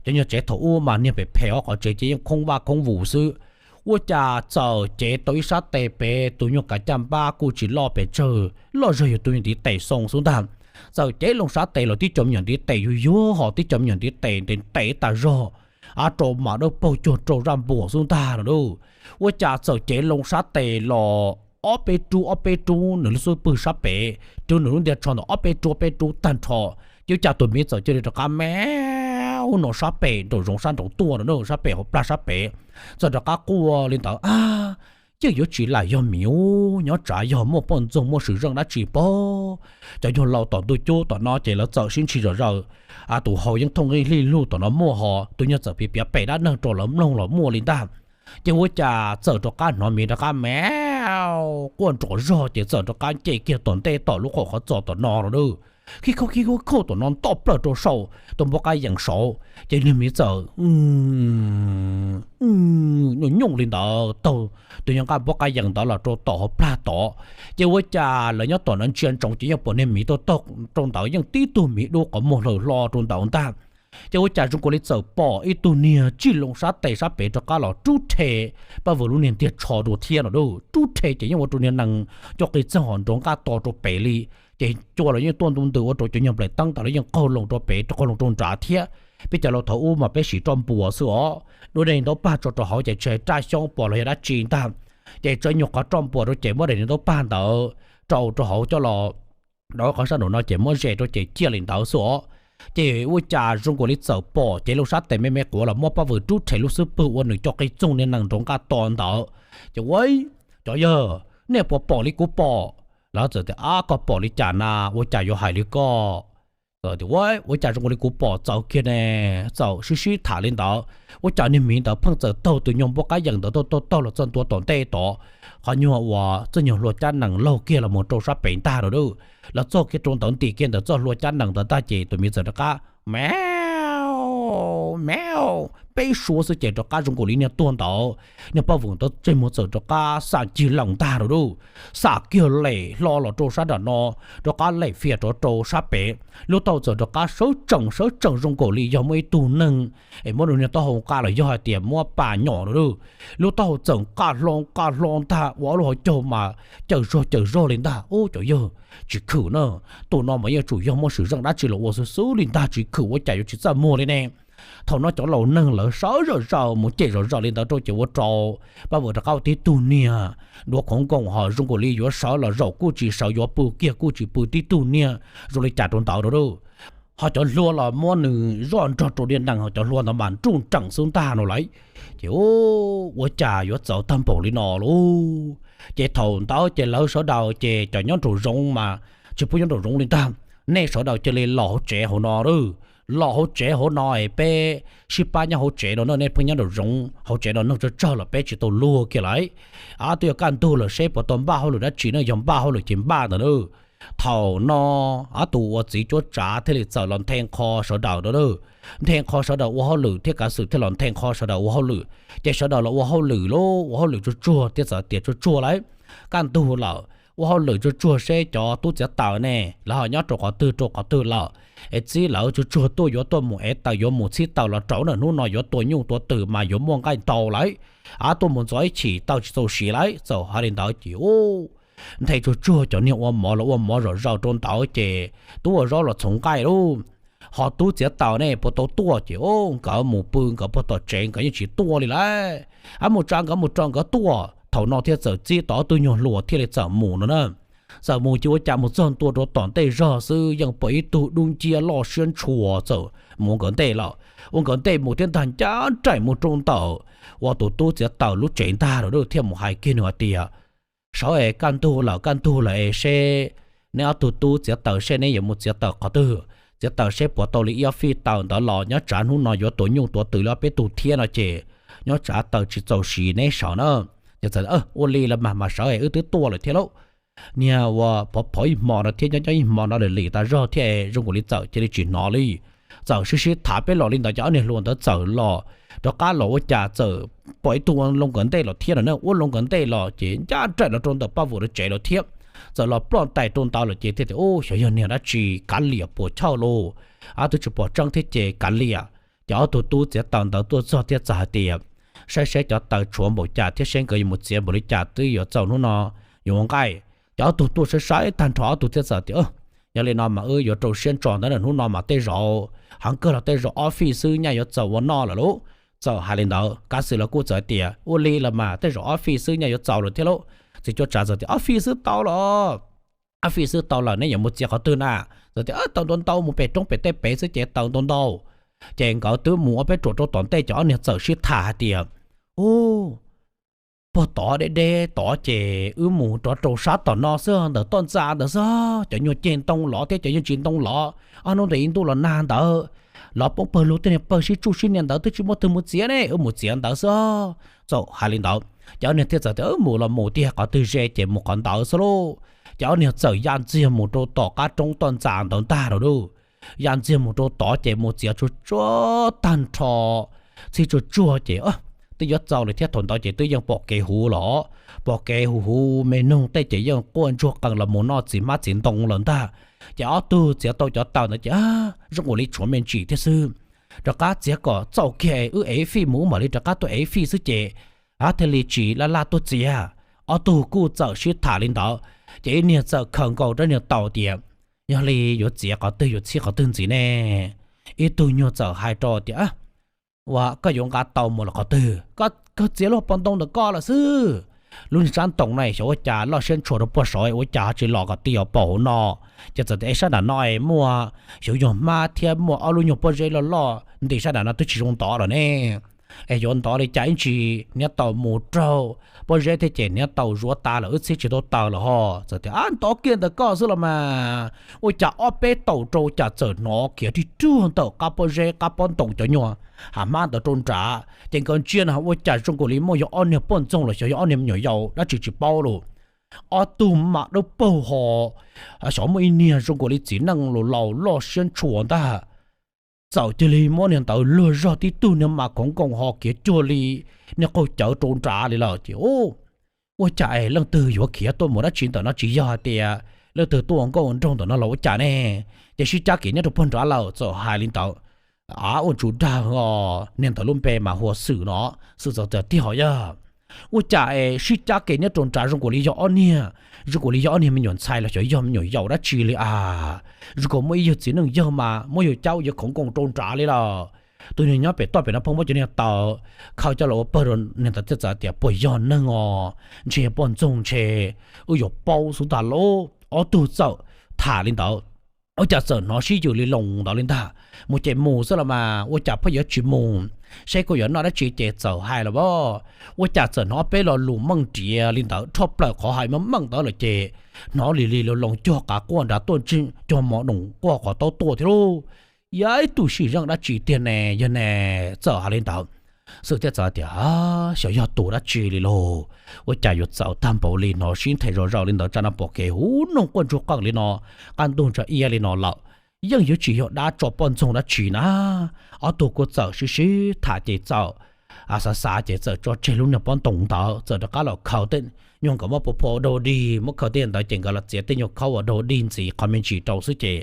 cov nyuag tsev thaum ub mas niag pem phem ob qhov tsev ces yeej khoob vaj khoob vus xwb. Ua cas txawm cev tau ib sab tes pem tus nyuag kav caj npab kuj tsis loj pes tsawg, loj zog yog tus nyuag ntiv tes xoo xwb ntag. Txawm cev loo sab tes los tib co me nyuam ntiv tes yuag yuag ho tib co me nyuam ntiv tes ntev ntev tas zog, av rau mas dawb paug cuag rau zaj npuas xwb ntag no lauj. Ua cas txawm cev loo sab tes los ob peb rub ob peb rub nws lub xub pwg sab pem, rau nws lub ntiag tsho ntawd ob peb rub ob peb rub tag nrho, ces ua cas tus miv txawm cia li rov qab me no sab pem nraum zoov sab nraud tuaj no, sab pem hauv plag sab pem, txawm rov qab quaj li ntawd a. Yeej yuav tsis lam yog miv, nyob tsam yog muaj poj ntxoog muaj swm zeej dab tsi pob. Cov nyuag laus tom ntug cub tom no ces lawv txawm sib ntshis zom zaws, tus hau yeej thooj nqi hlij lug tom no muaj ho tus nyuag txawm piav piav pem dab neeg rau lawv mloog los muaj li ntag. Ces ua cas txawm rov qab hnov miv rov qab me quaj nrov zog ces txawm rov qab nce kiag tom ntej tom lub qaum qhov txos tom no los, khib khaub khib khaub tom no ntoj plaws rau saum tus npua qab yees saud ces niag miv txawm nyooj nyooj li ntawd taug tus nyuag nqaj npua qab yees ntawd los rau tom hauv plag tod. Ces ua cas lawv nyob tom no ntsia ntsoov ces yeej pom niag miv tuaj taug rau ntawd yeej tib tug miv dub qhov muag hlaws hlo rau ntawd ntag. Ces ua cas zoo nkaus li txawm pom ib tug niag tsij loo sab tes sab pem rov qab los rub rhe Paj Vwm lub niag ntiag tsho dua thiab no, rub rhe ces yeej ua rau niag nees coj qis txeeg ho nrov nqaj to rau pem li. Ces cua los yeej tuaj ntu ntws ua rau cov nyuag nplaim teeb ntawd los yeej qaug loo rau pem rau qaug loo rau nrad thiab. Peb cov laus thaum ub mas peb siv roj npuas xwb os, dua daim ntaub pag tso rau hauv ces tsis hais raj xyoob pos los yog dab tsi ntag, ces tso nyuag qhov roj npuas rau ces muab daim ntaub pag ntawd rau rau hauv coj los rau qhov sab nraum no ces muab ze rau ces ciaj li ntawd xwb os. Ces ua cas zoo nkaus li txawm pom cev loo sab tes me me quav los muab Paj Vwm rub rhe lub xub pwg ua nws coj qis txoog niag nees nrov nqaj to ntawd. Ces ua, cov yawg, nej puas pom li kuv pom? Lawv txawm tias, ab, koj pom li cas na, ua cas yuav hais li koj? Ua, ua cas zoo nkaus li kuv pom txawv kiag ne. Txawm sib sib tham li ntawd, ua cas niag miv ntawd pheej txawm taug tus nyuag npua qab yees ntawd taug taug taug los txog ntua tom ntej tod, qhov nyuag uas txoj nyuag hlua cab nees laug kiag los mus rau sab pem ntag no. Lawv txog kiag rau ntawd ntim kiag ntawm txoj hlua cab nees ntawd ntag ces tus miv txawm rov qab me me peb suab xwb ces rov qab zoo nkaus li niag tuag ntawd, niag Paj Vwm ntawd ntsej muag txawm rov qab xam cig lees ntag no, xam kiag lem hlo los rau sab nram no, rov qab lem fias rov rau sab pem. Lub taub hau txawm rov qab sawv tsees sawv tsees zoo nkaus li yog muaj ib tug neeg es muab nws niag taub hau nqa los yog hais tias muab pas nyom no. Lub taub hau txawm nqa hlo nqa hlo ntag ua ob lub hauv caug mas cawm zog cawm zog li ntag. Ub, cov yawg, tsis khwm na, tus no mas yeej tsum yog muaj swm zeej dab tsi los ua xwb xwb li ntag, tsis khwm ua cas yuav tsis txaj muag li ne. Thaum no cov laus neeg lawv sawv zom zaws mus cem zom zaws li ntawd rau ces ua rau Paj Vwm rov qab ua tib tug niag duav khoov nkoos ho zoo nkaus li yuav sawv los zaum kuj tsis sawv, yuav pw kiag kuj tsis pw, tib tug niag zoo li cas rau ntawd no. Ho cov hlua los muab nws zoj nrog rau niag nees ho cov hlua ntawd mas nruj nreem xwb ntag no lauj. Ces ua cas yuav txawv tag npaum li no lauj? Ces thaum ntawd ces lawv sawv daws ces cov nyob nraum zoov mas tsis pub nyob nraum zoov li ntag. Nej sawv daws cia li los hauv tsev hauv no, los hauv tsev hauv no es peb sib pab nyob hauv tsev no na. Nej pheej nyob nraum zoov hauv tsev no neeg tsawg tsawg los peb tsis tau luag kiag lawm. Ob tug yuav kaj ntug lawm seb puas tau npaj hauj lwm dab tsi na, yog npaj hauj lwm ces npaj ntawm na. Thaum no ob tug ua txiv cuab tsav thiaj li txawm los nthe nqho sawv daws no na. Nthe nqho sawv daws ua hauj lwm thiab kav xwm thiaj los nthe nqho sawv daws ua hauj lwm. Ces sawv daws los ua hauj lwm lauj, ua hauj lwm tsuag tsuag thiab txawm tias tsuag tsuag lawm, kaj ntug lawm, ua hauj lwm tsuag tsuag seb cov tub txiav taws ne lawv ho nyob rau qhov twg rau qhov twg lawm, es txib lawv tsuag tsuag tuaj, yuav tuaj mus ev taws yuav mus txhib taws los rau na, hnub no yuav tua nyuj tua twm mas yuav muaj nqaij ntau lawm. Ab, tuaj mus ntxov ib chim taws tsis txaus siv lawm. Txawm hais li ntawd ces nthe tsuag tsuag cov niag ua mov los ua mov zom zaws rau ntawd ces tub ua zaub los txhoov nqaij lauj. Ho tub txiav taws ne puas tau tuaj ces nkawd mus pw nkawd puag tom tsev nkawd yeej tsis tuaj li lawm. Ab, mus tsa nkawd mus rau nkawd tuaj. Thaum no thiaj txawm txib tau ob tug nyuag hluas thiaj li txawm mus no na. Txawm mus ces ua cas mus txog ntua rau tom ntej zog xwb yeej pom ib tug dub nciab loj siab ntshua txawm mus ua nkawd ntej lawm. Ua nkawd ntej mus thiab ntag ncaj nraim mus rau ntawm ua tus tub txiav taws lub tsev ntag lawm thiaj mus hais kiag nws hais tias, sawv es kaj ntug lawm, kaj ntug lawm es seb neb ob tug tub txiav taws seb neb yuav mus txiav taws qhov twg, txiav taws seb puas tau li ib ob fij taws ntawd los nyob tsam hnub no yuav tua nyuj tua twm li ob peb tug thiab no ces nyob tsam taws tsis txaus siv neb sawv na. Ces txawm ua li los mas mas sawv es wb twb tuaj lawm thiab lauj. Niag ua phov phov ib hmo no thiab nyob nyob ib hmo no lim lim tas zog thiab zoo nkaus li txawm cia li tsis hnov li. Txawm sib sib tham peb los li ntawd ces ob niag hluas ntawd txawm los rov qab los ua cas txawm pom ib tug ua nkawd ntej los thiab no na. Ua nkawd ntej los ces ncaj nraim los rau ntawm paj vum lawv tsev lawm thiab. Txawm los ploj ntais rau ntawd lawm ces thiaj tias, ub, xyov yog niag dab tsi kav liam puas chawj lauj. Ab, twb tsis pom tseeb thiab ces kav liam. Ces ob tug tub txiav taws ntawd tuaj txog thiaj txawm hais tias, saib saib cov taws tshuav npaum cas thiab seb nkawd yuav mus txiav npaum li cas twb yuav txaus hnub no yuav ua nqaij. Ces ob tug tuaj saib saib tag nrho ob tug thiaj txawm tias, yog li no mas wb yuav rau siab ntso ntawd na, hnub no mas tej zaum heev kawg los tej zaum ob fij xwb nyaj yuav txaus ua noj lawm lauj. Txawm hais li ntawd kav xwm los kuj txawm tias, ua li los mas tej zaum ob fij xwb nyaj yuav txaus lawm thiab lauj. Txiv cuab tsav txawm tias, ob fij xwb tau los, ob fij xwb tau lawm, neb yuav mus txiav qhov twg na? Txawm tias, taws ntau ntau mus pem roob pem tej pem xwb ces taws ntau ntau. Ces nkawd twb mus ua peb ruam rau tom ntej ces ob niag txawm sib tham hais tias, ub, puag tod deb deb tod ces wb mus rov rau sab tom no xwb, ntawm toj ntxa ntawd xwb, cov nyuag ceg ntoo lov thiab cov yeej tsis ntoo lov, ob hnub ntawd ib ntuj los nag ntawd los poob pawg lug tej niag pawg sib tsuj sib nias ntawd twb tsis muaj twg mus txiav ne, wb mus txiav ntawd xwb. Txawm hais li ntawd ces ob niag thiaj txawm tias, mus los mus, tiag qhov twg ze ces mus qhov ntawd xwb lauj. Ces ob niag txawm ya ntxiag mus rau tom qab roob toj ntxa ntawd ntag lauj. Ya ntxiag mus rau tod ces mus txiav tsuag tsuag tag nrho, txhij tsuag tsuag ces twb yuav txaus lawm thiab. Thaum ntawd ces twb yeej pom kev huv los, pom kev huv huv me noog tej ces yeej quaj ntsuag qees los mus noj txiv hmab txiv ntoo lawm ntag. Ces ob tug txiav tau cov taws ntawd ces zoo nkaus li tshuav me ntsis thiab xwb. Rov qab txiav kom txaus kiag wb ev fij mus wb mam li rov qab tuaj ev fij xwb ces thiaj li tsis laj laj tuaj txiav. Ob tug kuj txawm sib tham li ntawd, ces ib niag txawm khaws nkaus rab niag taus tias, yog li yuav txiav qhov twg yuav txhib qhov twg ntxiv ne? Ib tug nyuag txawm hais rau tias, ua koj yuav nqa tau mus los qhov twg? Koj txiav lub pob ntoo ntawm koj lawm xwb. Lub niag sab ntoo na xyov ua cas loj siab ntshua rau puag saud ua cas tsis los kom ti os paum hauv no. Ces txawm tias, es sab nram no es muaj xyov yog hmab thiab muaj ob lub nyuag pob zeb loj loj ntim sab nram no twb tsis zoo ntov lawm ne. Es yuav ntov li cas ib ntsis niav taus mus raug pob zeb thiab ces niav taus zuav tas lawm wb txhib tsis tau taws lawm ho. Txawm tias, ab, ntov kiag ntawm koj xwb los mas. Ua cas ob peb taus rau cas txawm hnov khiav rig ruag ntawm qab pob zeb qab pob ntoo cov nyuag hav hmab ntawd rau nrad ces nkawd ntsia na ua cas zoo nkaus li muaj yog ob niag poj ntxoog los xyov yog ob niag me nyuam yaus dab tsi tsis paub los. Ob tug mam dawb paug ho xyov muaj ib niag zoo nkaus li txiv neej laus laus loj siab ntshua ntag. Txawm cia li muab niag ntawd luag zog tib tug niag mas khoov nkoos ho khiav cuag li niag qaug cawv rau nrad li lawm ces, ua cas es leej twg yuav khiav tuaj mus dab tsi ntawm no, tsis yog hais tias leej twg tuaj ua nkauj ua nraug ntawm no los ua cas ne? Ces sib cab kev nyob rau puag nrad lawm. Txawm hais li ntawd, av ua ntsuj dag os, niag ntawd lub npe mas hu ua Xwm no, Xwm txawm tias, tiag hos yog, ua cas es sib cab kev nyob rau nrad zoo nkaus li yog ob niag, zoo nkaus li yog ob niag me nyuam ntxhais los xyov yog me nyuam yaus dab tsi li as. Zoo nkaus muaj ib yawg txiv neej yawg mas muab yawg cab ua yawg khoov nkoos rau nrad li lawm. Tus niag nyob pem toj pem no pheej muab cov niag taws khaws coj los ua pawg rau. Niag ntawd thiaj txawm tias, puas yog neeg os? Ntshe poj ntxoog ntshe, wb yuav paub xwb ntag lauj. Ob tug txawm tham li ntawd. ua cas txawm hnov sib yws li loos ntawd li ntag. Mus ces mus xwb los mas ua cas pheej yuav tsis mus, seb kuj yuav noj dab tsi ces txawm hais los as. Ua cas txawm hnov peb lo lus meej riav li ntawd rho plaws qhov hais meej meej ntawd lawm ces hnov li li lo loos cuag qav quaj nrad tuaj ntsig, cuag mov doos quaj qhov taub tuaj thiab lauj. Yog ib tug sim zeej dab tsi tiag ne, yog ne, txawm hais li ntawd. Xwm thiaj txawm tias, xyov yog tus dab tsi li lauj, ua cas yuav txawv tag npaum li, hnov sib nthe zom zaws li ntawd, tsa no pom kev huv noog quaj ntsuag qeej li no, qab ntug ntsa iab li no lawm. Yeej yuav tsis yog dab tso poj ntxoog dab tsi na. Ob tug kuj txawm sib sib tham ces txawm xav xav ces txawm tso tseg lub niag pob ntoos ntawd, txawm rov qab los khaws tej nyuag nkawd muab pua pua ua dog dig, muab khaws tej ntawd ces nkawd los txiav tej nyuag khaub ua dog dig ntxiv qhov me ntsis rau xwb ces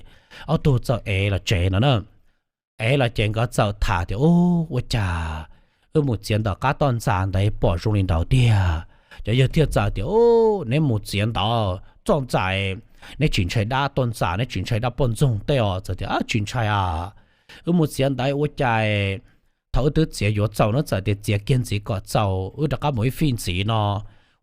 ob tug txawm ev los tsev no na. Ev los ces nkawd txawm tham tias, ua cas wb mus txiav ntawm qab toj ntxas ntawd pom zoo li ntawd tiag. Cov yawg thiaj txawm tias, neb mus txiav ntawd toj ntxas, neb tsis ntshai dab toj ntxas, neb tsis ntshai dab poj ntxoog tej os? Txawm tias, tsis ntshai a. Wb mus txiav ntawd ua cas thaum wb twb txiav yuav txaus no, txawm tias txiav kiag ntxiv kom txaus wb rov qab mus ib fij ntxiv no,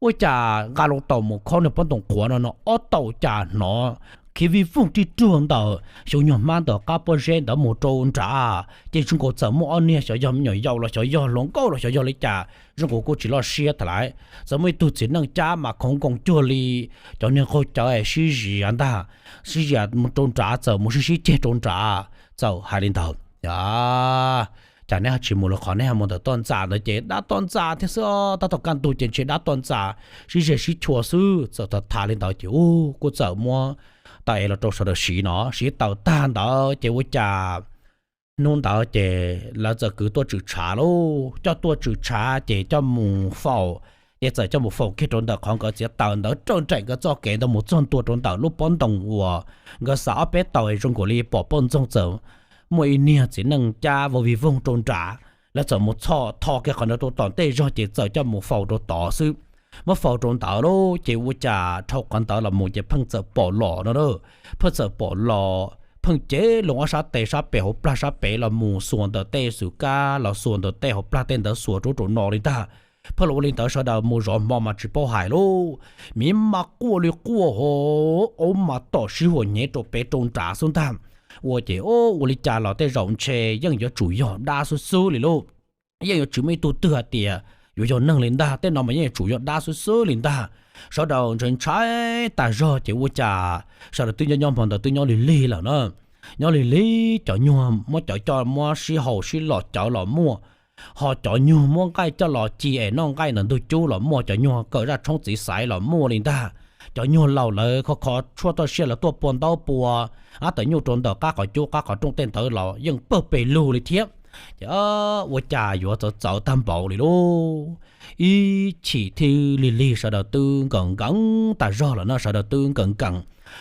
ua cas nqa loo taus mus khob niag pob ntoos qhuav no no ob taus cas hnov khiav vij voog rij ruag ntawm xyov nyuag hmab ntawm qab pob zeb ntawd mus rau nrad, ces zoo nkaus txawm muaj ob niag xyov yog me nyuam yaus los xyov yog hluas nkauj los xyov yog li cas, zoo nkaus kuj tsis loj siab tag lawm, txawm muaj ib tug txiv neej cab mas khoov nkoos cuag li cov niag qaug cawv sib zias ntag, sib zias mus rau nrad, txawm mus sib sib ceg rau nrad, txawm hais li ntawd. Cas neb ho tsis mus lawm, qhov neb ho mus ntawm toj ntxas ntawd ces dab toj ntxas thiab xwb, tab tom kaj ntug ces ntshe dab toj ntxas sib zeg sib chua xwb. Txawm tham li ntawd ces kuj txawm muab tau es los rau sawv daws siv no, siv tau tag ntawd ces ua cas hnub ntawd ces lawv txawm kwv tuaj tswm tshav lauj, coj tuaj tswm tshav ces coj mus faus, ces txawm coj mus faus kiag rau ntawm qhov nkawd txiav taws ntawd, raws nraim nkawd txoj kev ntawd mus txog ntua rau ntawm lub pob ntoos uas nkawd xav ob peb taus zoo nkaus li pom poj ntxoog txawm muaj ib niag txiv neej cab vau vij voog rau nrad, lawv txawm mus txhom tho kiag qhov ntawd rau tom ntej zog ces txawm coj mus faus rau tod xwb. Muab faus rau ntawd lauj ces ua cas dhau qhov ntawd los mus ces pheej txawm pom los no, pheej txawm pom los pheej cev loo ob sab tes, sab pem hauv plag, sab pem los mus xuas ntawm tej xwm kab los xuas ntawm tej hauv plag tej ntawd xuas rau ub rau no li ntag. Pheej los ua li ntawd sawv daws mus zov hmo mas tsis paub hais lauj, miv mas quaj li quaj ho, aub mas tom sib huam nyev rau pem rau nrad xwb ntag. Ua ces ua li cas los tej zaum ntshe yeej yuav tsum yog dab xwb xwb li lauj. Yeej yuav tsis muaj ib tug twg hais tias yuav yog neeg li ntag, tej no mas yeej yuav tsum yog dab xwb xwb li ntag. Sawv daws ntshai ntshai tas zog ces ua cas sawv daws twb nyob nyob hmo ntawd twb nyob lig lig lawm na. Nyob lig lig cov nyuag muab cov coj muab sib haus sib los cawv los muaj, ho cov nyuag muab nqaij coj los ci es noj nqaij ntawm ntug cub los muaj, cov nyuag kawm zaj tshoob txiv xaiv los muaj li ntag. Cov nyuag laus lawv kho kho tshuaj toj siab lawv tuaj pua ntaub pua ab tawm nyuj rau ntawm qab qhov cub qab qhov rooj tej ntawd los yeej pawg pes lug li thiab. Ces ua cas yuav txawv txawv tag npaum li lauj. Ib chim thiaj lig lig sawv daws twb nkees nkees tas zog lawm na, sawv daws twb nkees nkees.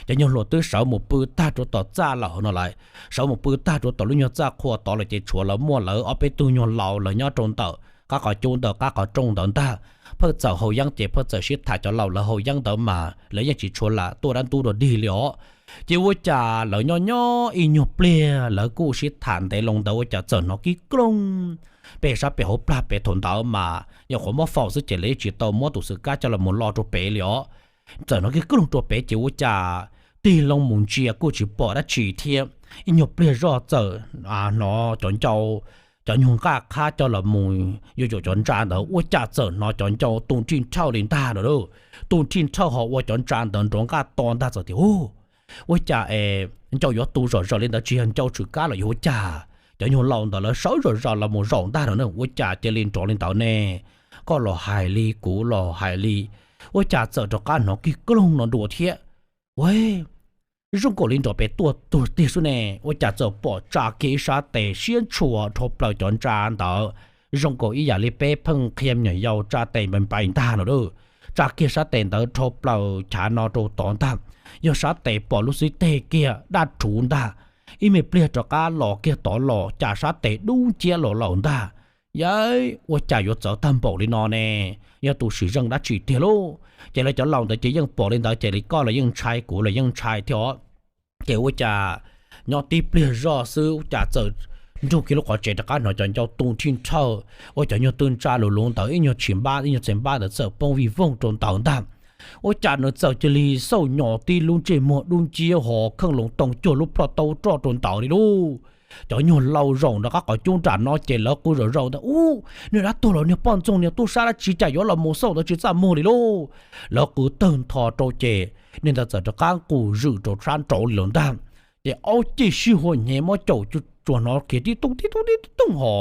Cov nyuag hluas twb sawv mus pw tag rau tom txaj lawm no lawm, sawv mus pw tag rau tom lub nyuag txaj qhua tod lawm ces tshuav lawv muaj lawv ob peb tug nyuag laus lawv nyob rau ntawm qab qhov cub ntawm qab qhov rooj ntawd ntag. Pheej txawm haus yeeb ces pheej txawm sib tham, cov laus lawv haus yeeb ntawd mas lawv yeej tsis tshua lam tuaj dab ntub dog dig li os. Ces ua cas lawv nyob nyob ib nyuag pliag lawv kuj sib tham ntev loo ntawd ua cas txawm hnov kib kloog pem sab pem hauv plag pem. Thaum ntawd mas nyuam qhuav muab faus xwb ces lawv yeej tsis tau muab tus xwm kab coj los mus lo rau pem li os. Txawm hnov kib kloog rau pem ces ua cas tig loo mus ntsia kuj tsis pom dab tsi thiab. Ib nyuag pliag zoj txawm hnov cov ncau, cov nyuag nqaj qhab coj los mus yuav yuam cov ntsa ntawd ua cas txawm hnov cov ncau tu nrhij nrhawj li ntag no lauj. Tu nrhij nrhawj ho ua cov ntsa ntawd nrov nqaj to ntag. Txawm tias, ua cas es ncau yuav tu zom zaws li ntawd, tsis yog ncau tshwm kab los yog ua cas? Cov nyuag laus ntawd lawv sawv zom zaws los mus zaum ntag no na, ua cas cia li nrov li ntawd ne? Koj los hais li kuv los hais li, ua cas txawm rov qab hnov kib kloog no dua thiab? Ua, zoo nkaus li nrov pem tuaj tuag tiag xwb ne. Ua cas txawm pom tsa kiag ib sab tes siab ntshua dhau plaws cov ntsa ntawd, zoo nkaus ib yam li peb pheej qhia me nyuam yaus tsa tes npais npais ntag no lauj. Tsa kiag sab tes ntawd dhau plaws chav no rau tod ntag, yog sab tes pom lub xib teg kiag daj rhuv ntag. Ib me pliag rov qab los kiag tod los cas sab tes dub nciab los lawm ntag. Yawv, ua cas yuav txawv tag npaum li no ne? Yog tus sim zeej dab tsi tiag lauj? Ces lawv cov laus ntawd ces yeej pom li ntawd ces li koj los yeej ntshai kuv los yeej ntshai thiab os. Ces ua cas nyob tib pliag zoj xwb ua cas txawm nrug kiag lub qhov tsev rov qab hnov cov ncau tu nrhij nrhawj, ua cov nyuag tw ntsa lus luv ntawd ib nyuag tsis npab ib nyuag txiv npab ntawd txawm poob vij voog rau ntawd ntag. Ua cas nws txawm cia li xauj nyos tib lub ntsej muag dub nciab ho kheej loo toog cuag lub ploj taub roj rau ntawd li lauj. Cov nyuag laus zaum nram qab qhov cub nram no ces lawv qw zom zaws ntag, Ub, niag dab tuag los niag poj ntxoog niag tub sab dab tsi cas yuav los mus xauj ntawd tsis txaj muag li lauj. Lawv qw tawg ntho rau ces niag ntawd txawm rov qab nqus zwm rau sab nraud li lawm ntag. Ces aub cij sib hua hnyev muab caum tsuas hnov khiav tib tooj tib tooj tib tooj ho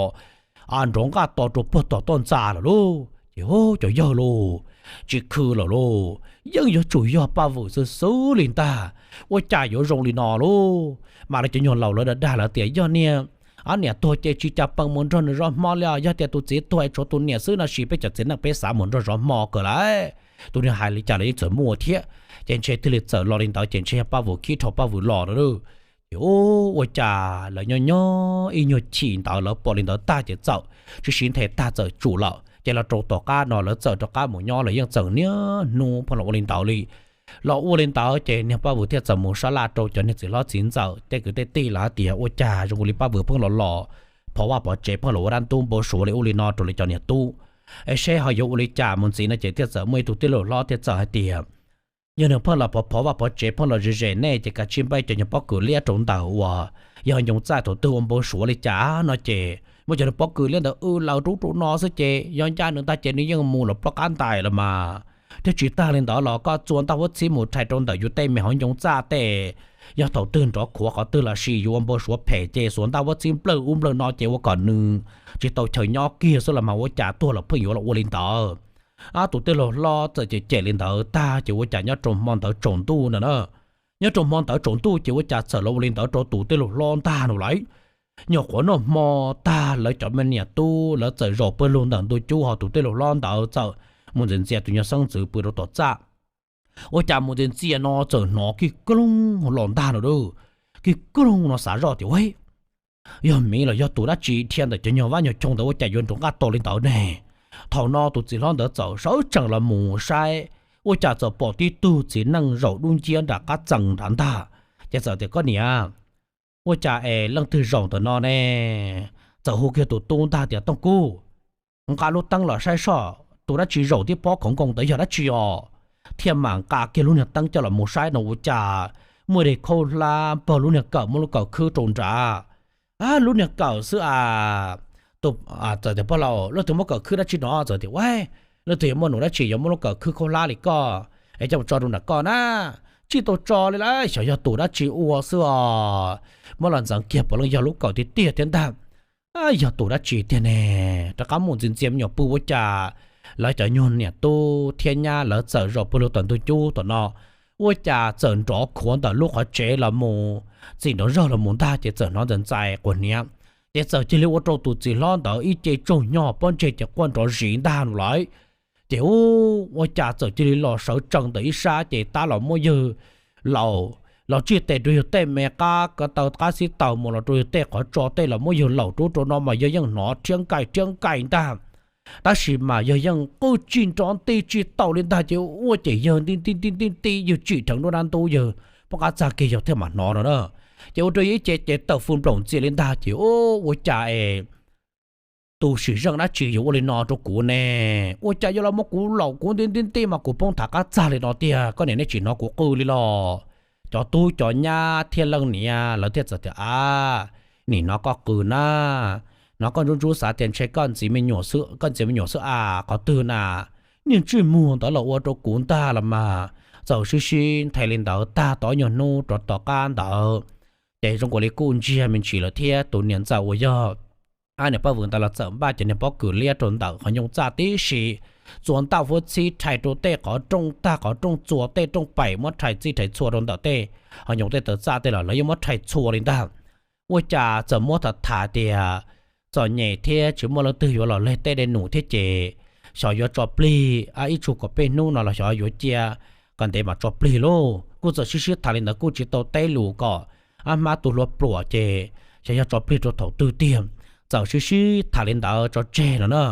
nrov nqaj to rau puag tom toj ntxa lawm lauj. Ces cov yawg lauj, tsis khw lawm lauj, yeej yuav tsum yog Paj Vwm xwb xwb li ntag. Ua cas yuav zoo li no lauj? Mas lawv cov nyuag laus lawv dag dag lawv tias yog niag niam tuag ces tsis cas pees mus nrog nws zov hmo li os, yog tias tus txiv tuag es tshuav tus niam xwb no sis peb cov txiv neej peb xav mus nrog zov hmo kawg lawm. Tus niag hais li cas los yeej txawm muaj thiab. Ces ntshe thiaj li txawm los li ntawd ces ntshe yog Paj Vwm khib dhau Paj Vwm los lawm. Ces ua cas lawv nyob nyob ib nyuag chim ntawd lawv pom li ntawd tag ces txawm sib sib nthe tag txawm tsum lawm ces los rau tom qab no lawv txawm rov qab mus nyob lawv yeej txawm niaj hnub pheej los ua li ntawd li. Los ua li ntawd ces niag Paj Vwm thiaj txawm mus sab laj rau cov niag txiv hlob txiv ntxawm tej kwv tej tij lawv hais tias ua cas zoo li Paj Vwm pheej los los phov vaj phov tsev pheej los ua dab ntub npau suav li ua li no rau lawv cov niam tub es seb ho yuav ua li cas mus ntxiv no ces thiaj txawm muaj ib tug tij laug hlob thiaj txawm hais tias yog nws pheej los phov phov vaj phov tsev pheej los ze ze nej ces kav tsij npaj cov nyuag pob kws liab rau ntawm uas yog ncoo txaj thaum twg ua npau suav li cas no ces muab cov nyuag pob kws liab ntawd w laws rub rau no xwb ces yog ncaj nws ntag ces nws yeej mus los ploj qab ntais los mas. Thiab tsis tag li ntawd los koj txua ntaj huab txhib mus rhais rau ntawm yus tej me hauv ncoo txaj tej, yog thaum twg nrov khuav qhov twg los sis yus ua npau suav phem ces xuas ntaj huab txhib nplawg ub nplawg no ces ua kom nws tsis tau chaw nyob kiag xwb los mas ua cas tuag los pheej yuav los ua li ntawd. Tus tij laug hlob txawm cem cem li ntawd tag ces ua cas nyob rau hmo ntawd tsaus ntuj no na, nyob rau hmo ntawd tsaus ntuj ces ua cas txawm los ua li ntawd rau tus tij laug hlob ntag no lauj. Nyuam qhuav noj hmo tag lawv cov me niam tub lawv txawm zaum pawg lug ntawm ntug cub ho tus tij laug hlob ntawd txawm mus ntxias ntxias tus nyuag xeeb ntxwv pw rau tom txaj. Ua cas mus ntxias ntxias no txawm hnov kij kloog los ntag no lauj. Kij kloog no xav zoj tias ua yog miv los yog tus dab tsi dhia ntawm cov nyuag vab nyuag choo ntawd ua cas yuav nrov nqaj to li ntawd ne. Thaum no tus txiv hlob ntawd txawm sawv tsees los mus saib, ua cas txawm pom tib tug txiv neej zaum dub nciab nram qab txee nrad ntag. Ces txawm tias koj niam, ua cas es leej twg zaum ntawm no ne? Txawm hu kiag tus tub ntag tias Tooj Kub, nqa lub teeb los saib soj tus dab tsi zaum tib pob khoov nkoos ntawd yog dab tsi os. Thiaj mam nqa kiag lub niag teeb coj los mus saib no ua cas muaj dej khaub hlab npog lub niag kawm muab lub kawm khwb rau nrad. Lub niag kawm xwb a. Txawm tias pog laus, leej twg muab kawm khwb dab tsi no? Txawm tias ua, leej twg yuav muaj num dab tsi yuav muab lub kawm khwb khaub hlab li koj es coj mus tso rau nram koj na. Tsis tau tso li lawm, xyov yog tus dab tsi ua xwb os. Muab los ntxeev kiag puav leej yog lub kawm tiag tiag thiab ntag. Yog tus dab tsi tiag ne? Rov qab mus ntxias ntxias me nyuam pw ua cas lawv cov nyuag niam tub thiab nyab lawv txawm zaum pawg lug tom ntug cub tom no, ua cas txawm nrov khuav ntawm lub qhov tsev los mus, txim nrov zog los mus ntag ces txawm hnov ntxais ntxais quas hniav. Ces txawm cia li ua rau tus txiv hlob ntawd ib ce tsaug hnyo pob ntseg ces quaj nrov zis ntag no lauj. Ces ua cas txawm cia li los sawv tsees ntawm ib sab ces tab los muab yawg laus los tsij tes rau yawg tej me qab ko taw qab xib taws mus los rau yawg tej qhov tso tej los muab yawg laus rub rau no mas yawg yeej hnov rhiab nkaim rhiab nkaim ntag. Tab sis mas yawg yeej qw tsis nrov nti tsis tau li ntag ces ua ces yawg nti nti nti nti nti yawg tsim dheev nruab nrab ntub yawg poob qab txag kiag yawg thiaj mam hnov no na. Ces ua rau yawg ib ce ces tawm fwj nplaum ntxias li ntag ces ua cas es tus sim zeej dab tsi yuav ua li no rau kuv ne? Ua cas yuav los muab kuv laus kuv nti nti nti mas kuv poob thav qab txag li no tiag, koj niam nej tsis hnov kuv qw li los? Cov tub cov nyab thiab leej niam lawv thiaj txawm tias a, nim no koj qw na, hnov koj ntsub ntsub xav tias ntshe koj ntxiv me nyuam xwb, koj ntxiv me nyuam xwb a, qhov twg na? Niag ntsej muag ntawd los ua rau kuv ntag los mas. Txawm sib sib nthe li ntawd tag tau nyuag hnub rov tom qab ntawd ces zoo nkaus li kuj ntsiag me ntsis lawm thiab tus niam ntxawm uas yog niam poj vwm ntawd los txawm npaj cov niag pob kws liab rau ntawm qhov ncoo txaj tib si, txua ntaj huab txhib rhais rau tej qhov rooj tag qhov rooj txua tej rooj paim muab rhais txij rhais txhua rau ntawm tej qhov ncoo tej taw txaj tej los lawv yeej muab rhais txhua li ntag. Ua cas txawm muab tham tham tias txom nyem thiab tsis muaj leej twg yuav los leg tej dej num thiab ces xyov yuav tso plig ib tsug kom peb hnub no los xyov yuav cia kom ntev mam tso plig lauj. Kuj txawm sib sib tham li ntawd kuj tsis tau teb lus kom ab hmab tu hlua pluam ces xyov yog tso plig rau thaum twg tiag. Txawm sib sib tham li ntawd tso tseg no na.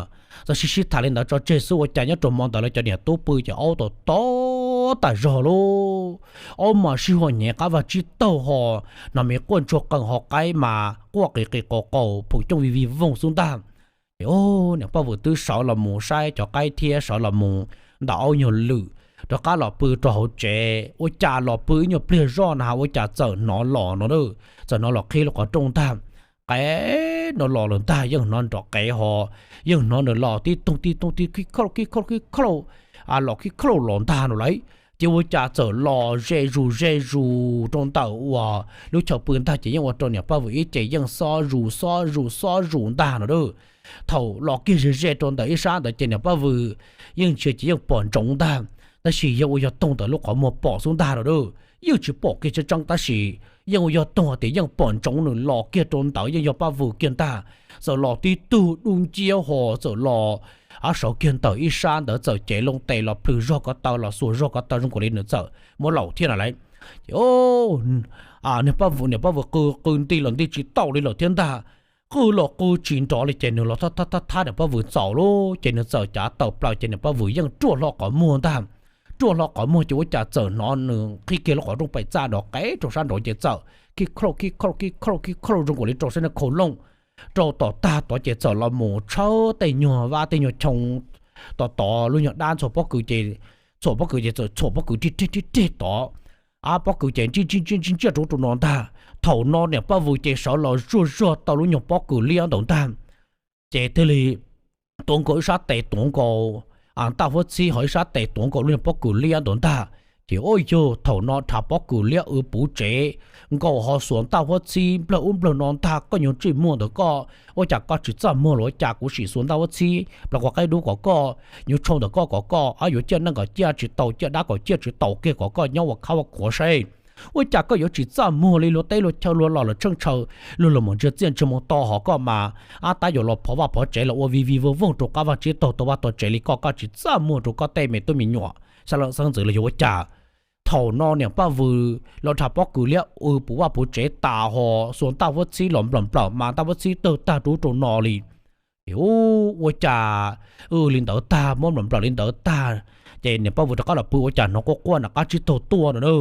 Txawm sib sib tham li ntawd tso tseg xwb ua cas nyob rau hmo ntawd lawv cov niam tub pw ces aub tom tom tas zog lauj. Aub mas sib hua hnyev qab vag tsib taug ho, hnov me quaj ntsuag qees ho qaib mas quaj qis qis qaus qaus phoom cooj vij vij voog xwb ntag. Ces niam poj vwm twb sawv los mus saib cov qaib thiab sawv los mus ntaus aub nyuag lwm rov qab los pw rau hauv tsev. Ua cas los pw ib nyuag pliag zoj na ua cas txawm hnov los no, txawm hnov los qhib lub qhov rooj ntag. Qev no los lawm ntag, yeej hnov nrov qev ho, yeej hnov nws los tib toog tib toog tib khib khauj khib khauj khib khauj, los khib khauj los ntag no lauj. Ces ua cas txawm los ze zus ze zus rau ntawm uas lub chaw pw ntag, ces yeej ua rau niam Paj Vwm ib ce yeej xob zus xob zus xob zus ntag no lauj. Thaum los kiag ze ze rau ntawm ib sab ntawd ces niam Paj Vwm yeej ntsia ces yeej pom ntsoov ntag, tab sis yog ua yog toog ntawm lub qhov muag pom xwb ntag no lauj, yeej tsis pom kiag tseeb tseeb tab sis yeej ua yog toog tias yeej pom ntsoov nws los kiag rau ntawd yeej yog Paj Vwm kiag ntag. Txawm los tib tug dub nciab ho txawm los av sawv kiag ntawm ib sab ntawd txawm cev loo tes los plhws zog ko taw los xuas zog ko taw zoo nkaus li nws txawm muab laum thiab na lauj. Ces niam Paj Vwm, niam Paj Vwm qw qw nti los nti tsis tau li lawm thiab ntag. Qw los qw tsis nrov li ces nws los thab thab thab niam Paj Vwm txaus lauj, ces nws txawm cav tawm plaws ces niam Paj Vwm yeej ruaj hlo qhov muag ntag. Ruaj hlo qhov muag ces ua cas txawm hnov nws qhib kiag lub qhov rooj pem txaj nrov qev rau sab nraud ces txawm khib khauj khib khauj khib khauj khib khauj zoo nkaus li rau sab niag khau looj. Rau tom tag tod ces txawm los mus tshawb tej nyuag vab tej nyuag choo tom tod lub nyuag dab ntxhua pob kws ces txhuam pob kws ces txawm txhuam pob kws rig rig rig rig tod. Ab pob kws ces ntsiaj ntsiaj ntsiaj ntsiaj rau ub rau no ntag. Thaum no niam Paj Vwm ces sawv los zuaj zog tau lub nyuag pob kws liab ntawd ntag, ces thiaj li tuav nkaus ib sab tes tuav nkaus ntaj huab txhib ho ib sab tes tuav nkaus lub nyuag pob kws liab ntawd ntag. Ces ua yog thaum no rhav pob kws liab w puv tsev nkaus ho xuas ntaj huab txhib nplawg ub nplawg no ntag, koj nyuag ntsej muag ntawd koj ua cas koj tsis txaj muag los ua cas kuv sim xuas ntaj huab txhib plas kov qaib dub kom koj, nyuag tshau ntawm koj kom koj yuav ciaj neej kom ciaj tsis tau, ciaj dab kom ciaj tsis tau kiag kom koj nyob ua khab ua khuav saib. Ua cas koj yuav tsis txaj muag li luag teb luag chaw luag los lawm tsheej tshaw, luag los mus ntsia txiaj ntsia moo to ho koj mas ab tab yuav los phov vaj phov tsev los ua vij vij voog voog rau qab vaj tsib taug tau vaj tau tsev li koj, koj tsis txaj muag rau koj tej me tub me nyuam xeeb leej xeeb ntxwv los yog ua cas. Thaum no niam Paj Vwm los rhav pob kws liab w puv vaj puv tsev tas ho xuas ntaj huab txhib los nplawm nplawm mas ntaj huab txhib tawg tag rau ub rau no li. Ces ua cas w li ntawd tag muab nplawm nplawm li ntawd tag, ces niam Paj Vwm rov qab los pw ua cas hnov quaj quaj nram qab tsib taug tuaj no na.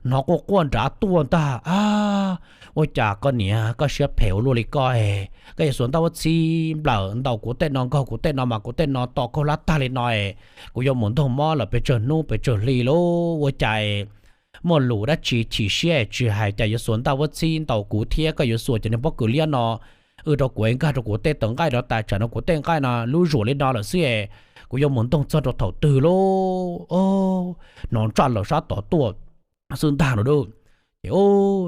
Hnov quaj quaj nrad tuaj ntag, ab, ua cas koj niam koj siab phem ua luaj li koj es koj yuav xuas ntaj huab txhib nplawm ntaus kuv tej no nkaug kuv tej no mas kuv tej no to khaub hlab tag li no es kuv yuav mus ntaug mob lawm pes tsawg hnub pes tsawg hli lauj, ua cas muaj lus dab tsi chim siab es tsis hais cas yuav xuas ntaj huab txhib ntaus kuv thiab koj yuav xuas cov niag pob kws liab no w rau kuv es nkag rau kuv tej taw nqaij rau tas tsam no kuv tej nqaij no lub zuam li no lawm xwb es kuv yuav mus ntaug txog rau thaum twg lauj. Hnov ntsaj laus sab tod tuaj xwb ntag no lauj. Ces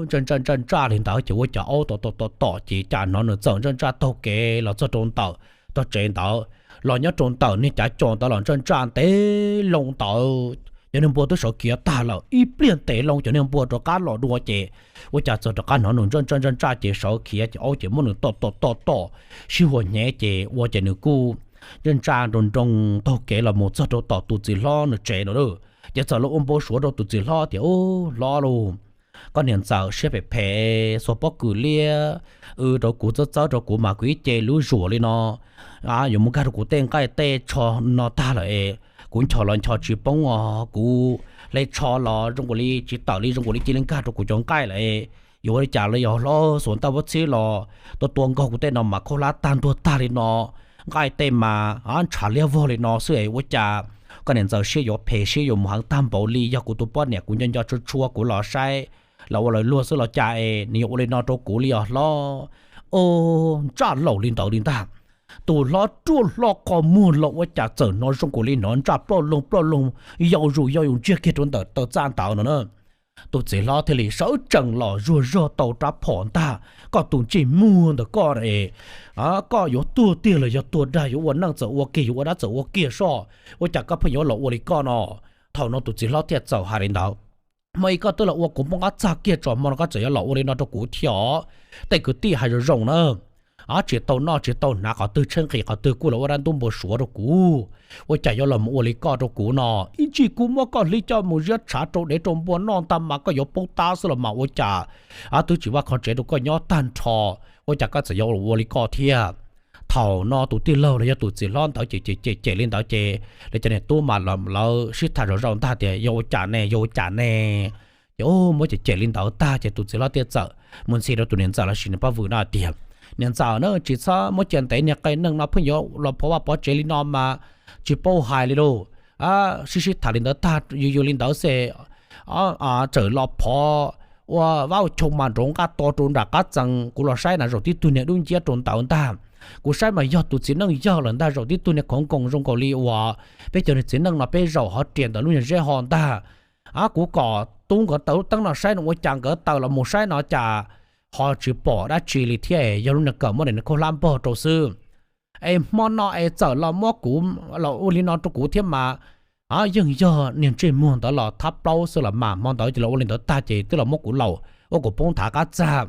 ntsaj ntsaj ntsaj ntsaj li ntawd ces ua cas aub tom tom tom tom ces cas hnov nws txawm ntsaj ntsaj taug kev los txog rau ntawm tog tsev ntawd, los nyob rau ntawm niag cav cos ntawd los ntsaj ntsaj ntev loo ntawd. Cov niag npua twb sawv khiav tag lawm, ib pliag ntev loo cov niag npua rov qab los dua ces ua cas txawm rov qab hnov nws ntsaj ntsaj ntsaj ntsaj ces sawv khiav ces aub ces muab nws tom tom tom tom sib huas hnyev ces ua ces nws kuj ntsaj ntsaj nroo nroo taug kev los mus txog rau tom tus txiv hlob nws tsev no lauj. Ces txawm los ua npau suav rau tus txiv hlob tias, Ub, hlob lauj, koj niam ntxawm siab phem phem xuas pob kws liab w rau kuv txawb txawb rau kuv mas kuv ib ce lub zuam li no yuav mus nkag rau kuv tej nqaij tej tsho no tag lawm es kuv nchos los nchos tsis poob os, kuv hle tsho los zoo nkaus li tsis tawm li, zoo nkaus li cia li nkag rau kuv cov nqaij lawm es yuav ua li cas los yog hlob, xuas ntaj huab txhib los tua tua nkaug kuv tej no mas khaub hlab tag ntuag tag li no, nqaij tej mas ntshav liab vog li no xwb es ua cas koj niam ntxawm siab yuav phem siab yuav mus heev tag npaum li, yog kuv tus poj niam kuv nco nco tshua tshua kuv los saib los ua lawv luag xwb los cas es nws yuav ua li no rau kuv li os hlob. Ntsaj laus li ntawd li ntag. Tus hlob ruaj hlo qhov muag los ua cas txawm hnov zoo nkaus li hnov ntsaj ploj loog ploj loog yau zus yau zus ntsiag kiag rau ntawm taw txaj ntawd no na. Tus txiv hlob thiaj li sawv tsees los zuag zog tau rab phom ntag, Koj tus ntsej muag ntawm koj es koj yuav tuag tiag los yog tuag dag, yuav ua neej txawm ua kiag, yuav ua dab txawm ua kiag soj, ua cas koj pheej yuav los ua li koj no? Thaum no tus txiv hlob thiaj txawm hais li ntawd, Hmo ib koj twb los ua kuv npoj qab txag kiag tso, hmo no koj txawm yuav los ua li no rau kuv thiab os. Tej kwv tij hais zoo zoo na, tsis tau noj tsis tau hnav, qhov twg tshaib nqhis qhov twg kuj los ua dab ntub npau suav rau kuv, ua cas yuav los mus ua li koj rau kuv no? Ib ntsis kuv muab koj hlib coj mus ziab tshav rau dev rau npua noj ntag mas koj yuav paub tab xwb los mas ua cas twb tsis vaj kho tsev rau koj nyob tag nrho, ua cas koj txawm yuav ua li koj thiab? Thaum no tus tij laug los yog tus txiv hlob ntawd ces cem cem li ntawd ces lawv cov niam tub mas lawv sib tham zom zaws ntag tias, Yog ua cas ne, yog ua cas ne? Ces muab cem cem li ntawd tag ces tus txiv hlob thiaj txawm mus ntxhi rau tus niam ntxawm lossis niam Paj Vwm no hais tias, Niam ntxawm na, tsis txhob muab cia ntev niag qee neeg no, pheej yuav los phov vaj phov tsev li no mas tsis paub hais li lauj. sib sib tham li ntawd tag, yws yws li ntawd xwb, txawm los phov ua vab ua choo mas nrov nqaj to rau nram qab txee. Kuv los saib na zaum tib tug niag dub nciab rau ntawd ntag. Kuv saib mas yog tus txiv neej yawg lawm ntag, zaum tib tug niag khoov nkoos zoo nkaus li uas peb cov niag txiv neej no peb zaum hov riam ntawm lub niag zeb ho ntag. Kuv kom tub nkawd taws lub teeb no saib no ua cas nkawd taws los mus saib no cas ho tsis pom dab tsi li thiab, yog lub niag kawm muab daim niag khaub hlab npog rau xwb. Es hmo no es txawm los muab kuv, los ua li no rau kuv thiab mas, yeej yog niag ntsej muag ntawd los thab plaub xwb los mas. Hmo ntawd ces los ua li ntawd tag ces twb los muab kuv laus ua kuv poob thav qab txag.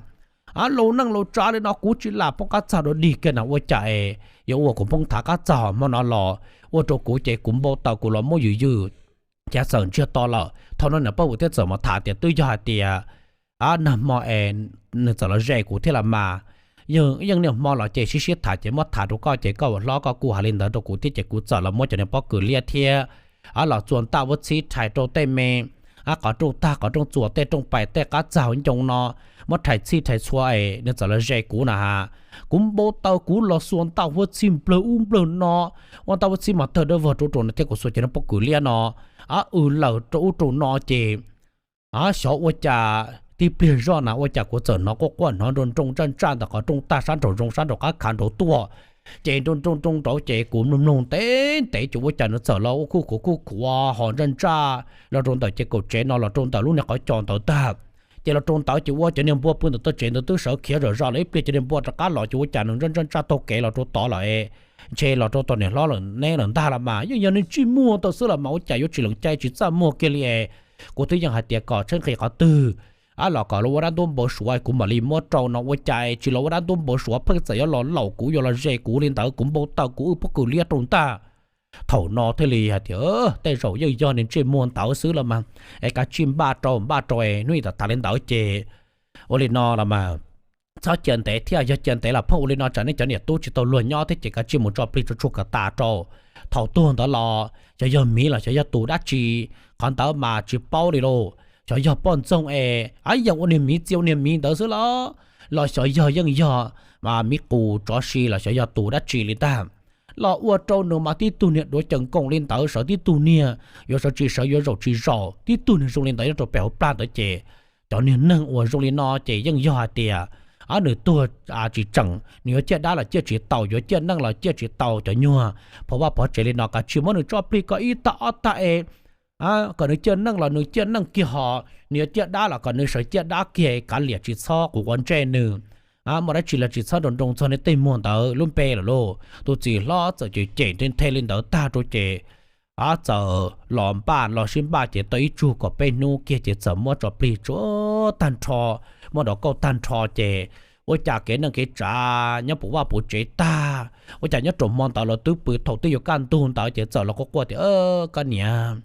Laus neej laus tsav li no kuv tsis lam poob qab txag dua dig kiag na, ua cas es yuav ua kuv poob thav qab txag hmo no los ua rau kuv ces kuv npau taws kuv los muab yws yws. Cas txawm ntsiag to lawm, thaum no niam poj vwm thiaj txawm mus tham tias twb yog hais tias nag hmo es nws txawm los ze kuv thiab los mas. Yeej niaj hmo los ces sib sib tham ces muab tham rau koj ces koj ua hlob koj kuj hais li ntawd rau kuv thiab ces kuv txawm los muab cov niag pob kws liab thiab los txua ntaj vuab txhib rhais rau tej me qhov rooj tag qhov rooj txuas tej rooj pais tej qab txag hauv ncoo no, muab rhais txhij rhais txhua es nws txawm los ze kuv na has. Kuv npau taws kuv los xuas ntaj vuab txhib nplawg ub nplawg no, ua ntaj vuab txhib mas tawg dawb vog rau ub rau no thiab kuv xuas cov niag pob kws liab no wb lawm rau ub rau no ces xyov ua cas tib pliag zoj na ua cas kuv txawm hnov quaj quaj hnov nroo nroo ntsaj ntsaj ntawm qhov rooj tag sab nraum zoov sab nraum qab khav nraud tuaj. Ces nroo nroo nroo nraud ces kuv mloog mloog ntev ntev ces ua cas nws txawm los ua khuj khuav khuj khuav ho ntsaj ntsaj los rau ntawm ces kaum tsev no los rau ntawm lub niag qhov cos ntawd tag. Ces los rau ntawd ces ua cov niag npua pw ntawm tog tsev ntawd twb sawv khiav zom zos lawm ib pliag cov niag npua rov qab los ces ua cas nws ntsaj ntsaj ntsaj taug kev los rau tod lawm, ntshe los rau tom niam hlob lawm neb lawm ntag los mas. Yeej yog niag ntsej muag ntawd xwb los mas ua cas yuav tsis lees cai tsis txaj muag kiag li es. Kuv twb yeej hais tias kom tshaib nqhis qhov twg los kom los ua dab ntub npau suav kuv mam li muab rau no ua cas tsis los ua dab ntub npau suav pheej txawm yuav los laum kuv yuav los ze kuv li ntawd, kuv npau taws kuv wb pob kws liab rau ntag. Thaum no thiaj li hais tias tej zaum yeej yog niag ntsej muag ntawd xwb los mas, es kav tsij npaj rau npaj rau es hnub ib tam tas li ntawd ces ua li no los mas txhob cia ntev thiab, yog cia ntev los pheej ua li no tsam nej cov niam tub tsis tau luag nyob thiab ces kav tsij mus tso plig tsuag tsuag kom tas rau. Thaum tuag ntawd los xyov yog miv los xyov yog tus dab tsi, qhov ntawd mas tsis paub li lauj. Xyov yog poj ntxoog es ab yeej ua niag miv txia ua niag miv ntawd xwb los, los xyov yog yeej yog miv qus tsov si los xyov yog tus dab tsi li ntag. Los ua rau nws mas tib tug niag duav caws nkoos li ntawd sawv tib tug niag yuav sawv tsis sawv yuav zaum tsis zaum tib tug niag zoo li ntawd nyob rau pem hauv plag ntawd ces cov niag neeg uas zoo li no ces yeej yog hais tias nws tuag tsis tseem, nws yuav ciaj dab los ciaj tsis tau, yuav ciaj neej los ciaj tsis tau. Cov nyuag phov vaj phov tsev li no kav tsij muab nws tso plig kom ib tag ob tag es kom nws ciaj neej los nws ciaj neej kiag ho, nws yuav ciaj dab los kom nws sawv ciaj dab kiag, kav liam tsis txhob quav quav ntsej nws. Muaj dab tsi los tsis txhob nroo nroo txog nws tej muag ntawd lub npe lawm lauj. Tus txiv hlob txawm cem cem nthe nthe li ntawd tag rau ces txawm los npaj los sib npaj ces tau ib tsug kom peb hnub kiag ces txawm muab tso plig tsuav tag nrho, muab dov kauj tag nrho ces ua cas kev neej kev tsav nyob puv vaj puv tsev tag, ua cas nyob rau hmo ntawd los twb pw thaum twb yuav kaj ntug ntawd ces txawm los quaj quaj tias, Koj niam,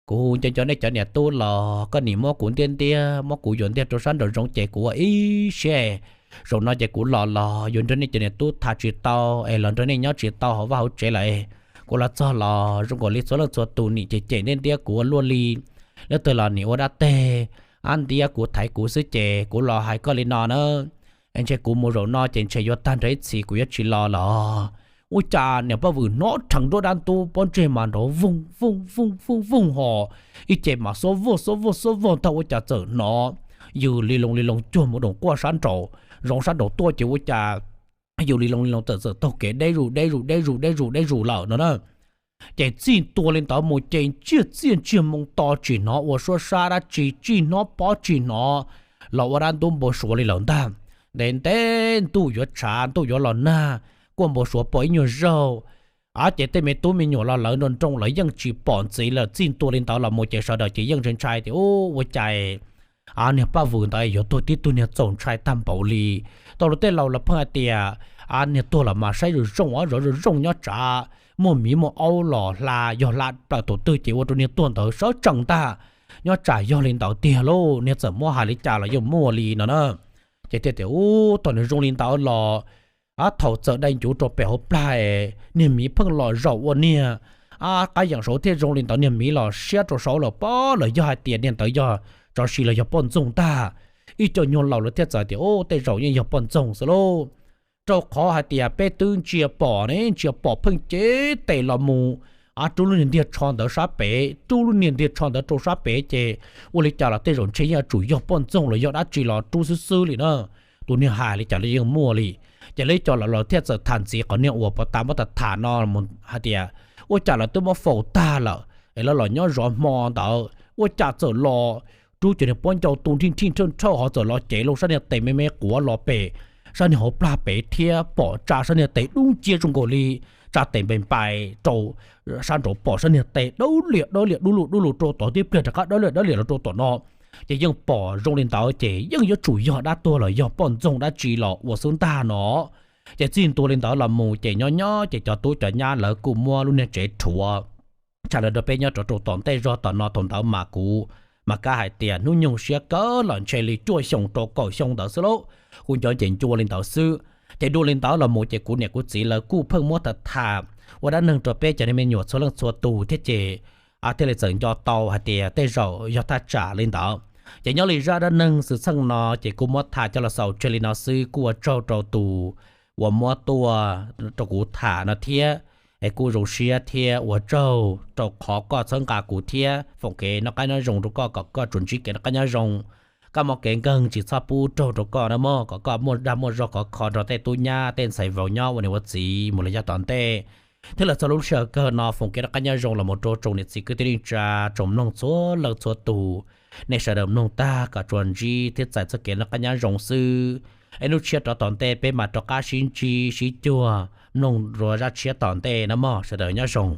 kuv nco nco nej cov niam tub los koj nim muab kuv ntiab ntiab muab kuv yuam ntiag rau sab nraum zoov ces kuv ua ib siab, zaum no ces kuv los los yuav nrog nej cov niam tub tham tsis tau es los nrog nej nyob tsis tau hauv vaj hauv tsev lawm. Kuv los txog los zoo nkaus li txhua leej txhua tus nim cem cem ntiab ntiab kuv ua luaj li. Leej twg los nim ua dab teg, ab ntiab kuv thaiv kuv xwb ces kuv los hais koj li no na, es ntshe kuv mus zaum no ces ntshe yuav tag nrho ib txhis kuv yuav tsis los lawm. Ua cas niam poj vwm hnov rheev nruab dab ntub pob ntseg mas nrov voog voog voog voog voog ho, ib ce mas xuab vog xuab vog xuab vog ntag ua cas txawm hnov yws li loo li loo cuag mus doos quaj sab nraum zoov sab nraum tuaj ces ua cas yws li loo li loo txawm txawm taug kev deb zus deb zus deb zus deb zus deb zus lawm no na. Ces txij ntua li ntawd mus ces ntsiag txiaj ntsiag moo to tsis hnov ua suab sab dab tsi, tsis hnov pob tsis hnov los ua dab ntub npau suav li lawm ntag. Ntev ntev ntuj yuav tshav ntuj yuav los nag, kuaj npau suav pom ib nyuag zaug. Ces tej me tub me nyuam los lawv nroo nroo lawv yeej tsis pom ntxiv lawm. Txij ntua li ntawd los mus ces sawv daws ces yeej ntshai ntshai tias, Ub, ua cas niag paj vwm ntawd yuav tuag tib tug niag txaus ntshai tag npaum li? Tau luag tej laus los pheej hais tias niag tuag los mas saib zoo zoo, zov zoo zoo nyob tsav, muaj miv muaj aub los hla, yog hla plaws thaum twg ces ua rau niag tuag ntawd sawv tsees ntag. Nyob tsam yog li ntawd tiag lauj, niag txawm muab hais li cas los yeej muaj li no na. Ces thiaj tias, Ub, thaum nws zoo li ntawd los thaum txawm dai ncuv rau pem hauv plag, niag miv pheej los zaum ua niag qab yeem saud thiaj zoo li ntawd, niag miv los siab rau saud lawm pob, los yog hais tias niag ntawd yog tsov si los yog poj ntxoog ntag. Ib co nyuag laus lawv thiaj txawm tias, Ub, tej zaum yeej yog poj ntxoog xwb lauj. Rau qhov hais tias peb twb ntsia pom ne, ntsia pom pheej cev tes los mus rub lub niag ntiag tsho ntawd sab pem, rub lub niag ntiag tsho ntawd rau sab pem ces ua li cas los tej zaum ntshe yeej yuav tsum yog poj ntxoog los yog dab tsi los rub xwb xwb li na. Tus niag hais li cas los yeej muaj li. Ces lawv cov laus los thiaj txawm tham ntxiv qhov niag uas pov tas muab tham tham no hais tias, ua cas lawv twb muab faus tag lawm es lawv los nyob zov hmo ntawd ua cas txawm los rub cov niag pob ncau tu nrhij nrhij nrhawj nrhawj ho txawm los cev loo sab niag tes me me quav los pem sab niag hauv plag pem thiab pom tsa sab niag tes dub nciab zoo nkaus li tsa tes npe npai rau sab nraud pom sab niag tes dawb liam dawb liam dub lug dub lug rau tom tib pliag rov qab dawb liam dawb liam los rau tom no. Ces yeej pom zoo li ntawd ces yeej yuav tsum yog dab tuag los yog poj ntxoog dab tsi los ua xwb ntag no. Ces txij ntua li ntawd los mus ces nyob nyob ces cov tub cov nyab lawv kuj muab lub niag tsev rhuav, tsam lawv rau peb nyob rov rau tom ntej zog tom no. Thaum ntawd mas kuv mas kab hais tias hnub nyoog siab kawg los ntshe li cuaj xyoo rau kaum xyoo ntawd xwb lauj, kuv nco nce ncua li ntawd xwb. Ces dua li ntawd los mus ces kuv niam kuv txiv lawv kuj pheej muab tham tham ua dab neeg rau peb cov niag me nyuam txhua leej txhua tus thiab ces thiaj li txawm nco tau hais tias tej zaum yog thaj tsam li ntawd. Ces nyob li zaj dab neeg xwm txheej no ces kuv muab tham coj los xaus tseg li no xwb, kuj ua tsaug rau tus uas muab tuaj rau kuv tham no thiab. Es kuj zoo siab thiab ua tsaug rau qhov koj txhawb nqa kuv thiab foom kev noj qab nyob zoo rau koj kom koj tsuas ntsib kev noj qab nyob zoo, koj muaj kev nkeeg tsis txhob pub raug rau koj na mog, kom koj muaj dag muaj zog khov kho nrog tej tub nyab tej ntxhais vauv nyob ua niam ua txiv mus li yav tom ntej. Thiab los txog lub sij hawm kawg no foom kev noj qab nyob zoo los mus rau tsoom niam txiv kwv tij neej tsa, tsoom mloog txhua leej txhua tus, nej sawv daws mloog tag kom tsuas ntsib thiab txais txoj kev noj qab nyob zoo xwb. Es hnub tshiab rov tom ntej peb mam rov qab sib ntsib sib cuag mloog dua zaj tshiab tom ntej na mog, sawv daws nyob zoo.